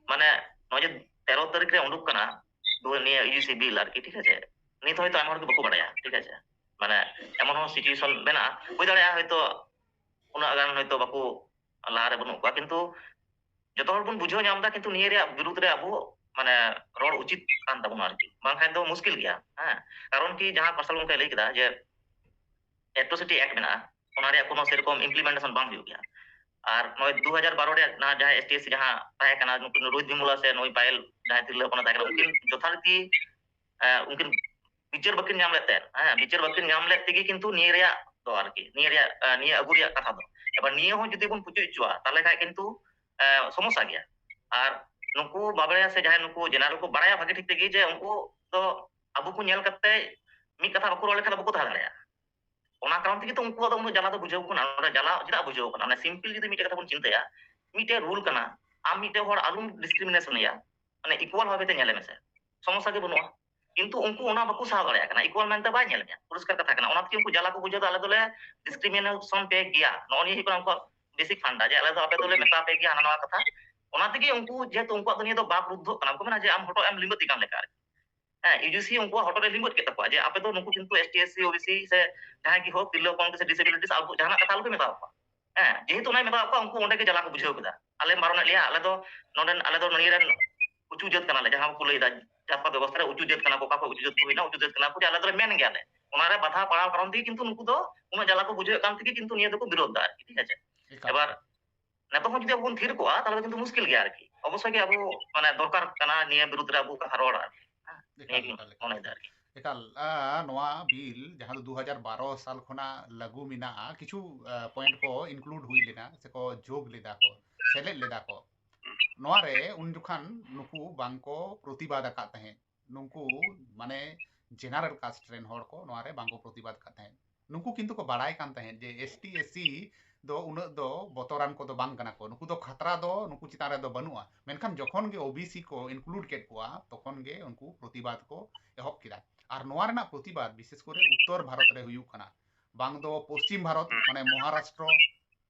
ᱢᱟᱱᱮ ᱱᱚᱜᱼᱚᱭ ᱡᱮ ᱛᱮᱨᱚ ᱛᱟᱹᱨᱤᱠᱷ ᱨᱮ ᱩᱰᱩᱠ ᱠᱟᱱᱟ ᱫᱩ-, ᱱᱤᱭᱟᱹ ᱤᱭᱩ ᱡᱤ ᱥᱤ ᱵᱤᱞ ᱟᱨᱠᱤ, ᱴᱷᱤᱠ ᱟᱪᱷᱮ, ᱱᱤᱛ ᱦᱚᱭᱛᱳ ᱟᱭᱢᱟ ᱦᱚᱲ ᱜᱮ ᱵᱟᱠᱚ ᱵᱟᱲᱟᱭᱟ, ᱴᱷᱤᱠ ᱟᱪᱷᱮ, ᱢᱟᱱᱮ ᱮᱢᱚᱱ ᱦᱚᱸ ᱥᱤᱪᱩᱭᱮᱥᱚᱱ ᱢᱮᱱᱟᱜᱼᱟ, ᱦᱩᱭ ᱫᱟᱲᱮᱭᱟᱜᱼᱟ ᱦᱚᱭᱛᱳ ᱩᱱᱟᱹᱜ ᱜᱟᱱ ᱦᱚᱭᱛᱳ ᱵᱟᱠᱚ ᱞᱟᱦᱟᱨᱮ ᱵᱟᱹᱱᱩᱜ ᱠᱚᱣᱟ, ᱠᱤᱱᱛᱩ ᱡᱚᱛᱚ ᱦᱚᱲ ᱵᱚᱱ ᱵᱩᱡᱷᱟᱹᱣ ᱧᱟᱢ ᱮᱫᱟ, ᱠᱤᱱᱛᱩ ᱱᱤᱭᱟᱹ ᱨᱮᱭᱟᱜ ᱵᱤᱨᱩᱫᱷ ᱨᱮ ᱟᱵᱚ ᱢᱟᱱᱮ ᱨᱚᱲ ᱩᱪᱤᱛ ᱠᱟᱱ ᱛᱟᱵᱚᱱᱟ ᱟᱨᱠᱤ, ᱵᱟᱝᱠᱷᱟᱱ ᱫᱚ ᱢᱩᱥᱠᱤᱞ ᱜᱮᱭᱟ, ᱦᱮᱸ᱾ ᱠᱟᱨᱚᱱ ᱠᱤ ᱡᱟᱦᱟᱸ ᱯᱟᱨᱥᱟᱞ ᱜᱚᱢᱠᱮ ᱞᱟᱹᱭ ᱠᱮᱫᱟ ᱡᱮ ᱮᱴᱨᱳᱥᱤᱴᱤ ᱮᱠᱴ ᱢᱮᱱᱟᱜᱼᱟ, ᱚᱱᱟ ᱨᱮᱭᱟᱜ ᱠᱳᱱᱳ ᱥᱮᱨᱚᱠᱚᱢ ᱤᱢᱯᱞᱤᱢᱮᱱᱴᱮᱥᱚᱱ ᱵᱟᱝ ᱦᱩᱭᱩᱜ ᱜᱮᱭᱟ᱾ ᱟᱨ ᱱᱚᱜᱼᱚᱭ ᱫᱩ ᱦᱟᱡᱟᱨ ᱵᱟᱨᱚ ᱨᱮᱭᱟᱜ ᱱᱟᱦᱟᱜ ᱡᱟᱦᱟᱸ ᱮᱥ ᱴᱤ, ᱮᱥ ᱥᱤ ᱡᱟᱦᱟᱸ ᱛᱟᱦᱮᱸ ᱠᱟᱱᱟ, ᱱᱩᱠᱤᱱ ᱨᱳᱦᱤᱛ ᱵᱷᱤᱢᱩᱞᱟ ᱥᱮ ᱱᱩᱭ ᱯᱟᱭᱮᱞ ᱡᱟᱦᱟᱸᱭ ᱛᱤᱨᱞᱟᱹ ᱦᱚᱯᱚᱱ ᱛᱟᱦᱮᱸ ᱠᱟᱱᱟ, ᱩᱱᱠᱤᱱ ᱡᱚᱛᱷᱟᱨᱤᱛᱤ, ᱮ, ᱩᱱᱠᱤᱱ ᱵᱤᱪᱟᱹᱨ ᱵᱟᱹᱠᱤᱱ ᱧᱟᱢ ᱞᱮᱫ ᱛᱟᱦᱮᱸᱫ, ᱦᱮᱸ, ᱵᱤᱪᱟᱹᱨ ᱵᱟᱹᱠᱤᱱ ᱧᱟᱢ ᱞᱮᱫ ᱛᱮᱜᱮ ᱠᱤᱱᱛᱩ ᱱᱤᱭᱟᱹ ᱨᱮᱭᱟᱜ ᱫᱚ ᱟᱨᱠᱤ, ᱱᱤᱭᱟᱹ ᱨᱮᱭᱟᱜ, ᱮ, ᱱᱤᱭᱟᱹ ᱟᱹᱜᱩ ᱨᱮᱭᱟᱜ ᱠᱟᱛᱷᱟ ᱫᱚ᱾ ᱮᱵᱟᱨ ᱱᱤᱭᱟᱹ ᱦᱚᱸ ᱡᱩᱫᱤ ᱵᱚᱱ ᱯᱩᱪᱩᱡ ᱦᱚᱪᱚᱣᱟ, ᱛᱟᱦᱚᱞᱮ ᱠᱷᱟᱡ ᱠᱤᱱᱛᱩ, ᱮ, ᱥᱚᱢᱚᱥᱥᱟ ᱜᱮᱭᱟ᱾ ᱟᱨ ᱱᱩᱠᱩ ᱵᱟᱵᱲᱮᱭᱟ ᱥᱮ ᱡᱟᱦᱟᱸᱭ ᱱᱩᱠᱩ ᱡᱮᱱᱟᱨᱮᱞ ᱠᱚ ᱵᱟᱲᱟᱭᱟ ᱵᱷᱟᱜᱮ ᱴᱷᱤᱠ ᱛᱮᱜᱮ ᱡᱮ ᱩᱱᱠᱩ ᱫᱚ ᱟᱵᱚ ᱠᱚ ᱧᱮᱞ ᱠᱟᱛᱮ ᱢᱤᱫ ᱠᱟᱛᱷᱟ ᱵᱟᱠᱚ ᱨᱚᱲ ᱞᱮᱠᱷᱟᱱ ᱫᱚ ᱵᱟᱠᱚ ᱛᱟᱦᱮᱸ ᱫᱟᱲᱮᱭᱟᱜᱼᱟ᱾ ᱚᱱᱟ ᱠᱟᱨᱚᱱ ᱛᱮᱜᱮ ᱛᱚ ᱩᱱᱠᱩᱣᱟᱜ ᱫᱚ ᱩᱱᱟᱹᱜ ᱡᱟᱞᱟ ᱫᱚ ᱵᱩᱡᱷᱟᱹᱣ ᱠᱟᱱᱟ᱾ ᱚᱸᱰᱮ ᱡᱟᱞᱟ ᱪᱮᱫᱟᱜ ᱵᱩᱡᱷᱟᱹᱣ ᱠᱟᱱᱟ? ᱚᱱᱟ ᱥᱤᱢᱯᱤᱞ ᱡᱩᱫᱤ ᱢᱤᱫᱴᱮᱡ ᱠᱟᱛᱷᱟ ᱵᱚᱱ ᱪᱤᱱᱛᱟᱹᱭᱟ, ᱢᱤᱫᱴᱮᱱ ᱨᱩᱞ ᱠᱟᱱᱟ, ᱟᱢ ᱢᱤᱫᱴᱮᱱ ᱦᱚᱲ ᱟᱞᱚᱢ ᱰᱤᱥᱠᱨᱤᱢᱤᱱᱮᱥᱚᱱ ᱮᱭᱟ, ᱢᱟᱱᱮ ᱤᱠᱩᱣᱟᱞ ᱵᱷᱟᱵᱮ ᱛᱮ ᱧᱮᱞᱮ ᱢᱮᱥᱮ, ᱥᱚᱢᱚᱥᱥᱟ ᱜᱮ ᱵᱟᱹᱱᱩᱜᱼᱟ᱾ ᱠᱤᱱᱛᱩ ᱩᱱᱠᱩ ᱚᱱᱟ ᱵᱟᱠᱚ ᱥᱟᱦᱟᱣ ᱫᱟᱲᱮᱭᱟᱜ ᱠᱟᱱᱟ, ᱤᱠᱩᱣᱟᱞ ᱢᱮᱱᱛᱮ ᱵᱟᱭ ᱧᱮᱞ ᱢᱮᱭᱟ, ᱯᱚᱨᱤᱥᱠᱟᱨ ᱠᱟᱛᱷᱟ ᱠᱟᱱᱟ᱾ ᱚᱱᱟ ᱛᱮᱜᱮ ᱩᱱᱠᱩ ᱡᱟᱞᱟ ᱠᱚ ᱵᱩᱡᱷᱟᱹᱣ ᱫᱟ, ᱟᱞᱮ ᱫᱚᱞᱮ ᱰᱤᱥᱠᱨᱤᱢᱤᱱᱮᱥᱚᱱ ᱯᱮ ᱜᱮᱭᱟ, ᱱᱚᱜᱼᱚ ᱱᱤᱭᱟᱹ ᱦᱩᱭᱩᱜ ᱠᱟᱱᱟ ᱩᱱᱠᱩᱣᱟᱜ ᱵᱮᱥᱤᱠ ᱯᱷᱟᱱᱰᱟ, ᱡᱮ ᱟᱞᱮ ᱫᱚ ᱟᱯᱮ ᱫᱚᱞᱮ ᱢᱮᱛᱟ ᱯᱮ ᱜᱮᱭᱟ ᱦᱟᱱᱟ ᱱᱚᱣᱟ ᱠᱟᱛᱷᱟ᱾ ᱚᱱᱟ ᱛᱮᱜᱮ ᱩᱱᱠᱩ, ᱡᱮᱦᱮᱛᱩ ᱩᱱᱠᱩᱣᱟᱜ ᱫᱚ ᱱᱤᱭᱟᱹ ᱫᱚ ᱵᱟᱠ ᱨᱩᱫᱽᱫᱷᱚᱜ ᱠᱟᱱᱟ, ᱩᱱᱠᱩ ᱢᱮᱱᱟ ᱡᱮ ᱟᱢ ᱦᱚᱴᱚᱜ ᱮᱢ ᱞᱤᱸᱵᱟᱹᱫ ᱛᱤᱠᱟᱱ ᱞᱮᱠᱟ ᱟᱨᱠᱤ᱾ ᱦᱮᱸ, ᱤᱭᱩᱡᱤᱥᱤ ᱩᱱᱠᱩᱣᱟᱜ ᱦᱚᱴᱚᱜ ᱨᱮ ᱞᱤᱸᱵᱟᱹᱫ ᱠᱮᱫ ᱛᱟᱠᱚᱣᱟ ᱡᱮ ᱟᱯᱮ ᱫᱚ ᱱᱩᱠᱩ ᱠᱤᱱᱛᱩ ᱮᱥ ᱴᱤ, ᱮᱥ ᱥᱤ, ᱳ ᱵᱤ ᱥᱤ ᱥᱮ ᱡᱟᱦᱟᱸᱭ ᱜᱮ ᱦᱳᱠ, ᱛᱤᱨᱞᱟᱹ ᱦᱚᱯᱚᱱ ᱠᱚ ᱥᱮ ᱰᱤᱥᱮᱵᱤᱞᱤᱴᱤᱥ, ᱟᱞᱚ, ᱡᱟᱦᱟᱱᱟᱜ ᱠᱟᱛᱷᱟ ᱟᱞᱚᱯᱮ ᱢᱮᱛᱟ ᱠᱚᱣᱟ᱾ ᱦᱮᱸ, ᱡᱮᱦᱮᱛᱩ ᱚᱱᱟᱭ ᱢᱮᱛᱟ ᱠᱚᱣᱟ, ᱩᱱᱠᱩ ᱚᱸᱰᱮ ᱜᱮ ᱡᱟᱞᱟ ᱠᱚ ᱵᱩᱡᱷᱟᱹᱣ ᱠᱮᱫᱟ, ᱟᱞᱮ ᱵᱟᱨᱚᱱᱮᱫ ᱞᱮᱭᱟ, ᱟᱞᱮ ᱫᱚ ᱱᱚᱰᱮᱱ, ᱟᱞᱮ ᱫᱚ ᱱᱤᱭᱟᱹ ᱨᱮᱱ ᱩᱪᱩ ᱡᱟᱹᱛ ᱠᱟᱱᱟᱞᱮ, ᱡᱟᱦᱟᱸ ᱠᱚ ᱞᱟᱹᱭᱫᱟ ᱡᱟᱛᱯᱟᱛ ᱵᱮᱵᱚᱥᱛᱷᱟ ᱨᱮ ᱩᱪᱩ ᱡᱟᱹᱛ ᱠᱟᱱᱟ ᱠᱚ, ᱚᱠᱟ ᱠᱷᱚᱱ ᱩᱪᱩ ᱡᱟᱹᱛ ᱠᱚ ᱦᱩᱭᱱᱟ, ᱩᱪᱩ ᱡᱟᱹᱛ ᱠᱟᱱᱟ ᱠᱚ, ᱡᱮ ᱟᱞᱮ ᱫᱚᱞᱮ ᱢᱮᱱ ᱜᱮᱭᱟᱞᱮ᱾ ᱚᱱᱟᱨᱮ ᱵᱟᱫᱷᱟ ᱯᱟᱲᱟᱣ ᱠᱟᱨᱚᱱ ᱛᱮᱜᱮ ᱠᱤᱱᱛᱩ ᱱᱩᱠᱩ ᱫᱚ ᱩᱱᱟᱹᱜ ᱡᱟᱞᱟ ᱠᱚ ᱵᱩᱡᱷᱟᱹᱣᱮᱫ ᱠᱟᱱ ᱛᱮᱜᱮ ᱠᱤᱱᱛᱩ ᱱᱤᱭᱟᱹ ᱫᱚᱠᱚ ᱵᱤᱨᱳᱫᱷ ᱫᱟ ᱟᱨᱠᱤ, ᱴᱷᱤᱠ ᱟᱪᱷᱮ? ᱮᱠᱟᱞ᱾ ᱮᱵᱟᱨ ᱱᱤᱛᱚᱜ ᱦᱚᱸ ᱡᱩᱫᱤ ᱟᱵᱚ ᱵᱚᱱ ᱛᱷᱤᱨ ᱠᱚᱜᱼᱟ, ᱛᱟᱦᱚᱞᱮ ᱫᱚ ᱠᱤᱱᱛᱩ ᱢᱩᱥᱠᱤᱞ ᱜᱮᱭᱟ ᱟᱨᱠᱤ᱾ ᱚᱵᱚᱥᱥᱳᱭ ᱜᱮ ᱟᱵᱚ, ᱢᱟᱱᱮ, ᱫᱚᱨᱠᱟᱨ ᱠᱟᱱᱟ ᱱᱤᱭᱟᱹ ᱵᱤᱨᱩᱫᱷ ᱨᱮ ᱟᱵᱚ ᱠᱟᱛᱷᱟ ᱨᱚᱲ ᱟᱨᱠᱤ᱾ ᱦᱮᱸ, ᱮᱠᱟᱞ, ᱱᱤᱭᱟᱹ ᱜᱮᱧ ᱮᱠᱟᱞ, ᱮᱠᱟᱞ, ᱢᱚᱱᱮᱭᱮᱫᱟ ᱮᱠᱟᱞ᱾ ᱟᱨᱠᱤ᱾ ᱮᱠᱟᱞ, ᱟ, ᱱᱚᱣᱟ ᱵᱤᱞ ᱡᱟᱦᱟᱸ ᱫᱚ ᱫᱩ ᱦᱟᱡᱟᱨ ᱵᱟᱨᱚ ᱥᱟᱞ ᱠᱷᱚᱱᱟᱜ ᱞᱟᱹᱜᱩ ᱢᱮᱱᱟᱜᱼᱟ, ᱠᱤᱪᱷᱩ, ᱟ, ᱯᱚᱭᱮᱱᱴ ᱠᱚ ᱤᱱᱠᱞᱩᱰ ᱦᱩᱭ ᱞᱮᱱᱟ, ᱥᱮᱠᱚ ᱡᱳᱜᱽ ᱞᱮᱫᱟ ᱠᱚ, ᱥᱮᱞᱮᱫ ᱞᱮᱫᱟ ᱠᱚ᱾ ᱱᱚᱣᱟ ᱨᱮ ᱩᱱ ᱡᱚᱠᱷᱟᱱ ᱱᱩᱠᱩ ᱵᱟᱝ ᱠᱚ ᱯᱨᱚᱛᱤᱵᱟᱫ ᱟᱠᱟᱫ ᱛᱟᱦᱮᱸᱫ᱾ ᱱᱩᱠᱩ, ᱢᱟᱱᱮ, ᱡᱮᱱᱟᱨᱮᱞ ᱠᱟᱥᱴ ᱨᱮᱱ ᱦᱚᱲ ᱠᱚ ᱱᱚᱣᱟ ᱨᱮ ᱵᱟᱝ ᱠᱚ ᱯᱨᱚᱛᱤᱵᱟᱫ ᱟᱠᱟᱫ ᱛᱟᱦᱮᱸᱫ᱾ ᱱᱩᱠᱩ ᱠᱤᱱᱛᱩ ᱠᱚ ᱵᱟᱲᱟᱭ ᱠᱟᱱ ᱛᱟᱦᱮᱸᱫ ᱡᱮ ᱮᱥ ᱴᱤ, ᱮᱥ ᱥᱤ ᱫᱚ ᱩᱱᱟᱹᱜ ᱫᱚ ᱵᱚᱛᱚᱨᱟᱱ ᱠᱚᱫᱚ ᱵᱟᱝ ᱠᱟᱱᱟ ᱠᱚ, ᱱᱩᱠᱩ ᱫᱚ ᱠᱷᱟᱛᱨᱟ ᱫᱚ ᱱᱩᱠᱩ ᱪᱮᱛᱟᱱ ᱨᱮᱫᱚ ᱵᱟᱹᱱᱩᱜᱼᱟ᱾ ᱢᱮᱱᱠᱷᱟᱱ ᱡᱚᱠᱷᱚᱱ ᱜᱮ ᱳ ᱵᱤ ᱥᱤ ᱠᱚ ᱤᱱᱠᱞᱩᱰ ᱠᱮᱫ ᱠᱚᱣᱟ, ᱛᱚᱠᱷᱚᱱ ᱜᱮ ᱩᱱᱠᱩ ᱯᱨᱚᱛᱤᱵᱟᱫ ᱠᱚ ᱮᱦᱚᱵ ᱠᱮᱫᱟ᱾ ᱟᱨ ᱱᱚᱣᱟ ᱨᱮᱱᱟᱜ ᱯᱨᱚᱛᱤᱵᱟᱫ ᱵᱤᱥᱮᱥ ᱠᱚᱨᱮ ᱩᱛᱛᱚᱨ ᱵᱷᱟᱨᱚᱛ ᱨᱮ ᱦᱩᱭᱩᱜ ᱠᱟᱱᱟ, ᱵᱟᱝ ᱫᱚ ᱯᱚᱥᱪᱤᱢ ᱵᱷᱟᱨᱚᱛ, ᱢᱟᱱᱮ ᱢᱚᱦᱟᱨᱟᱥᱴᱨᱚ,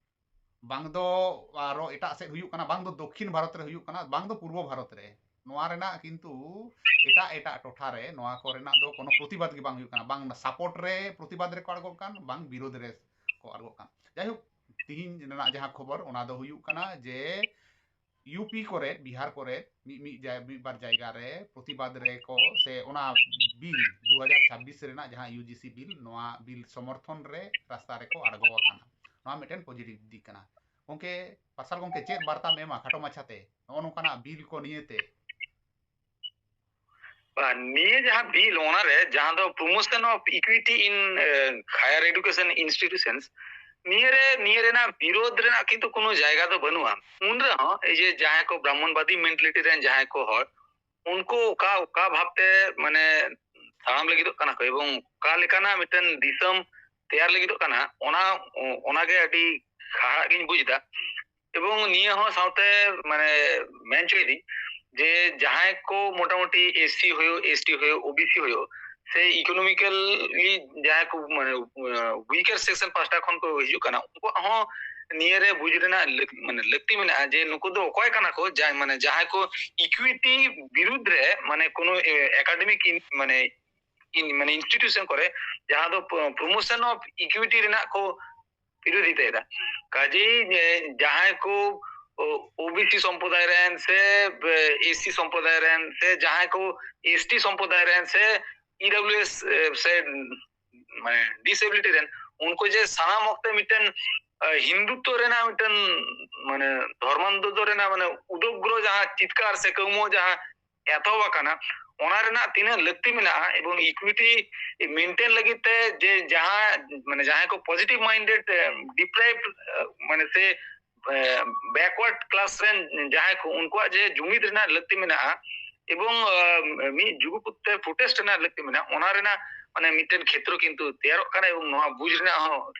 ᱵᱟᱝ ᱫᱚ ᱟᱨᱚ ᱮᱴᱟᱜ ᱥᱮᱫ ᱦᱩᱭᱩᱜ ᱠᱟᱱᱟ, ᱵᱟᱝ ᱫᱚ ᱫᱚᱠᱠᱷᱤᱱ ᱵᱷᱟᱨᱚᱛ ᱨᱮ ᱦᱩᱭᱩᱜ ᱠᱟᱱᱟ, ᱵᱟᱝ ᱫᱚ ᱯᱩᱨᱵᱚ ᱵᱷᱟᱨᱚᱛ ᱨᱮ᱾ ᱱᱚᱣᱟ ᱨᱮᱱᱟᱜ ᱠᱤᱱᱛᱩ ᱮᱴᱟᱜ ᱮᱴᱟᱜ ᱴᱚᱴᱷᱟ ᱨᱮ ᱱᱚᱣᱟ ᱠᱚᱨᱮᱱᱟᱜ ᱫᱚ ᱠᱳᱱᱳ ᱯᱨᱚᱛᱤᱵᱟᱫ ᱜᱮ ᱵᱟᱝ ᱦᱩᱭᱩᱜ ᱠᱟᱱᱟ, ᱵᱟᱝ ᱥᱟᱯᱳᱨᱴ ᱨᱮ ᱯᱨᱚᱛᱤᱵᱟᱫ ᱨᱮᱠᱚ ᱟᱬᱜᱚᱜ ᱠᱟᱱ, ᱵᱟᱝ ᱵᱤᱨᱳᱫ ᱨᱮ ᱠᱚ ᱟᱬᱜᱚᱜ ᱠᱟᱱ᱾ ᱡᱟᱭᱦᱳᱠ, ᱛᱤᱦᱤᱧ ᱨᱮᱱᱟᱜ ᱡᱟᱦᱟᱸ ᱠᱷᱚᱵᱚᱨ, ᱚᱱᱟ ᱫᱚ ᱦᱩᱭᱩᱜ ᱠᱟᱱᱟ ᱡᱮ ᱤᱭᱩ ᱯᱤ ᱠᱚᱨᱮ, ᱵᱤᱦᱟᱨ ᱠᱚᱨᱮ ᱢᱤᱫ ᱢᱤᱫ ᱡᱟᱭ-, ᱢᱤᱫ ᱵᱟᱨ ᱡᱟᱭᱜᱟ ᱨᱮ ᱯᱨᱚᱛᱤᱵᱟᱫ ᱨᱮ ᱠᱚ, ᱥᱮ ᱚᱱᱟ ᱵᱤᱞ ᱫᱩ ᱦᱟᱡᱟᱨ ᱪᱷᱟᱵᱵᱤᱥ ᱨᱮᱱᱟᱜ ᱡᱟᱦᱟᱸ ᱤᱭᱩ ᱡᱤ ᱥᱤ ᱵᱤᱞ, ᱱᱚᱣᱟ ᱵᱤᱞ ᱥᱚᱢᱚᱨᱛᱷᱚᱱ ᱨᱮ ᱨᱟᱥᱛᱟ ᱨᱮᱠᱚ ᱟᱬᱜᱚ ᱟᱠᱟᱱᱟ᱾ ᱱᱚᱣᱟ ᱢᱤᱫᱴᱮᱱ ᱯᱚᱡᱤᱴᱤᱵᱷ ᱫᱤᱠ ᱠᱟᱱᱟ᱾ ᱜᱚᱝᱠᱮ, ᱯᱟᱨᱥᱟᱞ ᱜᱚᱝᱠᱮ, ᱪᱮᱫ ᱵᱟᱨᱛᱟᱢ ᱮᱢᱟ ᱠᱷᱟᱴᱚ ᱢᱟᱪᱷᱟᱛᱮ ᱱᱚᱜᱼᱚ ᱱᱚᱝᱠᱟᱱᱟᱜ ᱵᱤᱞ ᱠᱚ ᱱᱤᱭᱮᱛᱮ? ᱟᱨ ᱱᱤᱭᱟᱹ ᱡᱟᱦᱟᱸ ᱵᱤᱞ, ᱚᱱᱟᱨᱮ ᱡᱟᱦᱟᱸ ᱫᱚ Promotion of Equity in, A, Higher Education Institutions, ᱱᱤᱭᱟᱹᱨᱮ, ᱱᱤᱭᱟᱹ ᱨᱮᱱᱟᱜ ᱵᱤᱨᱳᱫᱷ ᱨᱮᱱᱟᱜ ᱠᱤᱱᱛᱩ ᱠᱳᱱᱳ ᱡᱟᱭᱜᱟ ᱫᱚ ᱵᱟᱹᱱᱩᱜᱼᱟ᱾ ᱩᱱ ᱨᱮᱦᱚᱸ ᱮᱭ ᱡᱮ ᱡᱟᱦᱟᱸᱭ ᱠᱚ ᱵᱨᱟᱦᱢᱚᱱᱵᱟᱫᱤ ᱢᱮᱱᱴᱟᱞᱤᱴᱤ ᱨᱮᱱ ᱡᱟᱦᱟᱸᱭ ᱠᱚ ᱦᱚᱲ, ᱩᱱᱠᱩ ᱚᱠᱟ, ᱚᱠᱟ ᱵᱷᱟᱵᱽᱛᱮ, ᱢᱟᱱᱮ, ᱛᱟᱲᱟᱢ ᱞᱟᱹᱜᱤᱫᱚᱜ ᱠᱟᱱᱟ ᱠᱚ ᱮᱵᱚᱝ ᱚᱠᱟ ᱞᱮᱠᱟᱱᱟᱜ ᱢᱤᱫᱴᱮᱱ ᱫᱤᱥᱚᱢ ᱛᱮᱭᱟᱨ ᱞᱟᱹᱜᱤᱫᱚᱜ ᱠᱟᱱᱟ, ᱚᱱᱟ, ᱚᱱᱟᱜᱮ ᱟᱹᱰᱤ ᱦᱟᱦᱟᱲᱟᱜ ᱜᱤᱧ ᱵᱩᱡᱽ ᱮᱫᱟ᱾ ᱮᱵᱚᱝ ᱱᱤᱭᱟᱹ ᱦᱚᱸ ᱥᱟᱶᱛᱮ ᱢᱟᱱᱮ ᱢᱮᱱ ᱦᱚᱪᱚᱭᱮᱫᱤᱧ ᱡᱮ ᱡᱟᱦᱟᱸᱭ ᱠᱚ ᱢᱚᱴᱟᱢᱩᱴᱤ ᱮᱥ ᱥᱤ ᱦᱩᱭᱩᱜ, ᱮᱥ ᱴᱤ ᱦᱩᱭᱩᱜ, ᱳ ᱵᱤ ᱥᱤ ᱦᱩᱭᱩᱜ, ᱥᱮ ᱤᱠᱳᱱᱚᱢᱤᱠᱟᱞᱤ ᱡᱟᱦᱟᱸᱭ ᱠᱚ ᱢᱟᱱᱮ ᱣᱤᱠᱟᱨ ᱥᱮᱠᱥᱚᱱ ᱯᱟᱦᱴᱟ ᱠᱷᱚᱱ ᱠᱚ ᱦᱤᱡᱩᱜ ᱠᱟᱱᱟ, ᱩᱱᱠᱩᱣᱟᱜ ᱦᱚᱸ ᱱᱤᱭᱟᱹ ᱨᱮ ᱵᱩᱡᱽ ᱨᱮᱱᱟᱜ ᱞᱟᱹᱠ-, ᱢᱟᱱᱮ ᱞᱟᱹᱠᱛᱤ ᱢᱮᱱᱟᱜᱼᱟ ᱡᱮ ᱱᱩᱠᱩ ᱫᱚ ᱚᱠᱚᱭ ᱠᱟᱱᱟ ᱠᱚ, ᱡᱟᱦᱟᱸᱭ ᱢᱟᱱᱮ ᱡᱟᱦᱟᱸᱭ ᱠᱚ ᱤᱠᱩᱭᱤᱴᱤ ᱵᱤᱨᱩᱫᱽ ᱨᱮ ᱢᱟᱱᱮ ᱠᱳᱱᱳ ᱮᱠᱟᱰᱮᱢᱤᱠ ᱢᱟᱱᱮ ᱤᱱ-, ᱢᱟᱱᱮ ᱤᱱᱥᱴᱤᱴᱤᱭᱩᱥᱚᱱ ᱠᱚᱨᱮ ᱡᱟᱦᱟᱸ ᱫᱚ ᱯᱨᱚ-, ᱯᱨᱚᱢᱳᱥᱚᱱ ᱚᱯᱷ ᱤᱠᱩᱭᱤᱴᱤ ᱨᱮᱱᱟᱜ ᱠᱚ ᱵᱤᱨᱳᱫᱷᱤᱛᱟᱭ ᱮᱫᱟ᱾ ᱠᱟᱡᱮᱭ ᱡᱮ ᱡᱟᱦᱟᱸᱭ ᱠᱚ ᱳ ᱵᱤ ᱥᱤ ᱥᱚᱢᱯᱨᱚᱫᱟᱭ ᱨᱮᱱ ᱥᱮ ᱮᱥ ᱥᱤ ᱥᱚᱢᱯᱨᱚᱫᱟᱭ ᱨᱮᱱ ᱥᱮ ᱡᱟᱦᱟᱸᱭ ᱠᱚ ᱮᱥ ᱴᱤ ᱥᱚᱢᱯᱨᱚᱫᱟᱭ ᱨᱮᱱ ᱥᱮ ᱤ ᱰᱟᱵᱽᱞᱤᱭᱩ ᱮᱥ ᱥᱮ ᱢᱟᱱᱮ ᱰᱤᱥᱮᱵᱤᱞᱤᱴᱤ ᱨᱮᱱ, ᱩᱱᱠᱩ ᱡᱮ ᱥᱟᱱᱟᱢ ᱚᱠᱛᱮ ᱢᱤᱫᱴᱮᱱ ᱦᱤᱱᱫᱩᱛᱛᱚ ᱨᱮᱱᱟᱜ ᱢᱤᱫᱴᱮᱱ ᱢᱟᱱᱮ ᱫᱷᱚᱨᱢᱟᱱᱫᱚ ᱨᱮᱱᱟᱜ ᱢᱟᱱᱮ ᱩᱫᱚᱜᱽᱨᱚ ᱡᱟᱦᱟᱸ ᱪᱤᱛᱠᱟᱨ ᱥᱮ ᱠᱟᱹᱣᱢᱟᱹᱣ ᱡᱟᱦᱟᱸ ᱮᱛᱚᱦᱚᱵ ᱟᱠᱟᱱᱟ, ᱚᱱᱟ ᱨᱮᱱᱟᱜ ᱛᱤᱱᱟᱹᱜ ᱞᱟᱹᱠᱛᱤ ᱢᱮᱱᱟᱜᱼᱟ ᱮᱵᱚᱝ ᱤᱠᱩᱭᱤᱴᱤ ᱢᱮᱱᱴᱮᱱ ᱞᱟᱹᱜᱤᱫ ᱛᱮ ᱡᱮ ᱡᱟᱦᱟᱸ ᱢᱟᱱᱮ ᱡᱟᱦᱟᱸᱭ ᱠᱚ ᱯᱚᱡᱤᱴᱤᱵᱷ ᱢᱟᱭᱤᱱᱰᱮᱰ ᱰᱤᱯᱨᱟᱭᱤᱵᱷ ᱢᱟᱱᱮ ᱥᱮ ᱵᱮᱠᱣᱟᱨᱰ ᱠᱞᱟᱥ ᱨᱮᱱ ᱡᱟᱦᱟᱸᱭ ᱠᱚ, ᱩᱱᱠᱩᱣᱟᱜ ᱡᱮ ᱡᱩᱢᱤᱫ ᱨᱮᱱᱟᱜ ᱞᱟᱹᱠᱛᱤ ᱢᱮᱱᱟᱜᱼᱟ ᱮᱵᱚᱝ ᱢᱤᱫ ᱡᱩᱜᱩᱯᱩᱛ ᱛᱮ ᱯᱨᱚᱴᱮᱥᱴ ᱨᱮᱱᱟᱜ ᱞᱟᱹᱠᱛᱤ ᱢᱮᱱᱟᱜᱼᱟ, ᱚᱱᱟ ᱨᱮᱱᱟᱜ ᱢᱟᱱᱮ ᱢᱤᱫᱴᱮᱱ ᱠᱷᱮᱛᱨᱚ ᱠᱤᱱᱛᱩ ᱛᱮᱭᱟᱨᱚᱜ ᱠᱟᱱᱟ ᱮᱵᱚᱝ ᱱᱚᱣᱟ ᱵᱩᱡᱽ ᱨᱮᱱᱟᱜ ᱦᱚᱸ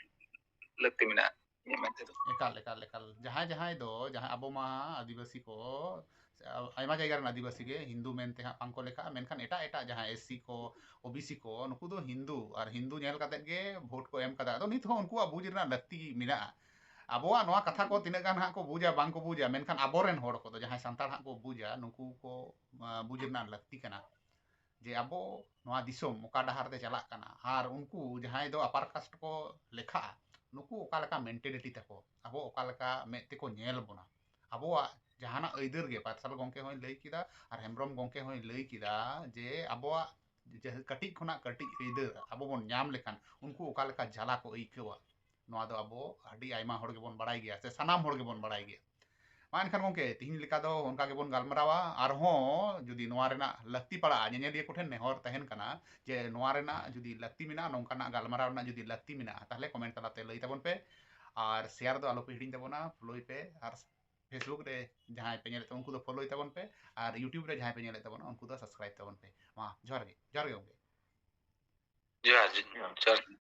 ᱞᱟᱹᱠᱛᱤ ᱢᱮᱱᱟᱜᱼᱟ ᱤᱧᱟᱹᱜ ᱢᱮᱱ ᱛᱮᱫᱚ᱾ ᱮᱠᱟᱞ, ᱮᱠᱟᱞ, ᱮᱠᱟᱞ᱾ ᱡᱟᱦᱟᱸᱭ, ᱡᱟᱦᱟᱸᱭ ᱫᱚ, ᱡᱟᱦᱟᱸ ᱟᱵᱚ ᱢᱟ ᱟᱹᱫᱤᱵᱟᱹᱥᱤ ᱠᱚ, ᱥᱮ ᱟᱭᱢᱟ ᱡᱟᱭᱜᱟ ᱨᱮᱱ ᱟᱹᱫᱤᱵᱟᱹᱥᱤ ᱜᱮ ᱦᱤᱱᱫᱩ ᱢᱮᱱᱛᱮ ᱦᱟᱸᱜ ᱵᱟᱝ ᱠᱚ ᱞᱮᱠᱷᱟᱜᱼᱟ, ᱢᱮᱱᱠᱷᱟᱱ ᱮᱴᱟᱜ, ᱮᱴᱟᱜ ᱡᱟᱦᱟᱸ ᱮᱥ ᱥᱤ ᱠᱚ, ᱳ ᱵᱤ ᱥᱤ ᱠᱚ, ᱱᱩᱠᱩ ᱫᱚ ᱦᱤᱱᱫᱩ, ᱟᱨ ᱦᱤᱱᱫᱩ ᱧᱮᱞ ᱠᱟᱛᱮᱫ ᱜᱮ ᱵᱷᱳᱴ ᱠᱚ ᱮᱢ ᱠᱟᱫᱟ᱾ ᱟᱫᱚ ᱱᱤᱛ ᱦᱚᱸ ᱩᱱᱠᱩᱣᱟᱜ ᱵᱩᱡᱽ ᱨᱮᱱᱟᱜ ᱞᱟᱹᱠᱛᱤ ᱢᱮᱱᱟᱜᱼᱟ᱾ ᱟᱵᱚᱣᱟᱜ ᱱᱚᱣᱟ ᱠᱟᱛᱷᱟ ᱠᱚ ᱛᱤᱱᱟᱹᱜ ᱜᱟᱱ ᱦᱟᱸᱜ ᱠᱚ ᱵᱩᱡᱟ, ᱵᱟᱝ ᱠᱚ ᱵᱩᱡᱟ, ᱢᱮᱱᱠᱷᱟᱱ ᱟᱵᱚᱨᱮᱱ ᱦᱚᱲ ᱠᱚᱫᱚ, ᱡᱟᱦᱟᱸᱭ ᱥᱟᱱᱛᱟᱲ ᱦᱟᱸᱜ ᱠᱚ ᱵᱩᱡᱟ, ᱱᱩᱠᱩ ᱠᱚ, ᱟ, ᱵᱩᱡᱽ ᱨᱮᱱᱟᱜ ᱞᱟᱹᱠᱛᱤ ᱠᱟᱱᱟ᱾ ᱡᱮ ᱟᱵᱚ ᱱᱚᱣᱟ ᱫᱤᱥᱚᱢ ᱚᱠᱟ ᱰᱟᱦᱟᱨ ᱛᱮ ᱪᱟᱞᱟᱜ ᱠᱟᱱᱟ, ᱟᱨ ᱩᱱᱠᱩ ᱡᱟᱦᱟᱸᱭ ᱫᱚ ᱟᱯᱟᱨ ᱠᱟᱥᱴ ᱠᱚ ᱞᱮᱠᱷᱟᱜᱼᱟ, ᱱᱩᱠᱩ ᱚᱠᱟ ᱞᱮᱠᱟ ᱢᱮᱱᱴᱮᱞᱤᱴᱤ ᱛᱟᱠᱚ, ᱟᱵᱚ ᱚᱠᱟ ᱞᱮᱠᱟ ᱢᱮᱫ ᱛᱮᱠᱚ ᱧᱮᱞ ᱵᱚᱱᱟ, ᱟᱵᱚᱣᱟᱜ ᱡᱟᱦᱟᱱᱟᱜ ᱟᱹᱭᱫᱟᱹᱨ ᱜᱮ, ᱯᱟᱨᱥᱟᱞ ᱜᱚᱢᱠᱮ ᱦᱚᱸᱭ ᱞᱟᱹᱭ ᱠᱮᱫᱟ ᱟᱨ ᱦᱮᱢᱵᱨᱚᱢ ᱜᱚᱢᱠᱮ ᱦᱚᱸᱭ ᱞᱟᱹᱭ ᱠᱮᱫᱟ ᱡᱮ ᱟᱵᱚᱣᱟᱜ ᱡᱟᱦᱟᱸ ᱠᱟᱹᱴᱤᱡ ᱠᱷᱚᱱᱟᱜ ᱠᱟᱹᱴᱤᱡ ᱟᱹᱭᱫᱟᱹᱨ ᱟᱵᱚ ᱵᱚᱱ ᱧᱟᱢ ᱞᱮᱠᱷᱟᱱ ᱩᱱᱠᱩ ᱚᱠᱟ ᱞᱮᱠᱟ ᱡᱟᱞᱟ ᱠᱚ ᱟᱹᱭᱠᱟᱹᱣᱟ, ᱱᱚᱣᱟ ᱫᱚ ᱟᱵᱚ ᱟᱹᱰᱤ ᱟᱭᱢᱟ ᱦᱚᱲ ᱜᱮᱵᱚᱱ ᱵᱟᱲᱟᱭ ᱜᱮᱭᱟ, ᱥᱮ ᱥᱟᱱᱟᱢ ᱦᱚᱲ ᱜᱮᱵᱚᱱ ᱵᱟᱲᱟᱭ ᱜᱮᱭᱟ᱾ ᱢᱟ ᱮᱱᱠᱷᱟᱱ ᱜᱚᱢᱠᱮ, ᱛᱤᱦᱤᱧ ᱞᱮᱠᱟ ᱫᱚ ᱚᱱᱠᱟ ᱜᱮᱵᱚᱱ ᱜᱟᱞᱢᱟᱨᱟᱣᱟ᱾ ᱟᱨᱦᱚᱸ ᱡᱩᱫᱤ ᱱᱚᱣᱟ ᱨᱮᱱᱟᱜ ᱞᱟᱹᱠᱛᱤ ᱯᱟᱲᱟᱜᱼᱟ, ᱧᱮᱧᱮᱞᱤᱭᱟᱹ ᱠᱚᱴᱷᱮᱱ ᱱᱮᱦᱚᱨ ᱛᱟᱦᱮᱱ ᱠᱟᱱᱟ ᱡᱮ ᱱᱚᱣᱟ ᱨᱮᱱᱟᱜ ᱡᱩᱫᱤ ᱞᱟᱹᱠᱛᱤ ᱢᱮᱱᱟᱜᱼᱟ, ᱱᱚᱝᱠᱟᱱᱟᱜ ᱜᱟᱞᱢᱟᱨᱟᱣ ᱨᱮᱱᱟᱜ ᱡᱩᱫᱤ ᱞᱟᱹᱠᱛᱤ ᱢᱮᱱᱟᱜᱼᱟ, ᱛᱟᱦᱚᱞᱮ ᱠᱚᱢᱮᱱᱴ ᱛᱟᱞᱟᱛᱮ ᱞᱟᱹᱭ ᱛᱟᱵᱚᱱ ᱯᱮ᱾ ᱟᱨ ᱥᱮᱭᱟᱨ ᱫᱚ ᱟᱞᱚ ᱯᱮ ᱦᱤᱲᱤᱧ ᱛᱟᱵᱚᱱᱟ, ᱯᱷᱚᱞᱳᱭ ᱯᱮ, ᱟᱨ ᱯᱷᱮᱥᱵᱩᱠ ᱨᱮ ᱡᱟᱦᱟᱸᱭ ᱯᱮ ᱧᱮᱞᱮᱫ ᱛᱟᱵᱚᱱᱟ, ᱩᱱᱠᱩ ᱫᱚ ᱯᱷᱚᱞᱳᱭ ᱛᱟᱵᱚᱱ ᱯᱮ, ᱟᱨ ᱭᱩᱴᱩᱵᱽ ᱨᱮ ᱡᱟᱦᱟᱸᱭ ᱯᱮ ᱧᱮᱞᱮᱫ ᱛᱟᱵᱚᱱᱟ, ᱩᱱᱠᱩ ᱫᱚ ᱥᱟᱵᱥᱠᱨᱟᱭᱤᱵᱽ ᱛᱟᱵᱚᱱ ᱯᱮ᱾ ᱢᱟ, ᱡᱚᱦᱟᱨ ᱜᱮ, ᱡᱚᱦᱟᱨ ᱜᱮ ᱜᱚᱢᱠᱮ᱾ ᱡᱚᱦᱟᱨ, ᱡᱚᱦᱟᱨ᱾